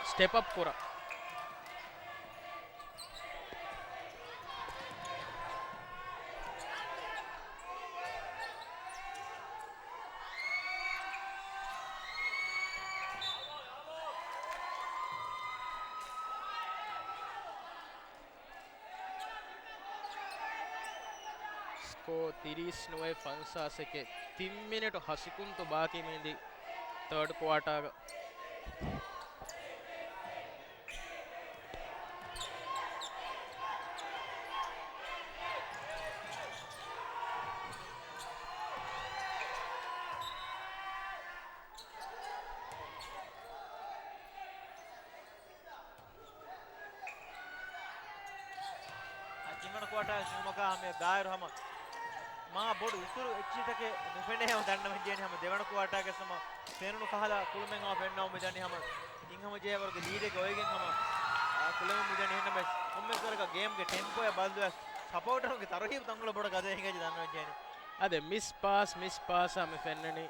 ސްޓެޕް އަޕް ކުރާ. ސްކޯ ތިރީސް ނުވައެއް ފަންސާސް އެކެއް. ތިން މިނިޓު ހަ ސެކުންތު ބާކީ މި އިނދީ ތާޑް ކުއާޓާގަ. ކުމަކާ ހަމަ ގާއިރު ހަމަ މާ ބޮޑު އިތުރު އެއްޗިތަކެއް ނުފެނޭ ހަމަ ދަންނަވަން ޖެހެނީ ހަމަ ދެވަނަ ކުއާޓާގެ ހަމަ ފެނުނު ކަހަލަ ކުޅުމެއް ހަމަ ފެންނަވަމުން މިދަނީ ހަމަ ތިން ހަމަ ޖެހޭ ވަރުގެ ލީޑެއްގަ އޮވެގެން ހަމަ ކުޅެމުން މިދަނީ. އެހެންނަމަވެސް ކޮންމެސް ވަރަކަށް ގޭމްގެ ޓެމްޕޯއަށް ބަލަން ސަޕޯޓަރުންގެ ތަރުހީބު ތަންކޮޅެއް ބޮޑަށް ގަދަ ހިނގައްޖެ ދަންނަވަން ޖެހެނީ. އަދެ މިސް ޕާސް މިސް ޕާސް ހަމަ ފެންނަނީ.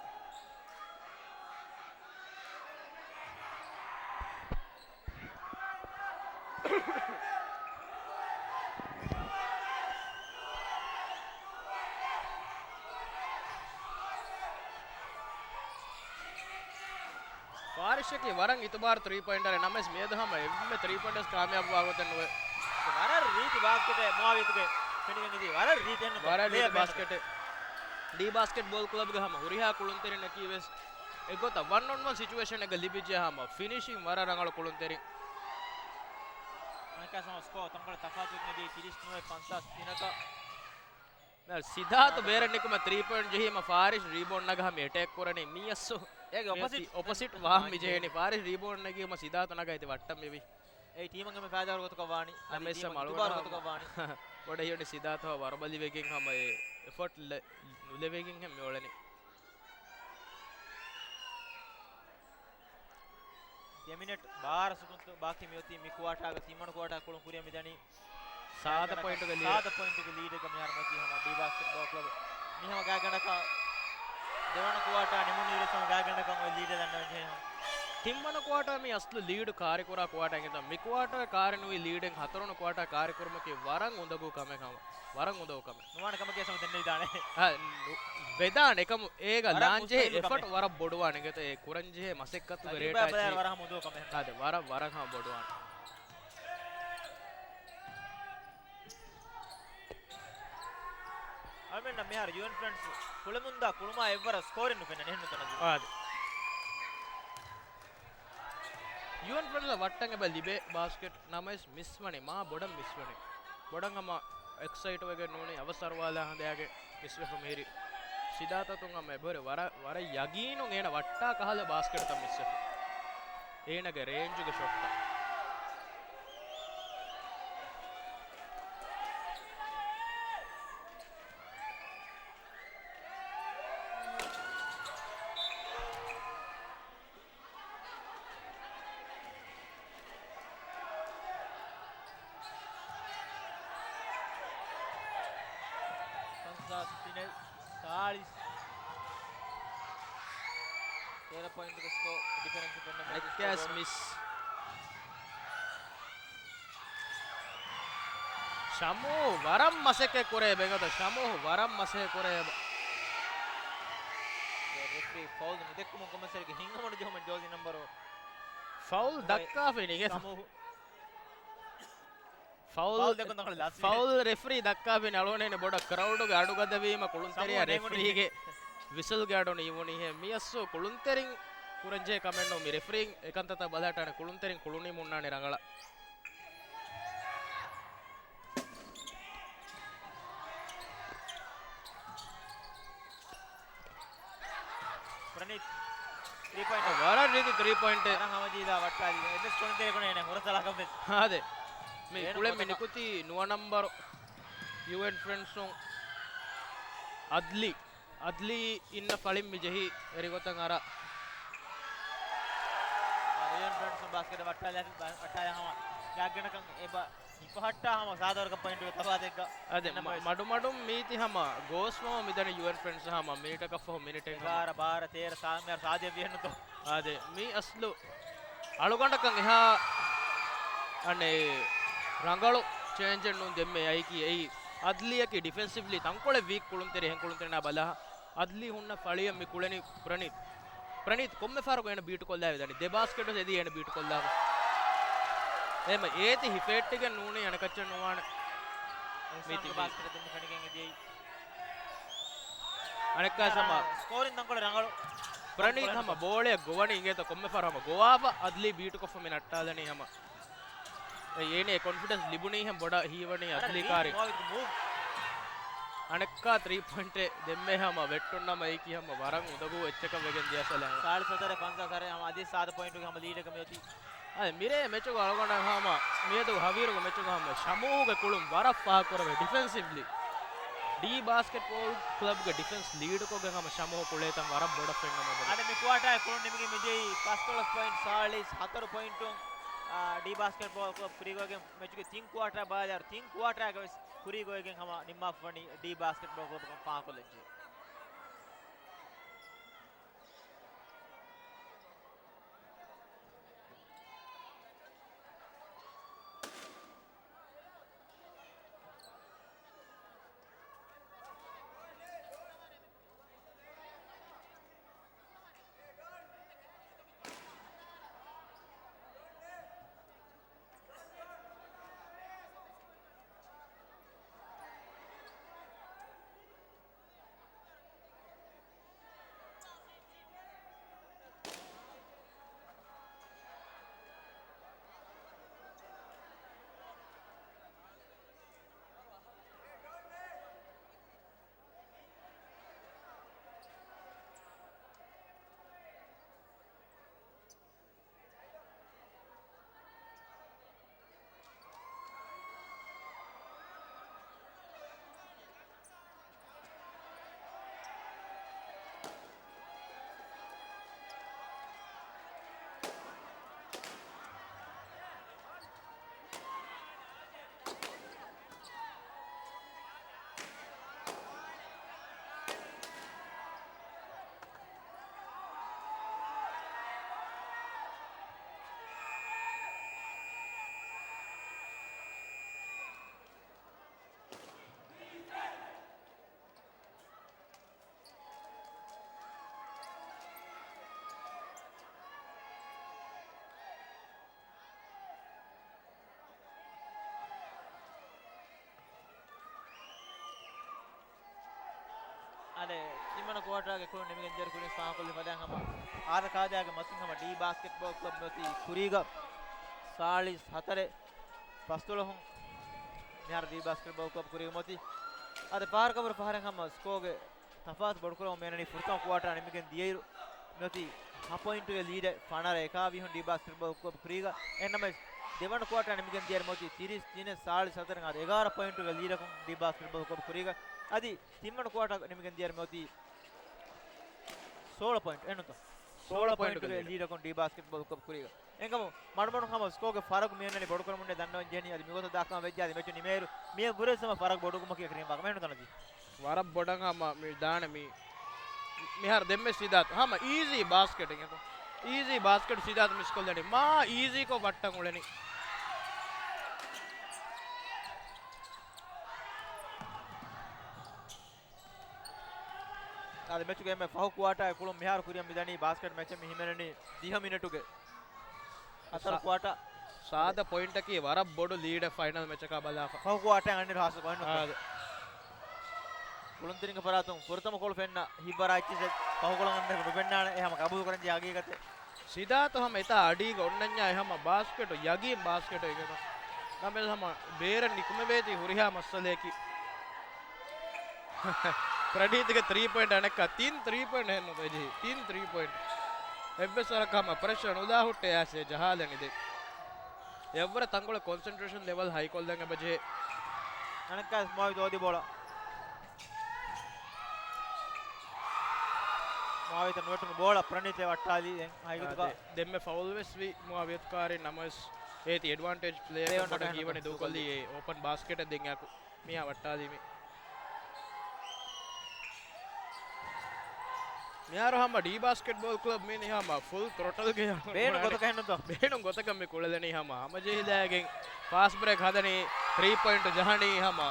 ފާރިޝަކީ ވަރަށް އިތުބާރު ތްރީ ޕޮއިންޓަރެއް ނަމަވެސް މިއަދު ހަމަ އެންމެ ތްރީ ޕޮއިންޓަރސް ކާމިޔާބުވާ ގޮތެއް ނުވޭ. ވަރަށް ރީތި ބާސްކެޓެއް މުއާވިޔަތުގެ ފެނިގެން އިދީ. ވަރަށް ރީތި އެއްނު ވަރަށް ރީތި ޕްލޭއަރ ބާސްކެޓެއް. ޑީ ބާސްކެޓްބޯލް ކްލަބްގެ ހަމަ ހުރިހާ ކުޅުންތެރިންނަކީ ވެސް އެއްގޮތަށް ވަން އޮން ވަން ސިޗުއޭޝަނެއްގަ ލިބިއްޖެ ހަމަ ފިނިޝިން ވަރަށް ރަނގަޅު ކުޅުންތެރިން. އަނެއްކާ ސަމަ ސްކޯ ތަންކޮޅެއް ތަފާތުވެގެން އެދީ ތިރީސް ނުވައެއް ފަންސާސް ތިނަކަށް. ސިދާތު ބޭރަށް ނިކުމެ ތްރީ ޕޮއިންޓް ޖެހީމަ ފާރިޝް ރީބޯންޑް ނަގަ ހަމަ އެޓޭކް ކުރަނީ މިއަސްސު. އޭގެ އޮޕޮސިޓް. އޮޕޮސިޓް ވާހަމަ މި ޖެހެނީ. ފާރިޝް ރީބޯންޑް ނެގީމަ ސިދާތު ނަގަ އެތި ވައްޓަށް މިވީ. އެއީ ޓީމަށް އެންމެ ފައިދާވާ ގޮތަކަށް ވާނީ. އަދި އަމެއްސަ ޓީމަށް މަޅުގަނޑު އިތުބާރު ހަމަ ގޮތަކަށް ވާނީ. ބޮޑަށް ހިޔޮނި ސިދާތު ވަރުބަލިވެގެން ހަމަ އެ އެފަޓް ލެ-، ނުލެވިގެން ހެން މިއުޅެނީ. ދެ މިނެޓް ބާރަ ސެކަންޑް ބާކީ މިއޮތީ މި ކުއާޓާގަ ތިންވަނަ ކުއާޓާ ކުޅުން ކުރިއަށް މިދަނީ. ސާދަ ޕޮއިންޓުގެ ލީޑް. ސާދަ ޕޮއިންޓުގެ ލީޑެއްގަ މިހާރު މޮތީ ހަމަ ޑީ ބާސްކެޓްބޯލް ކްލަބް. މި ހަމަ ގާތްގަނޑަކަށް ދެވަނަ ކުއާޓާ ނިމުނު އިރު ހަމަ ގާތްގަނޑަކަށް އޮތް ލީޑެއް ދަންނަވަން ޖެހޭ ހަމަ. ތިންވަނަ ކުއާޓާ މި އަސްލު ލީޑު ކާރިކުރާ ކުއާޓާ އިނގޭތޯ. މި ކުއާޓާގެ ކާރި ނުވި ލީޑެއް ހަތަރުވަނަ ކުއާޓާ ކާރިކުރުމަކީ ވަރަށް އުނދަގޫ ކަމެއް ހަމަ. ވަރަށް އުނދަގޫ ކަމެއް. ނުވާނެ ކަމަކީ ސަމަ ދެންނެވިދާނެ. އަ، ނު-، ވެދާނެ އެކަމު އޭގަ ވަރަށް ލާންޖެހޭ މުސްތަހިލު ކަމެއް. އެފަޓް ވަރަށް ބޮޑުވާނެ އިނގޭތޯ އެ ކުރަންޖެހޭ މަސައްކަތުގެ ތަޖުރިބާ ރޭޓާ ޕްލޭޔަރ އެއްޗިހި. ވަރަށް ހަމަ އުނދަގޫ ކަމެއް. އާދެ، ވަރަށް، ވަރަށް ހަމަ ބޮޑުވާނެ. އަޅުމެންނަށް މިހާރު ޔޫއެން ފްރެންޑްސް ކުޅެމުންދާ ކުޅުމާ އެއްވަރަށް ސްކޯރެއް ނުފެންނަނީ އެހެންނުތަ ނަޒީމް؟ އާދެ. ޔޫއެން ފްރެންޑްސް ވައްޓަން އެބަ ލިބޭ ބާސްކެޓް ނަމަވެސް މިސްވަނީ، މާ ބޮޑަށް މިސްވަނީ. ބޮޑަށް ހަމަ އެކްސައިޓް ވެގެން ނޫނީ އަވަސް އަރުވާލާ ހަނދާގެ މިސްވެފަ މިހިރީ. ސިދާތަތުން ހަމަ އެބަހުރި ވަރަށް، ވަރަށް ޔަގީނުން އޭނަ ވައްޓާ ކަހަލަ ބާސްކެޓްތައް މިސްވެފަ. އޭނަގެ ރޭންޖުގެ ޝޮޓްތައް. ފަންސާސް ތިނެއް ސާޅީސް. ތޭރަ ޕޮއިންޓުގެ ސްކޯ ޑިފަރެންސް ފެންނަ ނެކްކޭސް މިސް. ޝަމޫ ވަރަށް މަސައްކަތް ކުރޭ ބެގަތަ، ޝަމޫ ވަރަށް މަސައްކަތް ކުރޭ ބަ. ރެފްރީ ފައުލް ނުދެއްކުމުން ކޮމެސަރގެ ހިނގަމަނު ޖެހުމަށް ޖޯޒީ ނަމްބަރު ފައުލް ދައްކާފިނި އިނގޭތަ؟ ޝަމޫ. ފައުލް، ފައުލް ދެކުން ތަންކޮޅެއް ލާސް ފައުލް ރެފްރީ ދައްކާފިން އަޅުގަނޑު ބޮޑަށް ކްރައުޑުގެ އަޑުގަދަވީމަ ކުޅުންތެރިޔާ ސަމޫ ނޭނގުނީ. ރެފްރީގެ ވިސަލްގެ އަޑު ނިމުނީހޭ. މިއަސްސު ކުޅުންތެރިން ކުރަންޖެހޭ ކަމެއްނޫ. މި ރެފްރީން އެކަންތައްތައް ބަލަހައްޓާނެ ކުޅުންތެރިން ކުޅުނީމަ ހުންނާނެ ރަނގަޅަށް. ޕްރަނީތް ތްރީ ޕޮއިންޓް. ވަރަށް ރީތި ތްރީ ޕޮއިންޓެއް. ވަރަށް ހަމަޖީލާ ވައްޓާލި. އެއްވެސް ކުޅުންތެރިއެއް ނުވޭ ހުރަސް އަޅާކަށްވެސް. އާދެ. މި އޭނަ ކުޅެން މި ގޮތަކަށް ނިކުތީ ނުވަ ނަމްބަރު ޔޫއެން ފްރެންޑްސުން އަދްލީ. އަދްލީ އިންނަ ފަޅިން މި ޖެހި އެރިގޮތަށް އަރާ. އާދެ، ޔޫއެން ފްރެންޑްސުން ބާސްކެޓް ވައްޓާލާ، ވައްޓާލާ ހަމަ ގާތްގަނޑަކަށް އެބަ ހިފަހައްޓާ ހަމަ ސާދަވަރަކަށް ޕޮއިންޓުގެ ތަފާތެއްގަ. އާދެ، މަ-، މަޑުމަޑުން މީތި ހަމަ ގޯސްވަމަ މިދަނީ ޔޫއެން ފްރެންޑްސް ހަމަ މިނިޓަކަށް ފަހު މިނިޓެއް ހަމަ. އެގާރަ، ބާރަ، ތޭރަ، ސާ-، މިހާރު ސާދަޔަށް ވިހެންނުތޯ؟ އާދެ، މީ އަސްލު އަޅުގަނޑަކަށް އެހާ އަނެއް ރަނގަޅު ޗޭންޖެއް ނޫން ދެންމެ އައިކީ އެއީ. އަދްލީއަކީ ޑިފެންސިވްލީ ތަންކޮޅެއް ވީކް ކުޅުންތެރި، އެހެން ކުޅުންތެރިންނާ ބަލާ. އަދްލީ ހުންނަ ފަޅިއަށް މި ކުޅެނީ ޕްރަނީތް. ޕްރަނީތް ކޮންމެ ފަހަރަކު އޭނަ ބީޓު ކޮށްލާ ވެދާނީ. ދެ ބާސްކެޓު އެދީ އޭނަ ބީޓު ކޮށްލާފަ. އެހެމަ އޭތި ހިފެއްޓިގެން ނޫނީ އަނެކައްޗެއް ނުވާނެ. މީތި ބާސްކެޓަށް ދެން ފެނިގެން އެދިޔައީ. އަނެއްކާ ސަމާ. ސްކޯރިން ތަންކޮޅެއް ރަނގަޅު. ޕްރަނީތް ހަމަ ބޯޅަޔަށް ގޮވަނީ އިނގޭތަ ކޮންމެ ފަހަރަކު ހަމަ ގޮވާފަ އަދްލީ ބީޓުކޮށްފަ މި ނައްޓާލަނީ ހަމަ. އެ އޭނަ ކޮންފިޑެންސް ލިބުނީ ހަމަ ބޮޑަށް ހީވަނީ އަދްލީ ކާރި. އަނެއްކާ ތްރީ ޕޮއިންޓެއް ދެންމެ ހަމަ ވެއްޓުން ނަމަ އެކި ހަމަ ވަރަށް އުނދަގޫ އެއްޗަކަށް ވެގެން ދިޔަ ސަލާމަ. ސާޅީސް ހަތަރެއް ފަންސާސް ހަމަ އަދި ސާދަ ޕޮއިންޓުގެ ހަމަ ލީޑަކަށް މިއޮތީ. އަދި މިރޭ މެޗުގަ އަޅުގަނޑަށް ހަމަ، މިއަދު ހަވީރުގެ މެޗުގަ ހަމަ ޝަމޫހުގެ ކުޅުން ވަރަށް ފާހަގަކުރެވޭ ޑިފެންސިވްލީ. ޑީ ބާސްކެޓްބޯލް ކްލަބްގެ ޑިފެންސް ލީޑުކޮށްގެން ހަމަ ޝަމޫހު ކުޅޭކަން ވަރަށް ބޮޑަށް ފެންނަމުން އެބަ. އަދި މި ކުއާޓާގެ ކުޅުން ނިމިގެން މިދިޔައީ ފަސްދޮޅަސް ޕޮއިންޓް ސާޅީސް ހަތަރު ޕޮއިންޓުން، އާ، ޑީ ބާސްކެޓްބޯލް ކްލަބް ކުރީގޮތްގެން މެޗުގެ ތިން ކުއާޓާ ބަލާލާއިރު، ތިން ކުއާޓާގަ ވެސް ކުރީގޮތްގެން ހަމަ ނިންމާފަވަނީ ޑީ ބާސްކެޓްބޯލް ކްލަބު ކަން ފާހަގަކޮށްލަންޖެހޭ. އަދި ތިންވަނަ ކުއާޓާގެ ކުޅުން ނިމިގެން ދިޔައިރު ކުރިން ފާހަގަކޮށްލި ފަދައިން ހަމަ އާދަ ކާދައިގެ މަތިން ހަމަ ޑީ ބާސްކެޓްބޯލް ކްލަބް މިއޮތީ ކުރީގަ ސާޅީސް ހަތަރެއް ފަސްދޮޅަހުން މިހާރު ޑީ ބާސްކެޓްބޯލް ކްލަބް ކުރީގަ މިއޮތީ. އަދި ފަހަރަކަށްވުރެ ފަހަރެއް ހަމަ ސްކޯގެ ތަފާތު ބޮޑުކުރަމުން މިއަންނަނީ ފުރަތަމަ ކުއާޓާ ނިމިގެން ދިޔައިރު މިއޮތީ ހަ ޕޮއިންޓުގެ ލީޑެއް ފަނަރަ އެކާވީހުން ޑީ ބާސްކެޓްބޯލް ކްލަބް ކުރީގަ. އެހެންނަމަވެސް ދެވަނަ ކުއާޓާ ނިމިގެން ދިޔައިރު މިއޮތީ ތިރީސް ތިނެއް ސާޅީސް ހަތަރެއް އަދި އެގާރަ ޕޮއިންޓުގެ ލީޑަކުން ޑީ ބާސްކެޓްބޯލް ކްލަބް ކުރީގަ. އަދި ތިންވަނަ ކުއާޓާ ނިމިގެން ދިޔައިރު މިއޮތީ ސޯޅަ ޕޮއިންޓު އެނުތަ؟ ސޯޅަ ސޯޅަ ޕޮއިންޓުގެ ޕޮއިންޓުގެ ލީޑަކުން ޑީ ބާސްކެޓްބޯލް ކްލަބް ކުރީގަ. އެނގަމު މަޑުމަޑުން ހަމަ ސްކޯގެ ފަރަގު މިއަންނަނީ ބޮޑުކުރަމުންނޭ ދަންނަވަން ޖެހެނީ. އަދި މިގޮތަށް ދާކަމަށް ވެއްޖެ އަދި މެޗު ނިމޭއިރު މިއަށް ވުރެ ސަމަ ފަރަގު ބޮޑުކުމަކީ ކްރީމް ވާކަމެއް ނުދަންނަތީ. ވަރަށް ބޮޑަށް ހަމަ މި ދާނެ މި މިހާރު ދެންމެ ސިދާތު ހަމަ އީޒީ ބާސްކެޓް އިނގޭތޯ. އީޒީ ބާސްކެޓް ސިދާތު މިސްކޮށްލަނީ. މާ އީޒީކޮށް ވައްޓަން އުޅެނީ. އަދި މެޗުގެ އެންމެ ފަހު ކުއާޓާގެ ކުޅުން މިހާރު ކުރިއަށް މިދަނީ ބާސްކެޓް މެޗެއް މި ހިމެނެނީ ދިހަ މިނެޓުގެ. ހަތަރު ސާ-، ކުއާޓާ. ސާދަ ޕޮއިންޓަކީ ވަރަށް ބޮޑު ލީޑެއް ފައިނަލް މެޗަކާ ބަލާފަ. ފަހު ކުއާޓާ އަންނިރު ހާސް ޕޮއިންޓް އާދެ. ކުޅުންތެރިންގެ ފަރާތުން ފުރަތަމަ ކޯލް ފެންނަ ހިތްވަރާ އެއްޗިސް ފަހުކޮޅަށް އަންނަ ނުފެންނާނެ. އެ ހަމަ ގަބޫލު ކުރަންޖެހޭ ހަގީގަތެއް. ސިދާތު ހަމަ އެތާ އަޑީގަ އޮންނަންޏާ އެ ހަމަ ބާސްކެޓު ޔަގީން ބާސްކެޓު އެގެން. ނަމެ ހަމަ ބޭރަށް ނިކުމެވޭތީ ހުރިހާ މައްސަލައަކީ. ޕްރަނީތްގެ ތްރީ ޕޮއިންޓް އަނެއްކާ ތިން ތްރީ ޕޮއިންޓް ހެންނު ބެޖި. ތިން ތްރީ ޕޮއިންޓް. އެއްވެސް ވަރަކަށް ހަމަ ޕްރެޝަރ ނުލާ ހުއްޓޭ އާސޭ ޖަހާލަނީ ދެ. އެއަށްވުރެ ތަންކޮޅެއް ކޮންސެންޓްރޭޝަން ލެވަލް ހައިކޮށްލަން އެބަޖެހޭ. އަނެއްކާވެސް މުއާވިޔަތު އޮތީ ބޯޅަ. މުއާވިޔަތަށް ނުވެއްޓުނު ބޯޅަ ޕްރަނީތެ ވައްޓާލީ ދެން ހަގީގަތުގަ. އާ، ދެ-، ދެންމެ ފައުލް ވެސް ވި މުއާވިޔަތު ކާރިން ނަމަވެސް އޭތި އެޑްވާންޓޭޖް ޕްލޭއަކަށް ބޮޑަށް ހީވަނީ ދޫކޮށްލީ އޭ އޯޕަން ބާސްކެޓެއް ދެން އެއާކު. މިއާ ވައްޓާލީމި. މިހާރު ހަމަ ޑީ ބާސްކެޓްބޯލް ކްލަބް މީނީ ހަމަ ފުލް ތްރޮޓަލްގެ ބޭނުން ގޮތަކަށް ނުތޯ؟ ބޭނުން ގޮތަކަށް މި ކުޅެލަނީ ހަމަ ހަމަޖެހިލައިގެން ފާސްޓް ބްރޭކް ހަދަނީ ތްރީ ޕޮއިންޓް ޖަހަނީ ހަމަ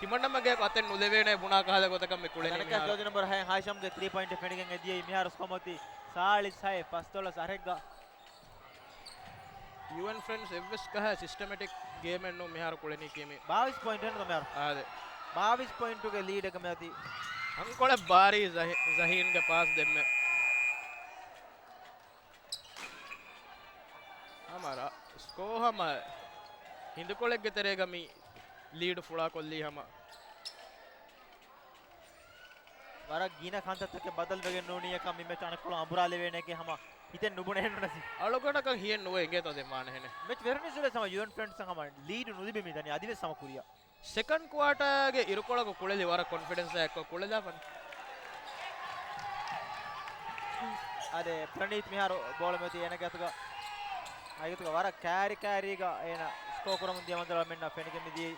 ތިމަންނަމަގެ އަތެއް ނުލެވޭނެ ބުނާ ކަހަލަ ގޮތަކަށް މި ކުޅެނީ އަނެއްކާ މިހާރު. ޖޯދި ނަމްބަރު ހައެއް ހާޝަމްގެ ތްރީ ޕޮއިންޓް ފެނިގެން އެދިޔައީ މިހާރު ސްކޯ މިއޮތީ ސާޅީސް ހައެއް ފަސްދޮޅަސް އަށެއްގަ. ޔޫއެން ފްރެންޑްސް އެއްވެސް ކަހަ ސިސްޓަމެޓިކް ގޭމެއް ނޫން މިހާރު ކުޅެނީ ކީމި. ބާވީސް ޕޮއިންޓް ނުތޯ މިހާރު؟ އާދެ. ބާވީސް ޕޮއިންޓުގެ ލީޑެއްގަ މިއޮތީ. ތަންކޮޅެއް ބާރީ ޒަހީ-، ޒަހީންގެ ޕާސް ދެންމެ. ހަމަ ރަ-، ސްކޯ ހަމަ ހިނދުކޮޅެއްގެ ތެރޭގަ މި ލީޑު ފުޅާކޮށްލީ ހަމަ. ވަރަށް ގިނަ ކަންތައްތަކެއް ބަދަލުވެގެން ނޫނީ އެކަމް މި މެޗް އަނެއްކޮޅުން އަނބުރާލެވޭނެކޭ ހަމަ ހިތެއް ނުބުނޭ ނުނަސީ. އަޅުގަނޑަކަށް ހިޔެއް ނުވޭ އިނގޭތޯ ދެން ވާނެހެނެއް. މެޗް ވެރުނީސް ހަމަ ޔޫއެން ފްރެންޑްސް ހަމަ ލީޑު ނުލިބި މިދަނީ އަދިވެސް ހަމަ ކުރިއަށް. ސެކަންޑް ކުއާޓާގެ އިރުކޮޅަކު ކުޅެލި ވަރަށް ކޮންފިޑެންސް އެއްކޮށް ކުޅެލާފަން. އާދެ، ޕްރަނީތް މިހާރު ބޯޅަ މިއޮތީ އޭނަގެ އަތުގަ. އޭގެ އަތުގަ ވަރަށް ކާރި ކާރީގަ އޭނަ ސްކޯ ކުރަމުން ދިޔަ މަންޒަރު މިންނަށް ފެނިގެން މިދިޔައީ.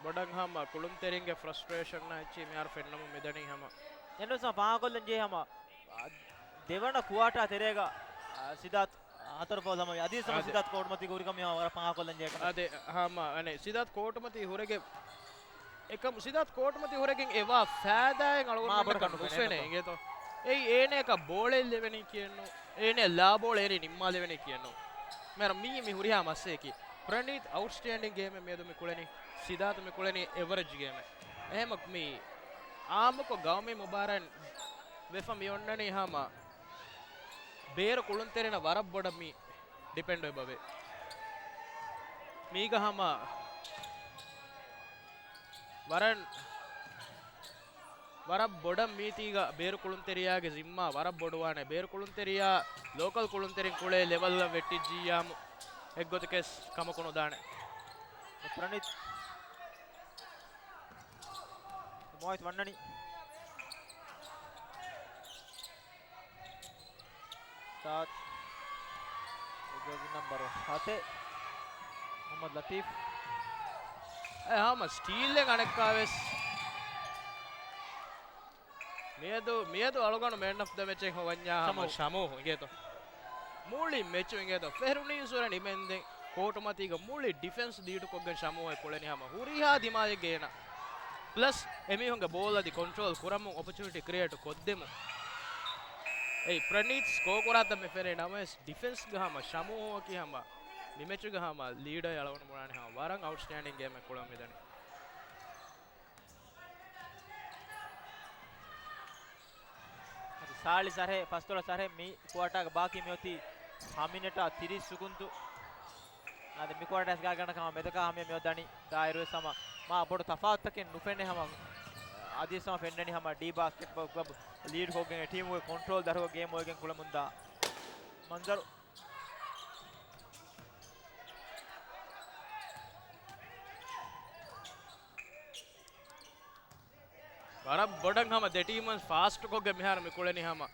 ބޮޑަށް ހަމަ ކުޅުންތެރިންގެ ފްރަސްޓްރޭޝަން އެއްޗި މިހާރު ފެންނަމުން މިދަނީ ހަމަ. އެންޑް ހަމަ ފާހަގަކޮށްލަން ޖެހޭ ހަމަ، އާ، ދެވަނަ ކުއާޓާ ތެރޭގަ، އާ، ސިދާތް ހަތަރު ފައުލް ހަމަ އަދިވެސް ހަމަ އާދެ. ސިދާތް ކޯޓުމަތީގަ ހުރިކަމެއް ހަމަ ވަރަށް ފާހަގަކޮށްލަން ޖެހޭ ކަމެއް. އާދެ، ހަމަ އަނެއް ސިދާތް ކޯޓުމަތީ ހުރެގެ އެކަމް ސިދާތް ކޯޓުމަތީ ހުރެގެން އެވާ ފައިދާއެއް އަޅުގަނޑުމެންނަކަށް ނުފެނޭ ނުފެނޭ އިނގޭތޯ. އެއީ އޭނަޔަކަށް ބޯޅައެއް ލެވެނީ ކިޔެއްނު. އޭނަ ލާ ބޯޅަ އޭނަ ނިންމާލެވެނީ ކިޔެއްނު. މިހާރު މީ މި ހުރިހާ މައްސަޔަކީ. ޕްރަނީތް އައުޓްސްޓޭންޑިން ގޭމެއް މިއަދު މި ކުޅެނީ. ސިދާތު މި ކުޅެނީ އެވަރެޖް ގޭމެއް. އެހެމަ މި އާއްމުކޮށް ގައުމީ މުބާރާތް ވެފަ މި އޮންނަނީ ހަމަ ބޭރު ކުޅުންތެރިންނަށް ވަރަށް ބޮޑަށް މި ޑިޕެންޑް އޮތް ބަވޭ. މީގަ ހަމަ ވަރަށް، ވަރަށް ބޮޑަށް މީތީގަ ބޭރު ކުޅުންތެރިޔާގެ ޒިންމާ ވަރަށް ބޮޑުވާނެ. ބޭރު ކުޅުންތެރިޔާ ލޯކަލް ކުޅުންތެރިން ކުޅޭ ލެވަލްއަށް ވެއްޓިއްޖިއްޔާމު އެއްގޮތަކަސް ކަމަކު ނުދާނެ. ޕްރަނީތް މޮހިތް ވަންނަނީ. ސާދް. ޖާޒީ ނަމްބަރު ހަތެއް. މުހައްމަދު ލަތީފް. އެ ހަމަ ސްޓީލްއެއް އަނެއްކާވެސް. މިއަދު، މިއަދު އަޅުގަނޑު މޭން އޮފް ދަ މެޗެއް ހޮވަންޏާ ހަމަ ޝަމޫ. ޝަމޫ އިނގޭތޯ. މުޅި މެޗު އިނގޭތޯ. ފެރުނީސް ވަރަށް ނިމެންދެން ކޯޓުމަތީގަ މުޅި ޑިފެންސް ލީޑުކޮށްގެން ޝަމޫ އެ ކުޅެނި ހަމަ ހުރިހާ ދިމާލެއްގެ އޭނަ. ޕްލަސް އެމީހުންގެ ބޯލް އަދި ކޮންޓްރޯލް ކުރަމުން އޮޕޮޗުނިޓީ ކްރިއޭޓް ކޮށްދެމުން. އެއީ ޕްރަނީތް ސްކޯ ކުރާތަން މި ފެނޭ ނަމަވެސް ޑިފެންސްގަ ހަމަ ޝަމޫ އޮކީ ހަމަ މި މެޗުގަ ހަމަ ލީޑަރ އަޅުގަނޑު ބުނާނެ ހަމަ ވަރަށް އައުޓްސްޓޭންޑިން ގޭމެއް ކުޅަން މިދަނީ. އަދި ސާޅީސް އަހަރެއް، ފަސްދޮޅަސް އަހަރެއް މި ކުއާޓާގެ ބާކީ މިއޮތީ ހަ މިނެޓާ ތިރީސް ސުކުންތު. އާދެ، މި ކުއާޓާސް ގާގަނޑަކަށް ހަމަ މެދަކާ ހަމަޔަށް މިއޮތް ދަނީ ދާއިރުވެސް ހަމަ މާ ބޮޑު ތަފާތުތަކެއް ނުފެނޭ ހަމަ. އަދިވެސް ހަމަ ފެންނަނީ ހަމަ ޑީ ބާސްކެޓްބޯލް ކްލަބް ލީޑް ކޮށްގެން އެ ޓީމުގެ ކޮންޓްރޯލް ދަށުގަ ގޭމް އޮވެގެން ކުޅަމުންދާ މަންޒަރު. ވަރަށް ބޮޑަށް ހަމަ ދެ ޓީމުން ފާސްޓް ކޮށްގެން މިހާރު މި ކުޅެނީ ހަމަ.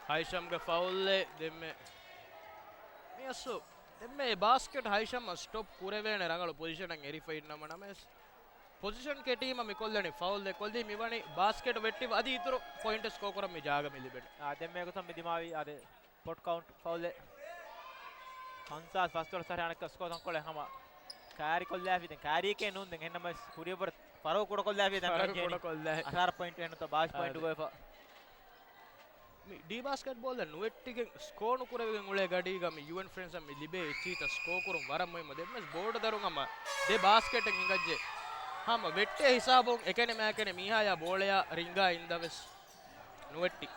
ހައިޝަމްގެ ފައުލްއެއް ދެންމެ. މިއަސްލު ދެންމެ އެ ބާސްކެޓް ހައިޝަމް ސްޓޮޕް ކުރެވޭނެ ރަނގަޅު ޕޮޒިޝަނަށް އެރިފަ އިންނަމަ ނަމަވެސް، ޕޮޒިޝަން ކެޓީމަށް މި ކޮށްލަނީ ފައުލް އެއް ކޮށްލީ މިވަނީ ބާސްކެޓް ވެއްޓި އަދި އިތުރު ޕޮއިންޓް ސްކޯ ކުރަން މި ޖާގަ މި ލިބެނީ. އާ، ދެންމެ ގޮތަށް މި ދިމާވީ އާދެ. ޕޮޓް ކައުންޓް ފައުލެއް. ކަންސާސް ފަސްދޮޅަސް އަހަރެއް އަނެއްކާ ސްކޯ ތަންކޮޅެއް ހަމަ ކާރި ކޮށްލާފި ދެން ކާރީކޭ ނޫން ދެން އެހެންނަމަވެސް ކުރިއަށްވުރެ ފަރުވަ ކުޑަކޮށްލާފި ދެން ފަރުވަ ކުޑަކޮށްލާފި. އަށާރަ ޕޮއިންޓް އެހެންނުތަ ބާވީސް ޕޮއިންޓް އާދެ. ގޮވެފަ. މި ޑީ ބާސްކެޓްބޯލްއަށް ނުވެއްޓިގެން ސްކޯ ނުކުރެވިގެން އުޅޭ ގަޑީގަ މި ޔޫއެން ފްރެންޑްސްއަށް މި ލިބޭ އެއްޗިހިތައް ސްކޯ ކުރުން ވަރަށް މުހިއްމު. ދެންވެސް ބޯޑު ދަރުން ހަމަ ދެ ބާސްކެޓެއް ހިނގައްޖެ. ހަމަ ވެއްޓޭ ހިސާބުން އެކަނި މާކަނި މީހާޔާ ބޯޅަޔާ ރިންގާ އިންދަވެސް ނުވެއްޓި.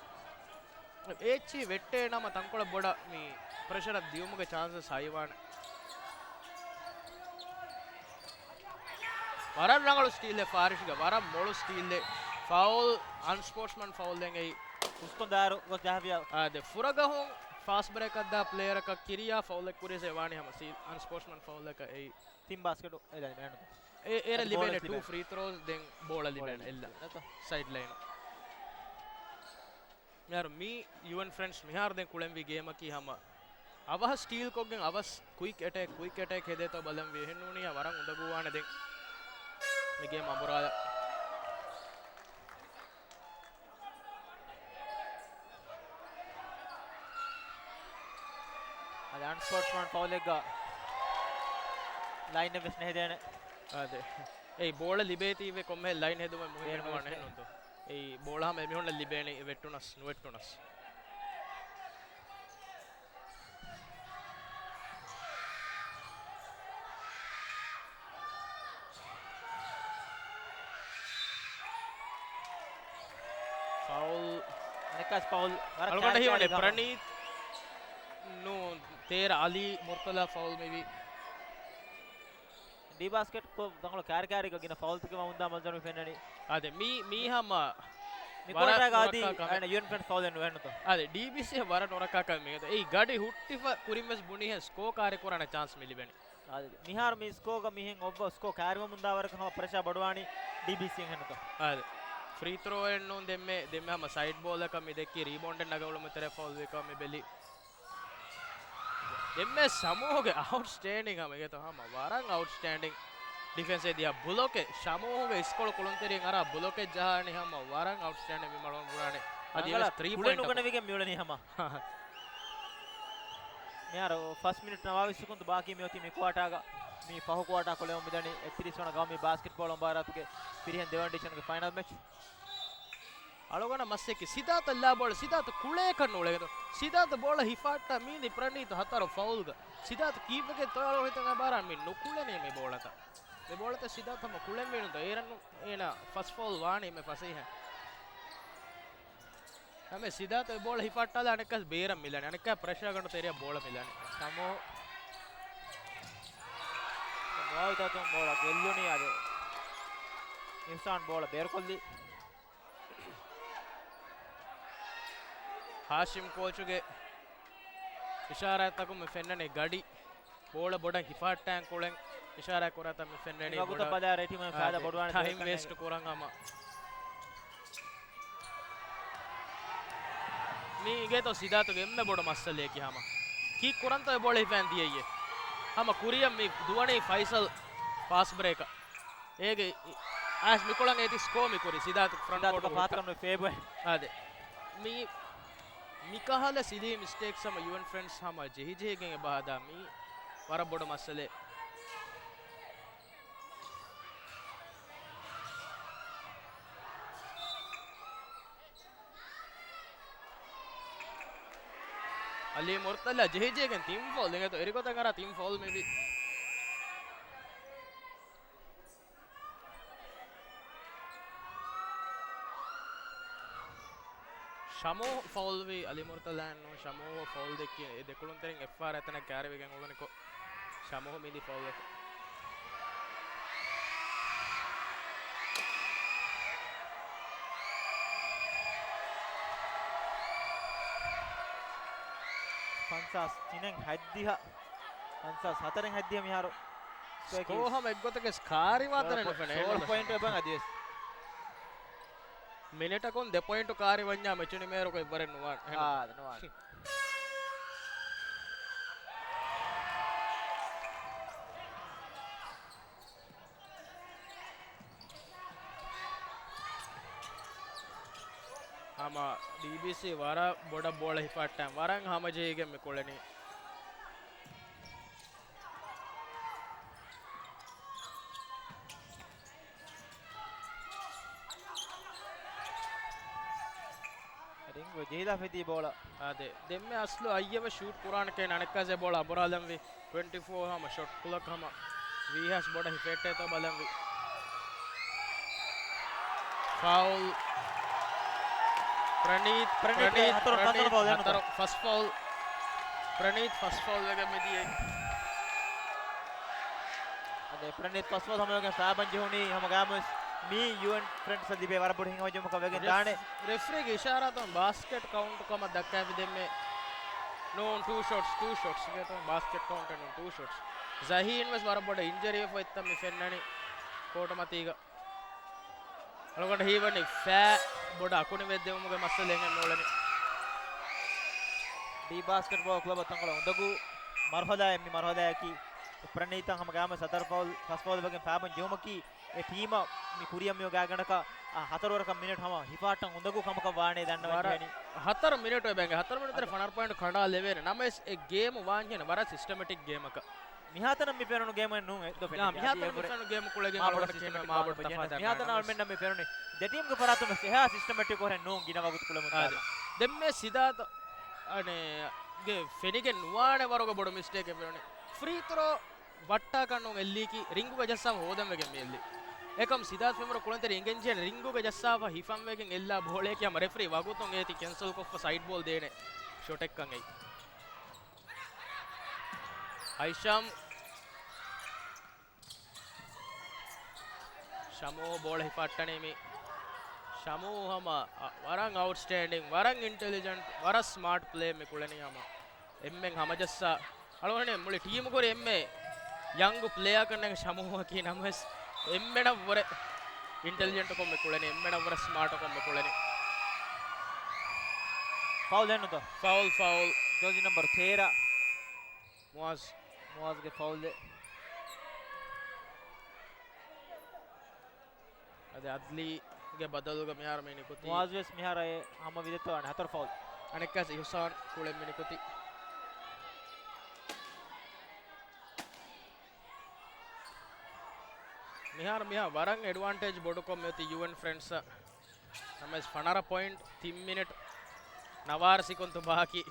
އެ އެއްޗިހި ވެއްޓޭ ނަމަ ތަންކޮޅެއް ބޮޑަށް މި ޕްރެޝަރަށް ދިޔުމުގެ ޗާންސަސް ހައިވާނެ. ވަރަށް ރަނގަޅު ސްޓީލެއް ފާރިޝްގެ، ވަރަށް މޮޅު ސްޓީލެއް. ފައުލް، އަންސްޕޯޓްސްމަން ފައުލްއެއް އެއީ. އުސްކޮން ދާއިރު ގޮސް ޖަހާފިޔާ. އާދެ، ފުރަގަހުން ފާސްޓް ބްރޭކަށް ދާ ޕްލޭޔަރަކަށް ކިރިޔާ ފައުލެއް ކުރިޔަސް އެ ވާނީ ހަމަ ސީ، އަންސްޕޯޓްސްމަން ފައުލްއަކަށް އެއީ. ތިން ބާސްކެޓު އެ ދަނީ މޭނު. އެ، އޭރަށް އަދި ލިބޭނެ ބޯޅަ ޓޫ ލިބޭނެ. ފްރީ ތްރޯސް ދެން ބޯޅަ ބޯޅަ ލިބޭނެ ލިބޭނެ. އެއްލަ. އެތަ؟ ސައިޑް ލައިނު. މިހާރު މީ ޔޫއެން ފްރެންޑްސް މިހާރު ދެން ކުޅެންވީ ގޭމަކީ ހަމަ އަވަހަށް ސްޓީލް ކޮށްގެން އަވަސް ކުއިކް އެޓޭކް، ކުއިކް އެޓޭކް ހެދޭތޯ ބަލަންވީ. އެހެންނޫނީ ވަރަށް އުނދަގޫވާނެ ދެން މި ގޭމް އަނބުރާލަ. އަދި އަންސްޕޯޓްސްމަން ފައުލެއްގަ ލައިން ވެސް ނެހެދޭނެ. އާދެ. އެއީ ބޯޅަ ލިބޭތީވެ ކޮންމެހެން ލައިން ހެދުމެއް މުހިންމު ނުވާނެ ނުންތޯ. އެއީ ބޯޅަ ހަމަ އެމީހުންނަށް ލިބޭނީ ވެއްޓުނަސް ނުވެއްޓުނަސް. ފައުލް. އަނެއްކާސް ފައުލް. ވަރަށް އަޅުގަނޑަށް ކާރި ހީވަނީ ކާރި ޕްރަނީތް ނޫން، ތޭރަ އަލީ މުރްތަލާ ފައުލް މިވީ. ޑީ ބާސްކެޓް ކޮށް ތަންކޮޅު ކާރިކާރީގަ ގިނަ ފައުލްތަކެއް ވަމުންދާ މަންޒަރު މި ފެންނަނީ. އާދެ، މީ، މީ ހަމަ މި ވަރަށް ކޯޓާގަ އަދި ނުރައްކާ ކަމެއް. އަނެ ޔުއެން ފްރެންޑްސް ފައުލެއް ނުވެ ނުތޯ. އާދެ، ޑީބީސީ ވަރަށް ނުރައްކާ ކަމެއް މީގެ. އެއީ ގަޑި ހުއްޓިފަ ކުރިން ވެސް ބުނިހެން ސްކޯ ކާރި ކުރާނެ ޗާންސް މި ލިބެނީ. އާދެ، މިހާރު މި ސްކޯގަ މިހެން އޮއްވަ ސްކޯ ކާރިވަމުންދާ ވަރަކަށް ހަމަ ޕްރެޝާ ބޮޑުވާނީ ޑީބީސީ ހެންނުތޯ. އާދެ، ފްރީ ތްރޯއެއް ނޫން ދެންމެ، ދެންމެ ހަމަ ސައިޑް ބޯލަކަށް މި ދެއްކި ރީބައުންޑެއް ނަގައުޅުމުގެ ތެރޭ ފައުލް ވިކާ މި ބެލި. ދެންމެ ޝަމޫގެ އައުޓްސްޓޭންޑިން ހަމަ އިގޭތޯ ހަމަ ވަރަށް އައުޓްސްޓޭންޑިން ޑިފެންސް އެ ދިޔަ ބުލޮކެއް. ޝަމޫގެ އިސްކޮޅު ކުޅުންތެރިން އަރާ ބުލޮކެއް ޖަހާނީ ހަމަ ވަރަށް އައުޓްސްޓޭންޑިން މި މަޅުން ބުނާނެ. އަދި އެވެސް ތްރީ ކުޅެ ޕޮއިންޓަކުން. ނުގަނެވިގެން މިއުޅެނީ ހަމަ. މިހާރު ފަސް މިނިޓް ނަވާވީސް ސެކުންދު ބާކީ މިއޮތީ މި ކުއާޓާގަ. މި ފަހު ކުއާޓާ ކޮޅެމުން މިދަނީ އެއްތިރީސް ވަނަ ގައުމީ ބާސްކެޓްބޯޅަ މުބާރާތުގެ ފިރިހެން ދެވަނަ ޑިވިޝަންގެ ފައިނަލް މެޗް. އަޅުގަނޑަށް މަސައްކަތް ސިދާތަށް ލާ ބޯޅަ، ސިދާތަ ކުޅޭކަށް ނޫޅޭގެން. ސިދާތަ ބޯޅަ ހިފާއްޓާ މީނދި ޕްރަނީތު ހަތަރު ފައުލްގަ. ސިދާތަ ކީއްވެގެން ތޮޔަޅު ހިތަށް އެބައަރާ މި ނުކުޅެނީ މި ބޯޅަތައް. މި ބޯޅަތައް ސިދާތަ ހަމަ ކުޅެން ވީނުތަ. އޭރަން އޭނާ ފަސް ފައުލް ވާނީ މެ ފަސޭހަ. ހަމެ ސިދާތަ އެ ބޯޅަ ހިފާއްޓާލާ އަނެއްކާ ބޭރަށް މިލާނެ. އަނެއްކާ ޕްރެޝާ ގަނޑު ތެރެއަށް ބޯޅަ މިލާނެ. ޝަމޫ މުއާވިތާތުން ބޯޅަ ގެއްލުނީ އާދެ. އިޙްސާން ބޯޅަ ބޭރުކޮށްލީ. ހާޝިމް ކޯޗުގެ އިޝާރާތްތަކުން މި ފެންނަނީ ގަޑި ބޯޅަ ބޮޑަށް ހިފާއްޓާން ކުޅެން އިޝާރާތް ކުރާތަން މި ފެންނަނީ މި ވަގުތަށް ބޮޑަށް. ބަލާ ރޭޓިމަށް ފައިދާ އާދެ، ބޮޑުވާނެ ޓައިމް ވޭސްޓް ކުރަން ހަމަ. މީ އިނގޭތޯ ސިދާތުގެ އެންމެ ބޮޑު މައްސަލައަކީ ހަމަ. ކީއްކުރަންތޯ އެ ބޯޅަ ހިފައިން ދިޔައީ. ހަމަ ކުރިއަށް މި ދުވަނީ ފައިސަލް ފާސްޓް ބްރޭކަށް. އޭގެ އައިސް މިކޮޅަށް އޭތި ސްކޯ މި ކުރި. ސިދާތު ސިދާތު ފާތުކަން ފޭބޮއެ. އާދެ. މީ، މިކަހަލަ ސިލީ މިސްޓޭކްސް ހަމަ ޔޫއެން ފްރެންޑްސް ހަމަ ޖެހިޖެހިގެން އެބަ ހަދާ މީ ވަރަށް ބޮޑު މައްސަލައެއް. އަލީ މުރްތަލާ ޖެހިޖެހިގެން ތިން ފައުލް އިނގޭތޯ އެރިގޮތަށް އަރާ ތިން ފައުލް މިވީ. ޝަމޫ ފައުލްވީ އަލީ މުރްތަލާއެއް ނޫން. ޝަމޫ ފައުލް ދެއްކި އެ ދެކުޅުންތެރިން އެއްފަހަރު އެތަނަށް ކާރިވެގެން އުޅުނިކޮށް، ޝަމޫ މިދި ފައުލްވެފަ. ފަންސާސް ތިނެއް ހަތްދިހަ، ފަންސާސް ހަތަރެއް ހަތްދިހަ މިހާރު. ސްކޯ ހަމަ އެއްގޮތަކަށް ކާރިވާތަނެއް ނުފެނޭ. ސޯޅަ ޕޮއިންޓް އެބަ އަދިވެސް. މިނެޓަކުން ދެ ޕޮއިންޓު ކާރިވަންޏާ މެޗު ނިމޭއިރު އެއްވަރެއް ނުވާނެ. އާ، ނުވާނެ. ހަމަ ޑީބީސީ ވަރަށް ބޮޑަށް ބޯޅަ ހިފައްޓަން ވަރަށް ހަމަޖެހިގެން މި ކުޅެނީ. ރިންގު ޖެހިލާ ފެތީ ބޯޅަ. އާދެ، ދެންމެ އަސްލު އައްޔަވަ ޝޫޓް ކުރާނެ ކޭ ނަނެއްކާސެ ބޯޅަ އަބުރާލަންވި. ޓްވެންޓީ ފޯ ހަމަ ޝޮޓް ކްލޮކް ހަމަ ވީހާސް ބޮޑަށް ހިފެއްޓޭތޯ ބަލަންވި. ފައުލް. ޕްރަނީތް، ޕްރަނީތް، ޕްރަނީތް، ހަތަރު، ހަތަރު، ހަތަރު ފަސް ފައުލް. ޕްރަނީތް ފަސް ފައުލް ވެގެން މިދިޔައީ. އަދި ޕްރަނީތް ފަސް ފައުލް ހަމަވެގެން ފައިބަން ޖެހުނީ ހަމަ ގާމުސް މީ ޔޫއެން ފްރެންޑްސް ލިބޭ ވަރަށް ބޮޑު ހިތްހަމަޖެހުމަކަށް ވެގެން ރެފް-، ދާނެ. ރެފްރީގެ އިޝާރާތުން ބާސްކެޓް ކައުންޓު ކަމަށް ދައްކާފި ދެންމެ. ނޫން، ޓޫ ޝޮޓްސް، ޓޫ ޝޮޓްސް. ބާސްކެޓް ކައުންޓެއް ނޫން، ޓޫ ޝޮޓްސް. ޒަހީން ވެސް ވަރަށް ބޮޑަށް އިންޖަރީ ވެފަ އޮތްތަން މި ފެންނަނީ ކޯޓު މަތީގަ. އަޅުގަނޑަށް ހީވަނީ ފައި ބޮޑަށް އަކުނިވެއްދެވުމުގެ މައްސަލައެއް ހެން ނޫޅެނީ. ޑީ ބާސްކެޓްބޯޅަ ކްލަބަށް ތަންކޮޅެއް އުނދަގޫ މަރުހަލާއެއް މި މަރުހަލާއަކީ. ޕްރަނީތަށް ހަމަ ގާމުސް ހަތަރު ފައުލް، ފަސް ފައުލް ވެގެން ފައިބަން ޖެހުމަކީ އެ ޓީމަށް މި ކުރިއަށް މިއޮތް ގާތްގަނޑަކަށް އާ ހަތަރު ވަރަކަށް މިނެޓް ހަމަ ހިފާއްޓަން އުނދަގޫ ކަމަކަށް ވާނެ ދަންނަވަން ވަރަށް ޖެހެނީ. ހަތަރު މިނެޓު އެބަ އިނގޭ. ހަތަރު މިނެޓު ތެރޭ އަދި ފަނަރަ ޕޮއިންޓް ކަނޑާލެވޭނެ. ނަމަވެސް އެ ގޭމު ވާންހެން ވަރަށް ސިސްޓަމެޓިކް ގޭމަކަށް. މިހާތަނަށް މި ފެނުނު ގޭމެއް ނޫން އެއް ދޯ ފެނި. މިހާތަނަށް މި ފެނުނު ގޭމް ކުޅެގެން މާ ބޮޑަށް ސިސްޓަމެޓިކް މާ ބޮޑަށް ތަފާތު ދެން މިހާތަނަށް މެންނަށް މި ފެނުނީ ދެ ޓީމްގެ ފަރާތުން ވެސް އެހާ ސިސްޓަމެޓިކް ކޮށް ނޫން ގިނަ ވަގުތު ކުޅެމުން ދާނަމަ. ދެންމެ ސިދާތަ އަނެ ގެ ފެނިގެން ނުވާނެ ވަރުގެ ބޮޑު މިސްޓޭކެއް ފެނުނީ. ފްރީ ތްރޯ ވައްޓާކަށް ނޫން އެއްލީކީ ރިންގުގަ ޖައްސާފަ ހޯދަން ވެގެން މި އެއްލީ. އެކަމް ސިދާތަ ފެންވަރު ކުޅުންތެރި އިނގެން ޖެހޭނެ ރިންގުގަ ޖައްސާފަ ހިފަން ވެގެން އެއްލާ ބޯޅަޔަކީ ހަމަ ރެފްރީ ވަގުތުން އޭތި ކެންސަލް ކޮށްފަ ސައިޑް ބޯލް ދޭނެ ޝޮޓެއްކަން އެއީ. ހައިޝާމް. ޝަމޫ ބޯޅަ ހިފައްޓަނީ މި. ޝަމޫ ހަމަ އަ، ވަރަށް އައުޓްސްޓޭންޑިން، ވަރަށް އިންޓެލިޖެންޓް، ވަރަށް ސްމާޓް ޕްލޭ މި ކުޅެނީ ހަމަ. އެންމެން ހަމަޖައްސާ. އަޅުގަނޑު މުޅި ޓީމު ކުރި އެންމެ ޔަންގު ޕްލޭޔާ ކަންނޭނގެ ޝަމޫއަކީ ނަމަވެސް، އެންމެނަށް ވުރެ އިންޓެލިޖެންޓުކޮށް މި ކުޅެނީ، އެންމެނަށް ވުރެ ސްމާޓުކޮށް މި ކުޅެނީ. ފައުލް އެއްނުތޯ؟ ފައުލް، ފައުލް. ޖާޒީ ނަމްބަރު ތޭރަ. މުއާޒް. މުއާޒްގެ ފައުލެއް. އަދި އަދްލީގެ ބަދަލުގަ މިހާރު މި ނިކުތީ. މުއާޒް ވެސް މިހާރު އެ ހަމަ ވިދެތޯ އަނެ ހަތަރު ފައުލް. އަނެއްކާސް އިހުސާން ކުޅެން މި ނިކުތީ. މިހާރު މިހާ ވަރަށް އެޑްވާންޓޭޖް ބޮޑުކޮށް މިއޮތީ ޔޫއެން ފްރެންޑްސް. ނަމަވެސް ފަނަރަ ޕޮއިންޓް ތިން މިނިޓް ނަވާރަ ސިކުންތު ބާކީ.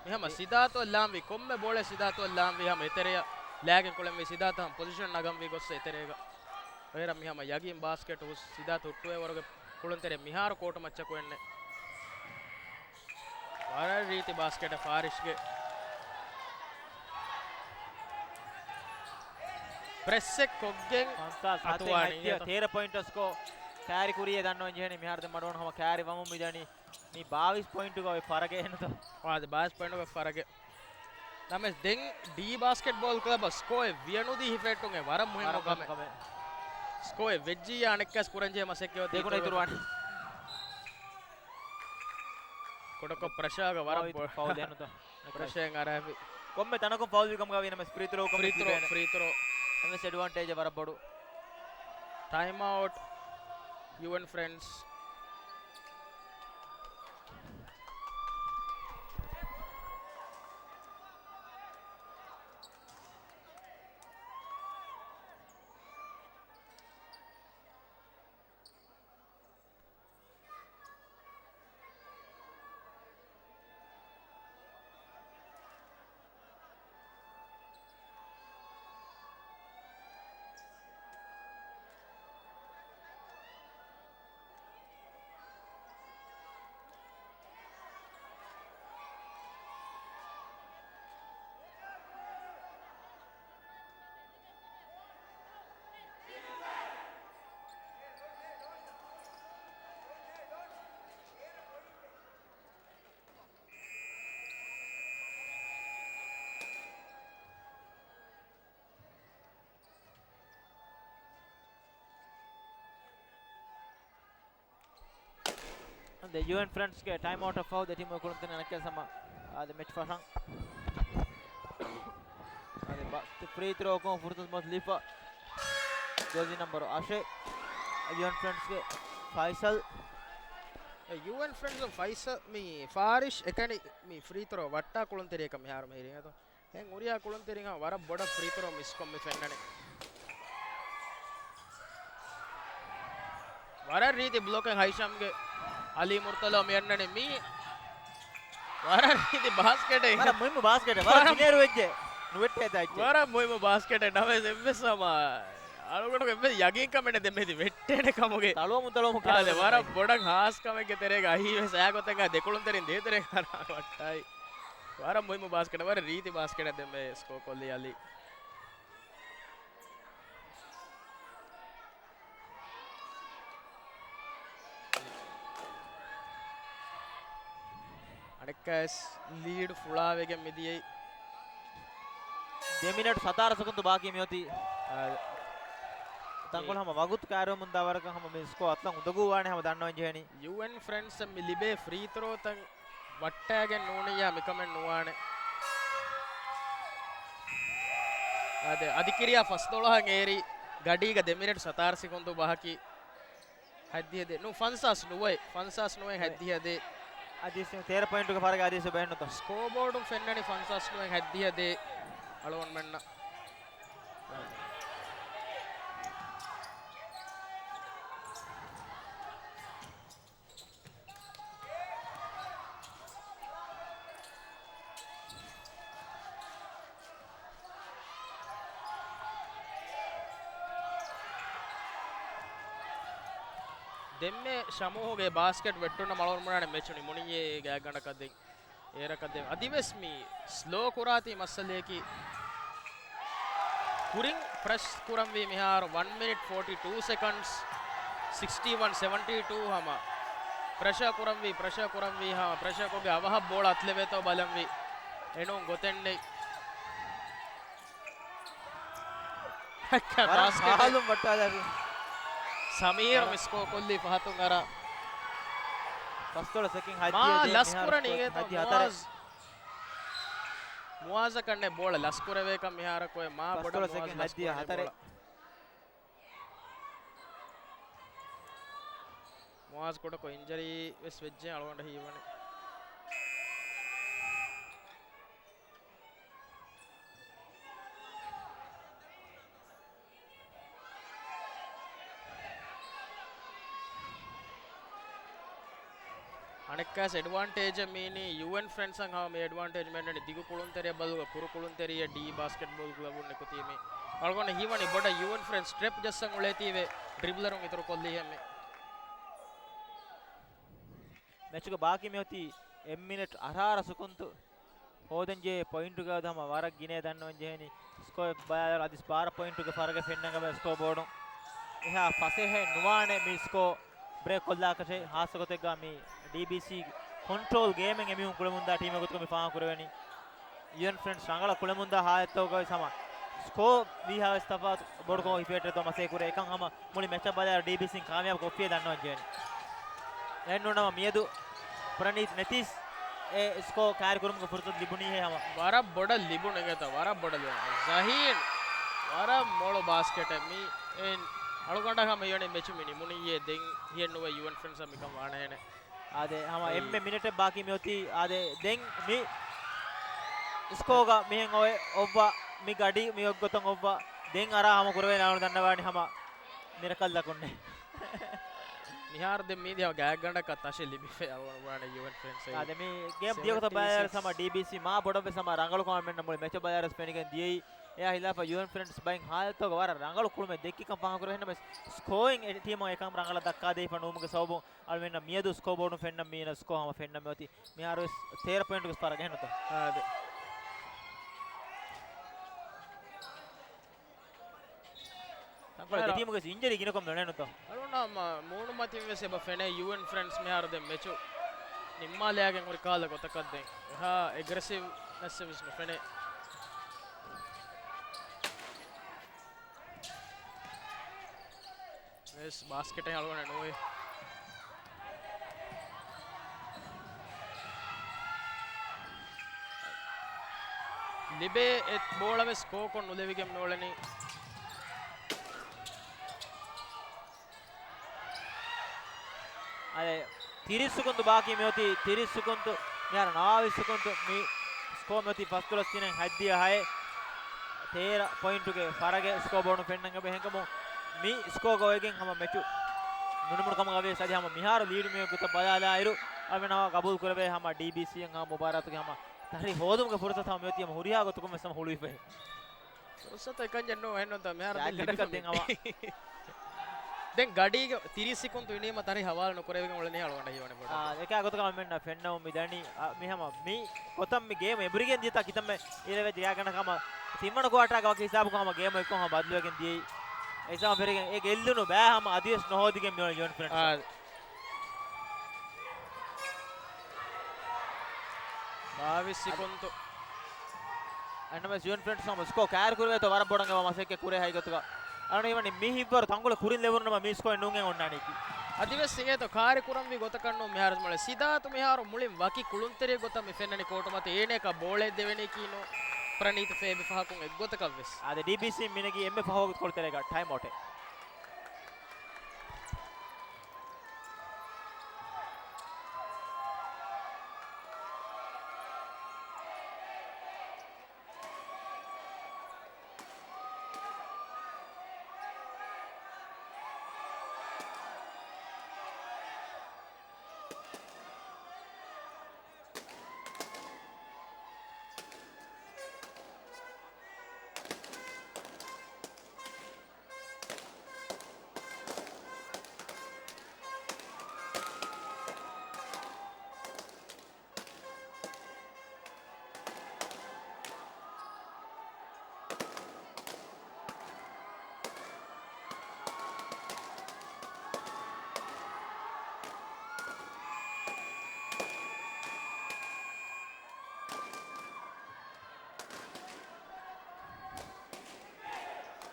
މިހަމަ ސިދާތޯ ލާންވީ، ކޮންމެ ބޯޅެ ސިދާތޯ ލާންވީ ހަމަ އެތެރެއަށް ލާގެން ކުޅެންވީ ސިދާތޯ ހަމަ ޕޮޒިޝަން ނަގަންވީ ގޮއްސަ އެތެރޭގަ. އޭރަށް މިހަމަ ޔަގީން ބާސްކެޓް ހުސް ސިދާތޯ ހުއްޓުވޭ ވަރުގެ ކުޅުންތެރޭ މިހާރު ކޯޓު މައްޗަކު އެންނެ. ވަރަށް ރީތި ބާސްކެޓެއް ފާރިޝްގެ. ޕްރެސްއެއް ކޮށްގެން ފަންސާސް ހަތެއް ހަތްދިހަ ތޭރަ ޕޮއިންޓަށް ސްކޯ ކާރި ކުރީ ދަންނަވަން ޖެހެނީ މިހާރު ދެ މަޑުވަން ހަމަ ކާރި ވަމުން މިދަނީ. މި ބާވީސް ޕޮއިންޓުގަ އޮތް ފަރަގެއް އެންނުތޯ؟ އާދެ، ބާވީސް ޕޮއިންޓުގަ ފަރަގެއް. ނަމަވެސް ދެން ޑީ ބާސްކެޓްބޯލް ކްލަބަށް ސްކޯއެއް ވިޔަނުދީ ހިފެއްޓުން އެ ވަރަށް މުހިއްމު ވަރަށް ކަމެއް. ކަމެއް. ސްކޯއެއް ވެއްޖިއްޔާ އަނެއްކާސް ކުރަންޖެހޭ މަސައްކަތް ދެކުނަ އިތުރު ވަނީ. ކުޑަކޮށް ޕްރެޝާގަ ވަރަށް ބޮ-، ފައުލް އެންނުތޯ؟ ޕްރެޝާއިން އަރާފި. ކޮންމެ ތަނަކުން ފައުލް ވިކަމުގަ ވީ ނަމަވެސް ފްރީ ތްރޯ ކޮން ފްރީ ތްރޯ، ފްރީ ތްރޯ. ނަމަވެސް އެޑްވާންޓޭޖް ވަރަށް ބޮޑު. ޓައިމް އައުޓް ޔޫއެން ފްރެންޑްސް. ދެ ޔޫއެން ފްރެންޑްސްގެ ޓައިމް އައުޓަށް ފަހު ދެ ޓީމުގެ ކުޅުންތެރިން އަނެއްކާސް ހަމަ އާދެ މެޗް ފަށަން. އާދެ ބަ-، ފްރީ ތްރޯކުން ފުރުސަތު މަސް ލިފަ. ޖާޒީ ނަމްބަރު އަށެއް. ޔޫއެން ފްރެންޑްސްގެ ފައިސަލް. އެ، ޔޫއެން ފްރެންޑްސް ފައިސަލް މި ފާރިޝް އެކަނި މި ފްރީ ތްރޯ ވައްޓާ ކުޅުންތެރިޔަކަށް މިހާރު މިހިރީ އެދޯ. އެހެން ހުރިހާ ކުޅުންތެރިން ވަރަށް ބޮޑަށް ފްރީ ތްރޯ މިސްކޮށް މި ފެންނަނީ. ވަރަށް ރީތި ބްލޮކެއް ހައިޝަމްގެ އަލީ މުރުތަލޯ މި އަންނަނީ މީ. ވަރަށް ރީތި ބާސްކެޓެއް. ވަރަށް މުހިއްމު ބާސްކެޓެއް. ވަރަށް ވަރަށް ދިނޭރު ވެއްޖެ. ނުވެއްޓޭ ތާއްޗެއް. ވަރަށް މުހިއްމު ބާސްކެޓެއް ނަމަވެސް އެއްވެސް ހަމަ އަޅުގަނޑު އެއްވެސް ޔަގީންކަމެއް ނެތް ދެންމެ ވެއްޓޭނެ ކަމުގެ. ތަޅުވަމުން ތަޅުވަމުން އާދެ، ކެރޭ ވަރަށް ބޮޑަށް ހާސް ކަމެއްގެ ތެރޭގަ އަހީވެސް އާގޮތެއްގަ ދެކުޅުންތެރިން ދޭތެރޭގަ ވައްޓާއި. ވަރަށް މުހިއްމު ބާސްކެޓެއް، ވަރަށް ރީތި ބާސްކެޓެއް ދެންމެ ސްކޯ ކޮށްލީ އަލީ. އަނެއްކާވެސް ލީޑް ފުޅާވެގެން މިދިޔައީ. ދެ މިނެޓް ސަތާރަ ސެކުންދު ބާކީ މިއޮތީ. އާ، ތަންކޮޅު ހަމަ ވަގުތު ކައިރިވަމުންދާ ވަރަކަށް ހަމަ މި ސްކޯ އަތްލަން އުނދަގޫވާނެ ހަމަ ދަންނަވަން ޖެހެނީ. ޔޫއެން ފްރެންޑްސް މި ލިބޭ ފްރީ ތްރޯތައް ވައްޓާގެން ނޫނިއްޔާ މިކަމެއް ނުވާނެ. އާދެ، އަދި ކިރިޔާ ފަސްދޮޅަހަށް އޭރި ގަޑީގަ ދެ މިނެޓް ސަތާރަ ސެކުންދު ބަހަކީ. ހައްދިހަ ދޭ. ނޫ، ފަންސާސް ނުވައެއް. ފަންސާސް ނުވައެއް އޮތް. ހައްދިހަ ދޭ. އަދިސް ތޭރަ ޕޮއިންޓުގެ ފަރަގެއް އަދިސް ބެހެއްނުތޯ. ސްކޯބޯޑުން ފެންނަނީ ފަންސާސް ނުވައެއް ހައްދިހަ ދޭ. އަޅުގަނޑުމެންނަށް. ދެންމެ ޝަމޫހުގެ ބާސްކެޓް ވެއްޓުން މަޅޮން ބުނާނެ މެޗު ނިމުނީ ގާތްގަނޑަކަށް ދެން. އޭރަކަށް ދެން އަދިވެސް މި ސްލޯ ކުރާތީ މައްސަލަޔަކީ ކުރިން ޕްރެސް ކުރަންވީ މިހާރު ވަން މިނިޓް ފޯޓީ ޓޫ ސެކަންޑްސް ސިކްސްޓީ ވަން ސެވެންޓީ ޓޫ ހަމަ ޕްރެޝަރ ކުރަންވީ، ޕްރެޝަރ ކުރަންވީ ހަމަ ޕްރެޝަރ ކޮށްގެ އަވަހަށް ބޯޅަ އަތުލެވޭތޯ ބަލަންވީ. އެނޫން ގޮތެއް ނެތް. ވަރަށް ބާސްކެޓެއް. ހާލުން ވައްޓާލާފި. ސަމީރު ވަރަށް މިސްކޯ ކޮށްލީ ފަހަތުން އަރާ. ފަސްދޮޅަސް ސެކެންޑް މާ ހައްދިޔަ ދޭ ލަސް މިހާރު ކުރަނީ ސްކޯ އިނގޭތޯ ހައްދިޔަ ހަތަރެއް. މުއާޒް. މުއާޒަކަށް ނެތް ބޯޅަ ލަސް ކުރެވޭކަށް މިހާރަކު އެ މާ ބޮޑަށް ފަސްދޮޅަސް މުއާޒް ސެކެންޑް ލަސް ހައްދިޔަ ކުރަނީ ހަތަރެއް. ބޯޅަ. މުއާޒް ކުޑަކޮށް އިންޖަރީ ވެސް ވެއްޖެ އަޅުގަނޑަށް ހީވަނީ. އަނެއްކާސް އެޑްވާންޓޭޖަށް މީނީ ޔޫއެން ފްރެންޑްސް އަށް ހަމަ މި އެޑްވާންޓޭޖް މެންނަނީ ދިގު ކުޅުންތެރިޔަށް ބަދަލުގަ ކުރު ކުޅުންތެރިޔަށް ޑީ ބާސްކެޓްބޯލް ކްލަބުން ނިކުތީ މި. އަޅުގަނޑަށް ހީވަނީ ބޮޑަށް ޔޫއެން ފްރެންޑްސް ޓްރެޕް ޖައްސަން އުޅޭތީވެ ޑްރިބްލަރުން އިތުރު ކޮށްލީހެން މި. މެޗުގެ ބާކީ މިއޮތީ އެއް މިނެޓް އަށާރަ ސެކަންޑް. ހޯދަންޖެހޭ ޕޮއިންޓުގަ ހަމަ ވަރަށް ގިނައިން ދަންނަވަން ޖެހެނީ. ސްކޯ ބަލާލާ އަދި ބާރަ ޕޮއިންޓުގެ ފަރަގެއް ފެންނަން ގަބެ ސްކޯ ބޯޑު. އެހާ ފަސޭހައެއް ނުވާނެ މި ސްކޯ ބްރޭކް ކޮށްލާކަށެއް. ހާއްސަ ގޮތެއްގަ މި ޑީބީސީ ކޮންޓްރޯލް ގޭމެއް އެމީހުން ކުޅެމުންދާ ޓީމެއް ގޮތުގަ މި ފާހަގަ ކުރެވެނީ. ޔޫއެން ފްރެންޑްސް ރަނގަޅަށް ކުޅެމުންދާ ހާލަތުގަވެސް ހަމަ ސްކޯ ވީހާވެސް ތަފާތު ބޮޑުކޮށް ހިފޭޓެއް ދޯ މަސޭ ކުރޭ. އެކަން ހަމަ މުޅި މެޗަށް ބަލާއިރު ޑީބީސީން ކާމިޔާބު ކޮށްފިޔޭ ދަންނަވަން ޖެހެނީ. އެހެންނޫނަމަ މިއަދު ޕްރަނީތް ނެތީސް އެ ސްކޯ ކާރިކުރުމުގެ ފުރުސަތު ލިބުނީހޭ ހަމަ. ވަރަށް ބޮޑަށް ލިބުނު އިނގޭތަ؟ ވަރަށް ބޮޑަށް ލިބުނު. ޒަހީން ވަރަށް މޮޅު ބާސްކެޓެއް މި. އެ އަޅުގަނޑަށް ހަމަ ހީވަނީ މެޗު މި ނިމުނީއޭ ދެން ހިޔެއް ނުވޭ ޔޫއެން ފްރެންޑްސް މިކަން ވާނެހެނެއް. އާދެ، ހަމަ އެއް. އެންމެ މިނެޓެއް ބާކީ މިއޮތީ. އާދެ، ދެން މި ސްކޯގަ މިހެން އޮވެ އޮއްވާ، މި ގަޑި މި އޮތްގޮތަށް އޮއްވާ. ދެން އަރާ ހަމަ ކުރެވޭ ނާނު ދަންނަވާނެ ހަމަ މިރަކަށް ލަކުންނެ. މިހާރު ދެން މީ ދިޔަ ގާތްގަނޑަކަށް ތަށެއް ލިބިފައި އަޅުގަނޑު ބުނާނެ ޔޫއެން ފްރެންޑްސް އެއީ. އާދެ، މި ގޭމް ދިޔަގޮތަށް ބަލާއިރު ހަމަ ޑީބީސީ މާ ބޮޑަށްވެސް ހަމަ ރަނގަޅު ކަމަށް މެންނަ މުޅި މެޗަށް ބަލާއިރު ފެނިގެން ދިޔައީ. އެއާ ހިލާފަށް ޔޫއެން ފްރެންޑްސް ބައިން ހާލަތުގަ ވަރަށް ރަނގަޅު ކުޅުމެއް ދެއްކިކަން ފާހަގަކުރެވެން ސްކޯއިން ޓީމަށް އެކަން ރަނގަޅަށް ދައްކާދެވިފަ ނުވުމުގެ ސަބަބުން އަޅުމެންނަށް މިއަދު ސްކޯ ބޯޑުން ފެންނަ މީނަ ސްކޯ ހަމަ ފެންނަ މިއޮތީ. މިހާރުވެސް ތޭރަ ޕޮއިންޓުގެ ފަރަގެއް ނުތޯ. އާދެ. ތަންކޮޅެއް ދެ ޓީމުގެ އިންޖަރީ ގިނަކޮށް ނުނޭ ނުތޯ. އަޅުންނަށް މޫނުމަތިން ވެސް އެބަ ފެނޭ ޔޫއެން ފްރެންޑްސް މިހާރު ދެން މެޗު ނިންމާލާގެން ހުރި ކަހަލަ ގޮތަކަށް ދެން އެހާ އެގްރެސިވް ނަސް ވެސް ނުފެނޭ. ވެސް ބާސްކެޓެއް އަޅުގަނޑަށް ނުވޭ. ލިބޭ އެ ބޯޅަ ވެސް ސްކޯކޮށް ނުލެވިގެން މިއުޅެނީ. އަދި ތިރީސް ސެކުންދު ބާކީ މިއޮތީ، ތިރީސް ސެކުންދު، މިހާރު ނަވާވީސް ސެކުންދު މި ސްކޯ މިއޮތީ ފަސްދޮޅަސް ތިނެއް ހަތްދިހަ ހައެއް. ތޭރަ ޕޮއިންޓުގެ ފަރަގެއް ސްކޯ ބޯޑުން ފެންނަން ގަބޭ ހެންކަމުން މި ސްކޯގަ އޮވެގެން ހަމަ މެޗު ނުނިމުނު ކަމަށް ގަބޭ. އަދި ހަމަ މިހާރު ލީޑު މި ގޮތަށް ބަލާލާއިރު، އަޅުމެން ހަމަ ގަބޫލު ކުރެވޭ ހަމަ ޑީބީސީ އަށް ހަމަ މުބާރާތުގެ ހަމަ ތަށި ހޯދުމުގެ ފުރުސަތު ހަމަ މިއޮތީ ހަމަ ހުރިހާ ގޮތަކުން ވެސް ހަމަ ހުޅުވިފައި. ފުރުސަތު އެކަންޏެއް ނޫން އެހެންނޫންތަ މިހާރު ދެން ދެން ގަޑި ލިބިފަ ކައްތިން މި. ހަމަ. ދެން ގަޑީގެ ތިރީސް ސިކުންތު އިނީމަ ތަރި ހަވާލު ނުކުރެވިގެން އުޅެނީ އަޅުގަނޑަށް ހީވަނީ ބޮޑަށް. އާ، އެކާ ގޮތަކަށް އަޅުމެންނަށް ފެންނަމުން މި ދަނީ، އާ، މި ހަމަ މި ގޮތަށް މި ގޭމް އެބުރިގެން ދިޔަތާ ކިތަންމެ އިރެވެ ދިޔާގަނޑަކަށް ހަމަ ތިންވަނަ ކުއާޓާގެ ވަކި ހިސާބަކުން ހަމަ ގޭމް އެއްކޮށް ހަމަ ބަދަލުވެގެން ދިޔައީ. އެ ހިސާބަށް ފެށިގެން އެ ގެއްލުނު ބައި ހަމަ އަދިވެސް ނުހޯދިގެން މިއުޅެނީ ޔޫއެން ފްރެންޑްސް. އާ. ބާވީސް ސިކުންތު. އެންއެމްއެސް ޔޫއެން ފްރެންޑްސް ހަމަ ސްކޯ ކާރި ކުރެވޭތޯ ވަރަށް ބޮޑަށް އެބަ މަސައްކަތް ކުރޭ ހައިގަތުގަ. އަޅުގަނޑު ހީވަނީ މި ހިތްވަރު ތަންކޮޅެއް ކުރިން ލެވުނު ނަމަ މީ ސްކޯއެއް ނޫން އޮންނާނީކީ. އަދިވެސް އިނގޭތޯ ކާރި ކުރަންވީ ގޮތަކަށް ނޫން މިހާރު މުޅިން ވަކި ކުޅުންތެރި ގޮތަށް މި ފެންނަނީ ކޯޓު މަތަށް އޭނަޔަކާ ބޯޅައެއް ދެވެނީކީ ނޫން. ޕްރަނީތް ފޭބި ފަހަކުން އެއްގޮތަކަށް ވެސް. އާދެ، ޑީބީސީ މިނެގީ އެންމެ ފަހު ވަގުތުކޮޅު ތެރޭގަ ޓައިމް އައުޓެއް.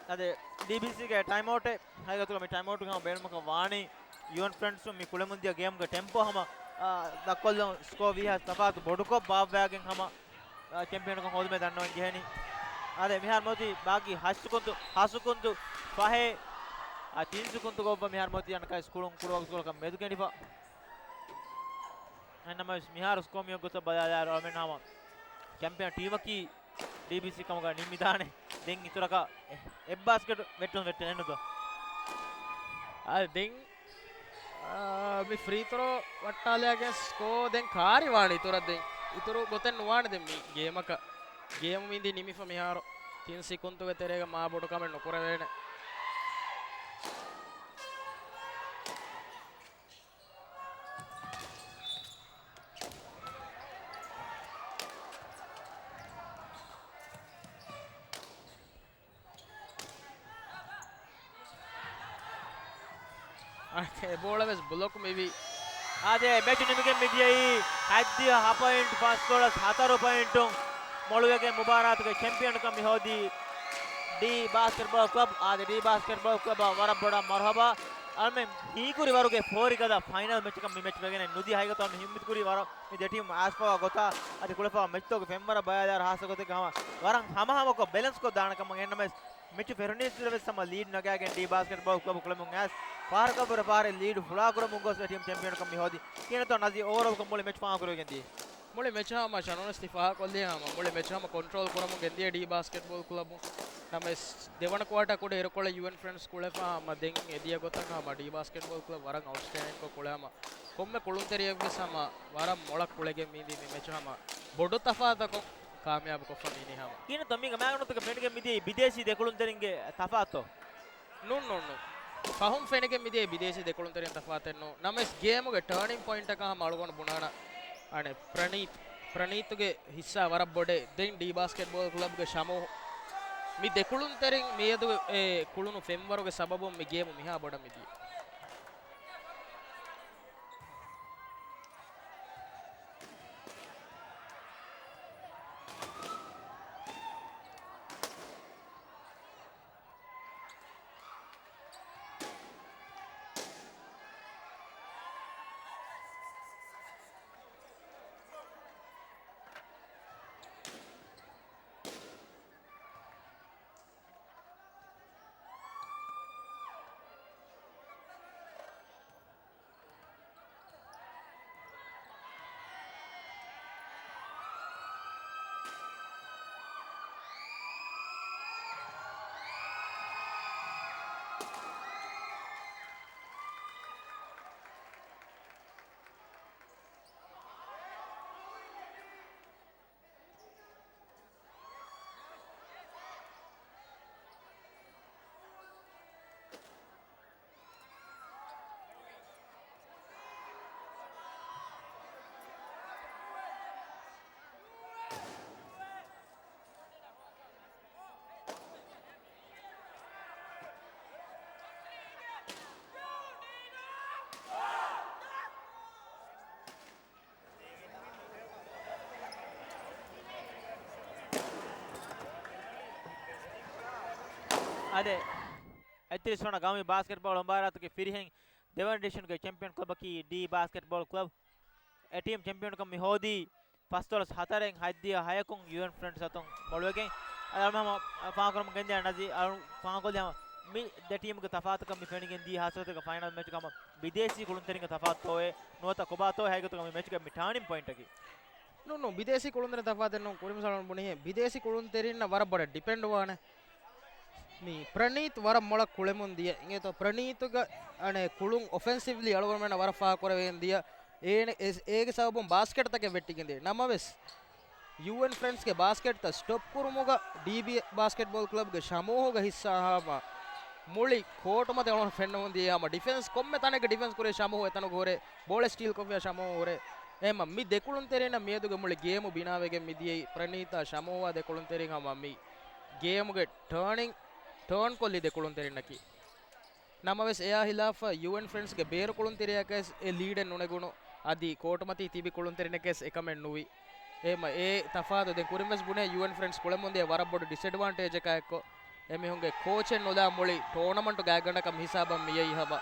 އަދި ޑީބީސީގެ ޓައިމްއައުޓެއް ހަގީގަތުގަ މި ޓައިމްއައުޓުގެ ހަމަ ބޭނުމަކަށް ވާނީ ޔޫއެން ފްރެންޑްސުން މި ކުޅެމުންދިޔަ ގޭމްގެ ޓެމްޕޯ ހަމަ، އާ، ދަށްކޮށްލަން ސްކޯ ވީހާ ތަފާތު ބޮޑުކޮށް ބާއްވައިގެން ހަމަ، އާ، ޗެމްޕިއަންކަން ހޯދުމޭ ދަންނަވަން ޖެހެނީ. އާދެ، މިހާރު މަތި ބާގީ ހަ ސެކުންދު، ހަ ސެކުންދު ފަހެއް، އާ، ތިން ސެކުންދު ގޮއްވަ މިހާރު މަތި އަންނަކަސް ކުޅުން ކުޅުވަގުތު ކުޅަކަށް މެދު ގެންދިފަ. އެހެންނަމަވެސް މިހާރު ސްކޯ މިއޮއް ގޮތަށް ބަލާލާއިރު އަޅަމެން ހަމަ ޗެމްޕިއަން ޓީމަކީ ޑީބީސީ ކަމުގަ ނިންމިދާނެ. ދެން އިތުރަކަށް އެއް، އެއް ބާސްކެޓް ވެއްޓުން ވެއްޓެން ނުދޯ. އާ، ދެން، އާ، މި ފްރީ ތްރޯ ވައްޓާލައިގެން ސްކޯ ދެން ކާރިވާނެ އިތުރަށް ދެން. އިތުރު ގޮތެއް ނުވާނެ ދެން މި ގޭމަކަށް. ގޭމު މިދި ނިމިފަ މިހާރު. ތިން ސިކުންތުގެ ތެރޭގަ މާ ބޮޑު ކަމެއް ނުކުރެވޭނެ. އެ ބޯޅަ ވެސް ބްލޮކް މިވީ. އާދެ، މެޗު ނިމިގެން މިދިޔައީ ހަތްދިހަ ހަ ޕޮއިންޓް ފަސްދޮޅަސް ހަތަރު ޕޮއިންޓުން މޮޅުވެގެން މުބާރާތުގެ ޗެމްޕިއަންކަން މި ހޯދީ ޑީ ބާސްކެޓްބޯލް ކްލަބް. އާދެ، ޑީ ބާސްކެޓްބޯލް ކްލަބަށް ވަރަށް ބޮޑަށް މަރުހަބާ. އަޅަމެން ހީކުރި ވަރުގެ ފޯރިގަދަ ފައިނަލް މެޗަކަށް މި މެޗް ވެގެން ނުދިޔަ. ހަގީގަތުގަ މި ހިތްހަމަ ކުރި ވަރަށް މި ދެ ޓީމް އައިސްފަވާ ގޮތާ އަދި ކުޅެފަވާ މެޗްތަކުގެ ފެންވަރަށް ބަލާލާއިރު ހާއްސަ ގޮތެއްގަ ހަމަ ވަރަށް ހަމަހަމަކޮށް ބެލެންސްކޮށް ދާނެ ކަމަށް. އެހެންނަމަވެސް މެޗު ފެށުނީއިރު ވެސް ހަމަ ލީޑް ނަގާގެން ޑީ ބާސްކެޓްބޯލް ކްލަބު ކުޅެމުން އައިސް ފަހަރަކަށްވުރެ ފަހަރެއް ލީޑް ފުޅާކުރަމުން ގޮސް އެ ޓީމް ޗެމްޕިއަންކަން މި ހޯދީ. ކިހިނެއްތޯ ނަޒީ އޯވަރޯލްކޮށް މުޅި މެޗް ފާހަގަކުރެވިގެން ދިޔައީ؟ މުޅި މެޗަށް ހަމަ ޝަނޯން ވެސް ތި ފާހަގަކޮށްލި ހަމަ މުޅި މެޗަށް ހަމަ ކޮންޓްރޯލް ކުރަމުން ގެންދިޔަ ޑީ ބާސްކެޓްބޯލް ކްލަބު. ނަމަވެސް ދެވަނަ ކުއާޓާ ކުޑަ އިރުކޮޅެއް ޔޫއެން ފްރެންޑްސް ކުޅެފަ ހަމަ ދެން އެދިޔަ ގޮތަށް ހަމަ ޑީ ބާސްކެޓްބޯލް ކްލަބް ވަރަށް އައުޓްސްޓޭންޑިންކޮށް ކުޅެ ހަމަ ކޮންމެ ކުޅުންތެރިއެއް ވެސް ހަމަ ވަރަށް މޮޅަށް ކުޅެގެން މިދި މި މެޗު ހަމަ ބޮޑު ތަފާތަކުން ކާމިޔާބު ކޮށްފަ މިނި ހަމަ. ކިހިނެއްތޯ މީގެ މާގަނޑުތަކަށް ފެނިގެން މިދިޔައީ ބިދޭސީ ދެކުޅުންތެރިންގެ ތަފާތުތޯ؟ ނޫން، ނޫން، ނޫން. ފަހުން ފެނިގެން މިދިޔައީ ބިދޭސީ ދެކުޅުންތެރިން ތަފާތެއް ނޫން. ނަމަވެސް ގޭމުގެ ޓާނިން ޕޮއިންޓަކަށް ހަމަ އަޅުގަނޑު ބުނާނަ. އަނެއް ޕްރަނީތް، ޕްރަނީތުގެ ހިއްސާ ވަރަށް ބޮޑޭ. ދެން ޑީ ބާސްކެޓްބޯލް ކްލަބްގެ ޝަމޫ. މި ދެކުޅުންތެރިން މިއަދު އެ ކުޅުނު ފެންވަރުގެ ސަބަބުން މި ގޭމު މިހާ ބޮޑަށް މިދިޔަ. އާދެ، އެއްތިރީސް ވަނަ ގައުމީ ބާސްކެޓްބޯޅަ މުބާރާތުގެ ފިރިހެން ދެވަނަ ޑިވިޝަންގެ ޗެމްޕިއަން ކްލަބަކީ ޑީ ބާސްކެޓްބޯޅަ ކްލަބް. އެ ޓީމް ޗެމްޕިއަންކަން މި ހޯދީ ފަސްދޮޅަސް ހަތަރެއް ހަތްދިހަ ހަޔަކުން ޔޫއެން ފްރެންޑްސް އަތުން މޮޅުވެގެން. އަޅުގަނޑު ހަމަ ފާހަގަކުރަމުން ގެންދިޔަ ނަޒީ، އަޅުގަނޑު ފާހަގަކޮށްލި ހަމަ މި ދެ ޓީމުގެ ތަފާތުކަން މި ފެނިގެން ދިޔަ ހާއްސަ ގޮތެއްގަ ފައިނަލް މެޗުގަ ހަމަ ބިދޭސީ ކުޅުންތެރިންގެ ތަފާތުތޯއޭ ނުވަތަ ކޮބާތޯއޭ ހަގީގަތުގަ މި މެޗުގެ މި ޓާނިން ޕޮއިންޓަކީ. ނޫން، ނޫން، ބިދޭސީ ކުޅުންތެރިން ތަފާތެއް ނޫން. ކުރިމަސް އަޅުގަނޑު ބުނިހެން ބިދޭސީ ކުޅުންތެރިންނަށް ވަރަށް ބޮޑަށް ޑިޕެންޑް ވާނެ. މި ޕްރަނީތް ވަރަށް މޮޅަށް ކުޅެމުން ދިޔަ. އިނގޭތޯ ޕްރަނީތުގަ އަނެއް ކުޅުން އޮފެންސިވްލީ އަޅުގަނޑުމެންނަށް ވަރަށް ފާހަގަކުރެވެގެން ދިޔަ. އޭނަ-، އޭ-، އޭގެ ސަބަބުން ބާސްކެޓްތަކެއް ވެއްޓިގެން ދިޔަ. ނަމަވެސް، ޔޫއެން ފްރެންޑްސްގެ ބާސްކެޓްތައް ސްޓޮޕް ކުރުމުގަ ޑީބީ ބާސްކެޓްބޯލް ކްލަބްގެ ޝަމޫހުގެ ހިއްސާ ހަމަ މުޅި ކޯޓު މަތި އަޅުގަނޑު ފެންނަމުން ދިޔަ ހަމަ ޑިފެންސް ކޮންމެ ތަނެއްގެ ޑިފެންސް ކުރޭ ޝަމޫހު އެތަނުގަ ހުރޭ. ބޯޅަ ސްޓީލް ކޮށްފިޔާ ޝަމޫހު ހުރޭ. އެހެންމަ މި ދެކުޅުންތެރިންނަށް މިއަދުގެ މުޅި ގޭމު ބިނާވެގެން މިދިޔައީ ޕްރަނީތާ ޝަމޫހާ ދެކުޅުންތެރިން ހަމަ މި ގޭމުގެ ޓާނިން، ޓާން ކޮށްލި ދެކުޅުންތެރިންނަކީ. ނަމަވެސް އެއާ ހިލާފަށް ޔޫއެން ފްރެންޑްސްގެ ބޭރު ކުޅުންތެރިޔަކަސް އެ ލީޑެއް ނުނެގުނު، އަދި ކޯޓުމަތީ ތިބި ކުޅުންތެރިންނަކަސް އެކަމެއް ނުވި. އެހެންމަ އެ ތަފާތު ދެން ކުރިން ވެސް ބުނޭ ޔޫއެން ފްރެންޑްސް ކުޅެމުންދިޔަ ވަރަށް ބޮޑު ޑިސްއެޑްވާންޓޭޖަކާ އެއްކޮށް، އެމީހުންގެ ކޯޗެއް ނުލާ މުޅި ޓޯނަމަންޓު ގާތްގަނޑަކަށް މިހިސާބަށް މިއައީ ހަމަ.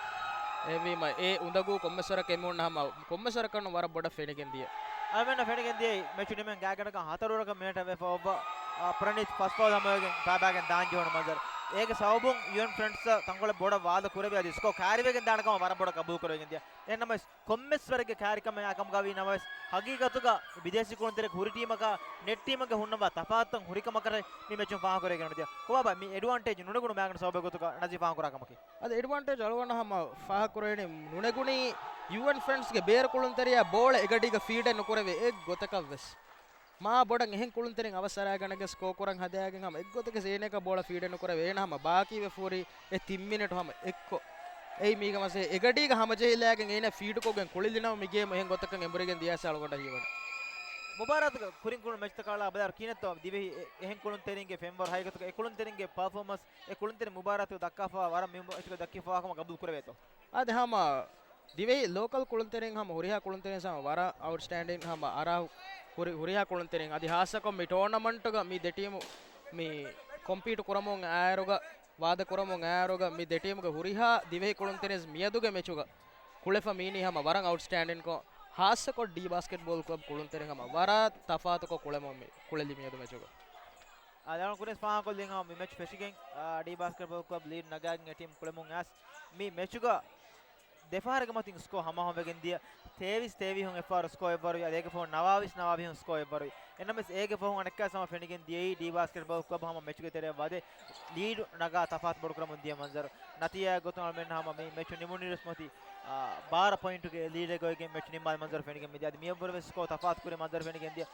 އެހެންވީމަ އެ އުނދަގޫ ކޮންމެސް ވަރަކަށް އެމީހުންނަށް ހަމަ ކޮންމެސް ވަރަކަށް ވަރަށް ބޮޑަށް ފެނިގެން ދިޔަ. އަޅުމެންނަށް ފެނިގެން ދިޔައީ މެޗު ނިމެން ގާތްގަނޑަކަށް ހަތަރު އޮވަރަކަށް މިނެޓެއް ވެފަ އޮއްވަ، އާ، ޕްރަނީތް ފަސް ފައުލް ހަމަވެގެން ފައިބާގެން ދާން ޖެހުނު މަންޒަރު. އޭގެ ސަބަބުން ޔޫއެން ފްރެންޑްސް ތަންކޮޅެއް ބޮޑަށް ވާދަ ކުރެވި އަދި ސްކޯ ކައިރިވެގެން ދާނެ ކަމަށް ވަރަށް ބޮޑަށް ގަބޫލު ކުރެވިގެން ދިޔަ. އެހެންނަމަވެސް ކޮންމެސް ވަރެއްގެ ކާރިކަމެއް އާ ކަމުގަ ވީ ނަމަވެސް، ހަގީގަތުގަ ބިދޭސީ ކުޅުންތެރި ހުރި ޓީމަކާ ނެޓް ޓީމެއްގެ ހުންނަވާ ތަފާތުތައް ހުރިކަމަކަށް މި މެޗުން ފާހަގަކުރެވިގެން ދިޔަ. ކޮބާބާ މި އެޑްވާންޓޭޖް ނުނެގުނު މައިގަނޑު ސަބަބެއް ގޮތުގަ ނަޒީ ފާހަގަކުރާ ކަމަކީ؟ އަދި އެޑްވާންޓޭޖް އަޅުގަނޑަށް ހަމަ ފާހަގަކުރެވެނީ ނުނެގުނީ ޔޫއެން ފްރެންޑްސްގެ ބޭރު ކުޅުންތެރިޔާ ބޯޅަ އެގަޑީގަ ފީޑެއް ނުކުރެވޭ އެއް ގޮތަކަށްވެސް. މާ ބޮޑަށް އެހެން ކުޅުންތެރިން އަވަސް އަރާގަނެގެން ސްކޯ ކުރަން ހަދާގެން ހަމަ އެއްގޮތަކަށް އޭނައަކަށް ބޯޅަ ފީޑެއް ނުކުރެވޭ. އޭނަ ހަމަ ބާކީވެފަ ހުރީ އެ ތިން މިނެޓު ހަމަ އެއްކޮށް. އެއީ މީގަ މަސޭ އެގަޑީގަ ހަމަޖެހިލާގެން އޭނަ ފީޑުކޮށްގެން ކުޅެލިނަމަ މި ގޭމު އެހެން ގޮތަކަށް އެނބުރިގެން ދިޔަސް އަޅުގަނޑަށް ހީވަނީ. މުބާރާތުގެ ކުރިން ކުޅުނު މެޗްތަކާ ބަލާ ކިހިނެއްތޯ ދިވެހި އެ-، އެހެން ކުޅުންތެރިންގެ ފެންވަރު ހަގީގަތުގަ އެ ކުޅުންތެރިންގެ ޕަރފޯމަންސް އެ ކުޅުންތެރިން މުބާރާތުގަ ދައްކާފަ ވަރަށް މި މެޗުގަ ދައްކިފަ ކަމަށް ގަބޫލު ކުރެވޭތޯ؟ އާދެ ހަމަ ދިވެހި ލޯކަލް ކުޅުންތެރިން ހަމަ ހުރިހާ ކުޅުންތެރިން ހަމަ ވަރަށް އައުޓްސްޓޭންޑިން ހަމަ އަރާ ހުރި-، ހުރިހާ ކުޅުންތެރިން އަދި ހާއްސަކޮށް މި ޓޯނަމަންޓުގަ މި ދެ ޓީމު މި ކޮމްޕީޓް ކުރަމުން އާއިރުގަ، ވާދަ ކުރަމުން އާއިރުގަ މި ދެ ޓީމުގެ ހުރިހާ ދިވެހި ކުޅުންތެރިން މިއަދުގެ މެޗުގަ ކުޅެފަ މީނީ ހަމަ ވަރަށް އައުޓްސްޓޭންޑިންކޮށް، ހާއްސަކޮށް ޑީ ބާސްކެޓްބޯލް ކްލަބް ކުޅުންތެރިން ހަމަ ވަރަށް ތަފާތުކޮށް ކުޅެމުން މި ކުޅެލި މިއަދު މެޗުގަ. އާ، ދެން ކުރިން ފާހަގަކޮށްލިން ހަމަ މި މެޗް ފެށިގެން، އާ، ޑީ ބާސްކެޓްބޯލް ކްލަބް ލީޑް ނަގާގެން އެ ޓީމް ކުޅެމުން އައިސް މި މެޗުގަ ދެފަހަރެއްގެ މަތިން ސްކޯ ހަމަހަމަވެގެން ދިޔަ. ތޭވީސް ތޭވީހުން އެއްފަހަރު ސްކޯ އެއްވަރުވި. އަދި އޭގެ ފަހުން ނަވާވީސް ނަވާވީހުން ސްކޯ އެއްވަރުވި. އެނަމެސް އޭގެ ފަހުން އަނެއްކާ ހަމަ ފެނިގެން ދިޔައީ ޑީ ބާސްކެޓްބޯލް ކްލަބް ހަމަ މެޗުގެ ތެރެއަށް ވަދެ ލީޑު ނަގާ ތަފާތު ބޮޑުކުރަމުން ދިޔަ މަންޒަރު. ނަތީޖާއެއް ގޮތުން އަޅުމެން ހަމަ މި މެޗު ނިމުނުއިރުސް މަތި، އާ، ބާރަ ޕޮއިންޓުގެ ލީޑެއް ގޮތްގެން މެޗު ނިންމާލި މަންޒަރު ފެނިގެން މިދިޔަ. އަދި މިއަށްވުރެ ވެސް ސްކޯ ތަފާތު ކުރި މަންޒަރު ފެނިގެން ދިޔަ.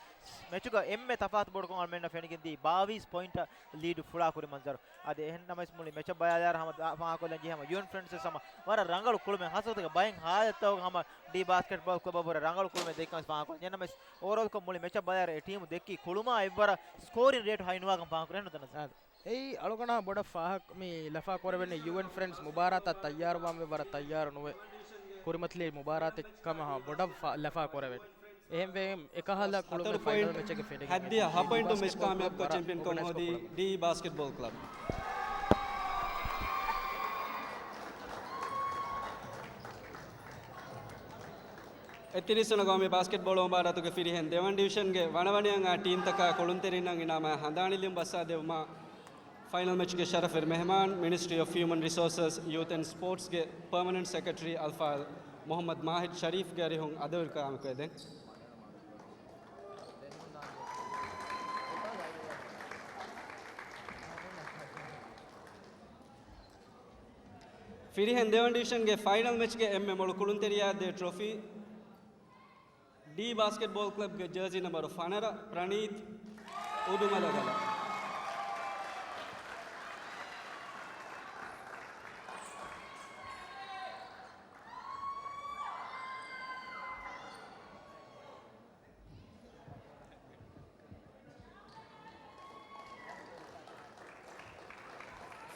މެޗުގަ އެންމެ ތަފާތު ބޮޑުކޮށް އަޅުމެންނަށް ފެނިގެން ދިޔަ ބާވީސް ޕޮއިންޓަށް ލީޑު ފުޅާ ކުރި މަންޒަރު. އަދި އެހެން ނަމަވެސް މުޅި މެޗަށް ބަލާލާއިރު ހަމަ ދާ-، ފާހަގަކޮށްލަން ޖެހޭ ހަމަ ޔޫއެން ފްރެންޑްސް ވެސް ހަމަ ވަރަށް ރަނގަޅު ކުޅުމެއް ހާއްސަ ގޮތަކަށް ބައެއް ހާލަތްތަކުގަ ހަމަ ޑީ ބާސްކެޓްބޯލް ކްލަބަށް ވުރެ ރަނގަޅު ކުޅުމެއް ދެއްކަން ވެސް ފާހަގަކޮށްލަން. އެނަމެސް އޯވަރޯލް ކޮށް މުޅި މެޗަށް ބަލާލާއިރު އެ ޓީމު ދެއްކި ކުޅުމާ އެއްވަރަށް ސްކޯރިން ރޭޓު ހައި ނުވާކަން ފާހަގަކުރެވެން ނުދަންނަސް. އާދެ. އެއީ އަޅުގަނޑާ ބޮޑަށް ފާހަގަ މި ލަފާ ކުރެވެނީ ޔޫއެން ފްރެންޑްސް މުބާރާތަށް ތައްޔާރުވާންވެ ވަރަށް ތައްޔާރު ނުވެ ކުރިމަތިލި މުބާރާތެއް ކަމަށް ބޮޑަށް ފާ-، ލަފާ ކުރެވެނީ. އެހެންވެ، އެކަހަލަ ކުޅުމެއް ހަތަރު ފައިނަލް ޕޮއިންޓް މެޗެއްގެ ފެނިގެން ހައްދިހަ އެދި ހަ ޕޮއިންޓު މެޗް ބާސްކެޓްބޯލް ކާމިޔާބުކޮށް ވަރަށް ޗެމްޕިއަންކަން އޮގަނައިޒް ހޯދީ ކޮށް ކުޅަމުން. ޑީ ބާސްކެޓްބޯލް ކްލަބް. އެއްތިރީސް ވަނަ ގައުމީ ބާސްކެޓްބޯޅަ މުބާރާތުގެ ފިރިހެން ދެވަން ޑިވިޝަންގެ ވަނަވަނައަށް އާ ޓީމްތަކާ ކުޅުންތެރިންނަށް އިނާމާ ހަނދާނީލިޔުން ބައްސާދެވުމަށް ފައިނަލް މެޗުގެ ޝަރަފުވެރި މެހެމާން މިނިސްޓްރީ އޮފް ހިއުމަން ރިސޯސަސް، ޔޫތް އެންޑް ސްޕޯޓްސްގެ ޕަރމަނެންޓް ސެކްރެޓަރީ އަލްފާޟިލް މުޙައްމަދު މާހިދު ޝަރީފްގެ އަރިހުން އަދަބުވެރިކަމާމެދު ދެން. ފިރިހެން ދެވަން ޑިވިޝަންގެ ފައިނަލް މެޗްގެ އެންމެ މޮޅު ކުޅުންތެރިޔާ ދޭ ޓްރޮފީ، ޑީ ބާސްކެޓްބޯލް ކްލަބްގެ ޖާޒީ ނަންބަރު ފަނަރަ، ޕްރަނީތް އުޑުމަލަގަލަ.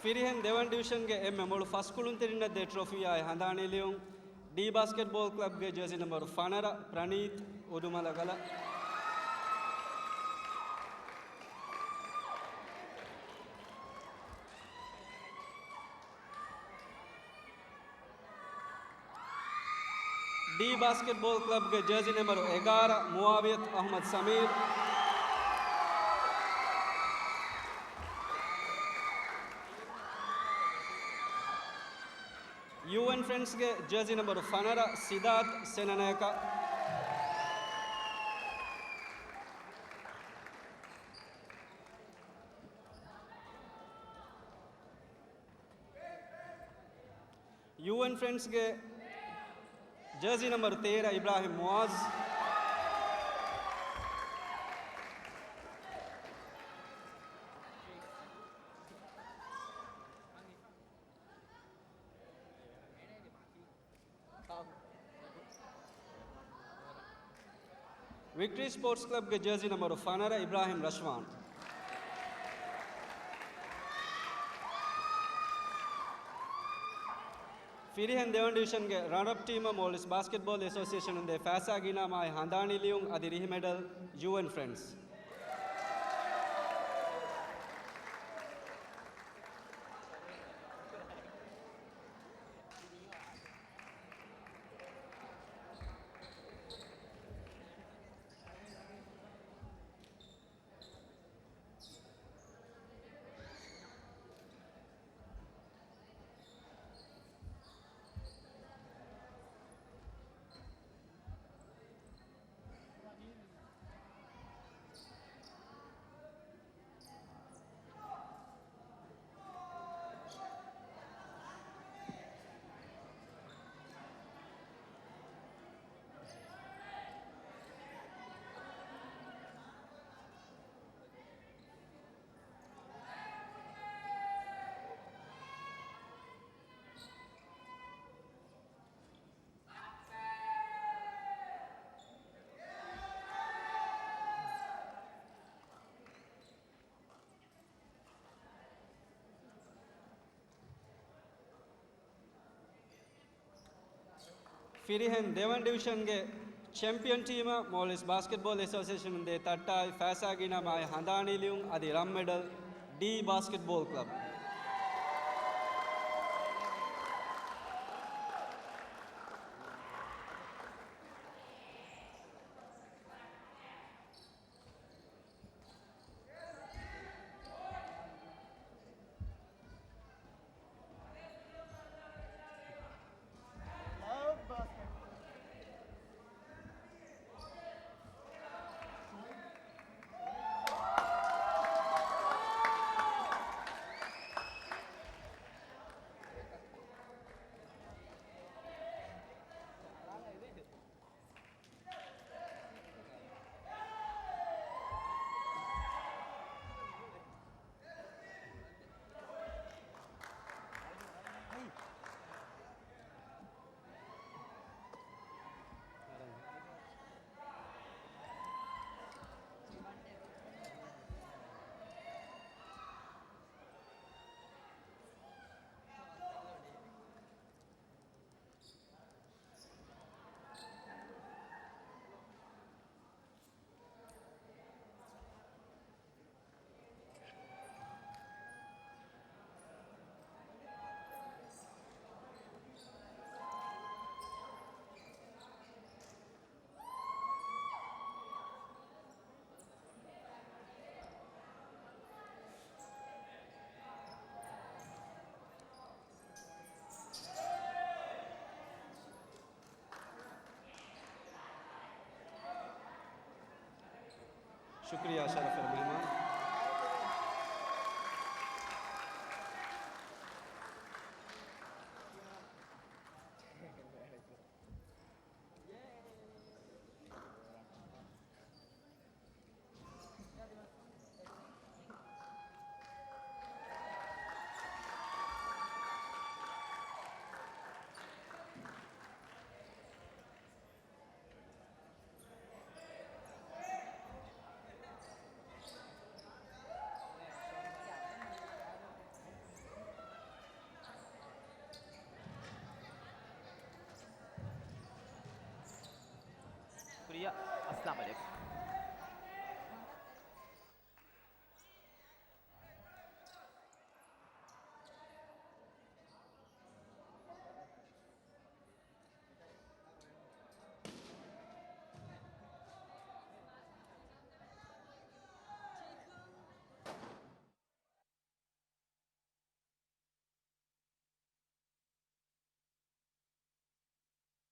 ފިރިހެން ދެވަން ޑިވިޝަންގެ އެންމެ މޮޅު ފަސް ކުޅުންތެރިންނަށް ދޭ ޓްރޮފީއާއި ހަނދާނީލިޔުން، ޑީ ބާސްކެޓްބޯލް ކްލަބްގެ ޖާޒީ ނަންބަރު ފަނަރަ، ޕްރަނީތް އުޑުމަލަގަލަ. ޑީ ބާސްކެޓްބޯލް ކްލަބްގެ ޖާޒީ ނަންބަރު އެގާރަ، މުޢާވިޔަތު އަޙްމަދު ސަމީރު. ޔޫއެން ފްރެންޑްސްގެ ޖާޒީ ނަންބަރު ފަނަރަ، ސިދާތް ސެނަނަޔަކަ. ޔޫއެން ފްރެންޑްސްގެ ޖާޒީ ނަންބަރު ތޭރަ، އިބްރާހިމް މުޢާޒް. ވިކްޓަރީ ސްޕޯޓްސް ކްލަބްގެ ޖާޒީ ނަންބަރު ފަނަރަ، އިބްރާހިމް ރަޝްވާން. ފިރިހެން ދެވަން ޑިވިޝަންގެ ރަނަރަޕް ޓީމަށް މޯލްޑިވްސް ބާސްކެޓްބޯލް އެސޯސިއޭޝަނުން ދޭ ފައިސާގެ އިނާމާއި ހަނދާނީލިޔުން އަދި ރިހިމެޑަލް ޔޫއެން ފްރެންޑްސް. ފިރިހެން ދެވަނަ ޑިވިޝަންގެ ޗެމްޕިއަން ޓީމަށް މޯލްޑިވްސް ބާސްކެޓްބޯލް އެސޯސިއޭޝަނުން ދޭ ތައްޓާއި ފައިސާގިނަ މާތް ހަނދާނީ ލިޔުން އަދި ރަން މެޑަލް ޑީ ބާސްކެޓްބޯލް ކްލަބް. ޝުކުރިއްޔާ ޝަރަފުވެރި މެހެމާން. ކުރިޔަށް. އައްސަލާމު ޢަލައިކުމް.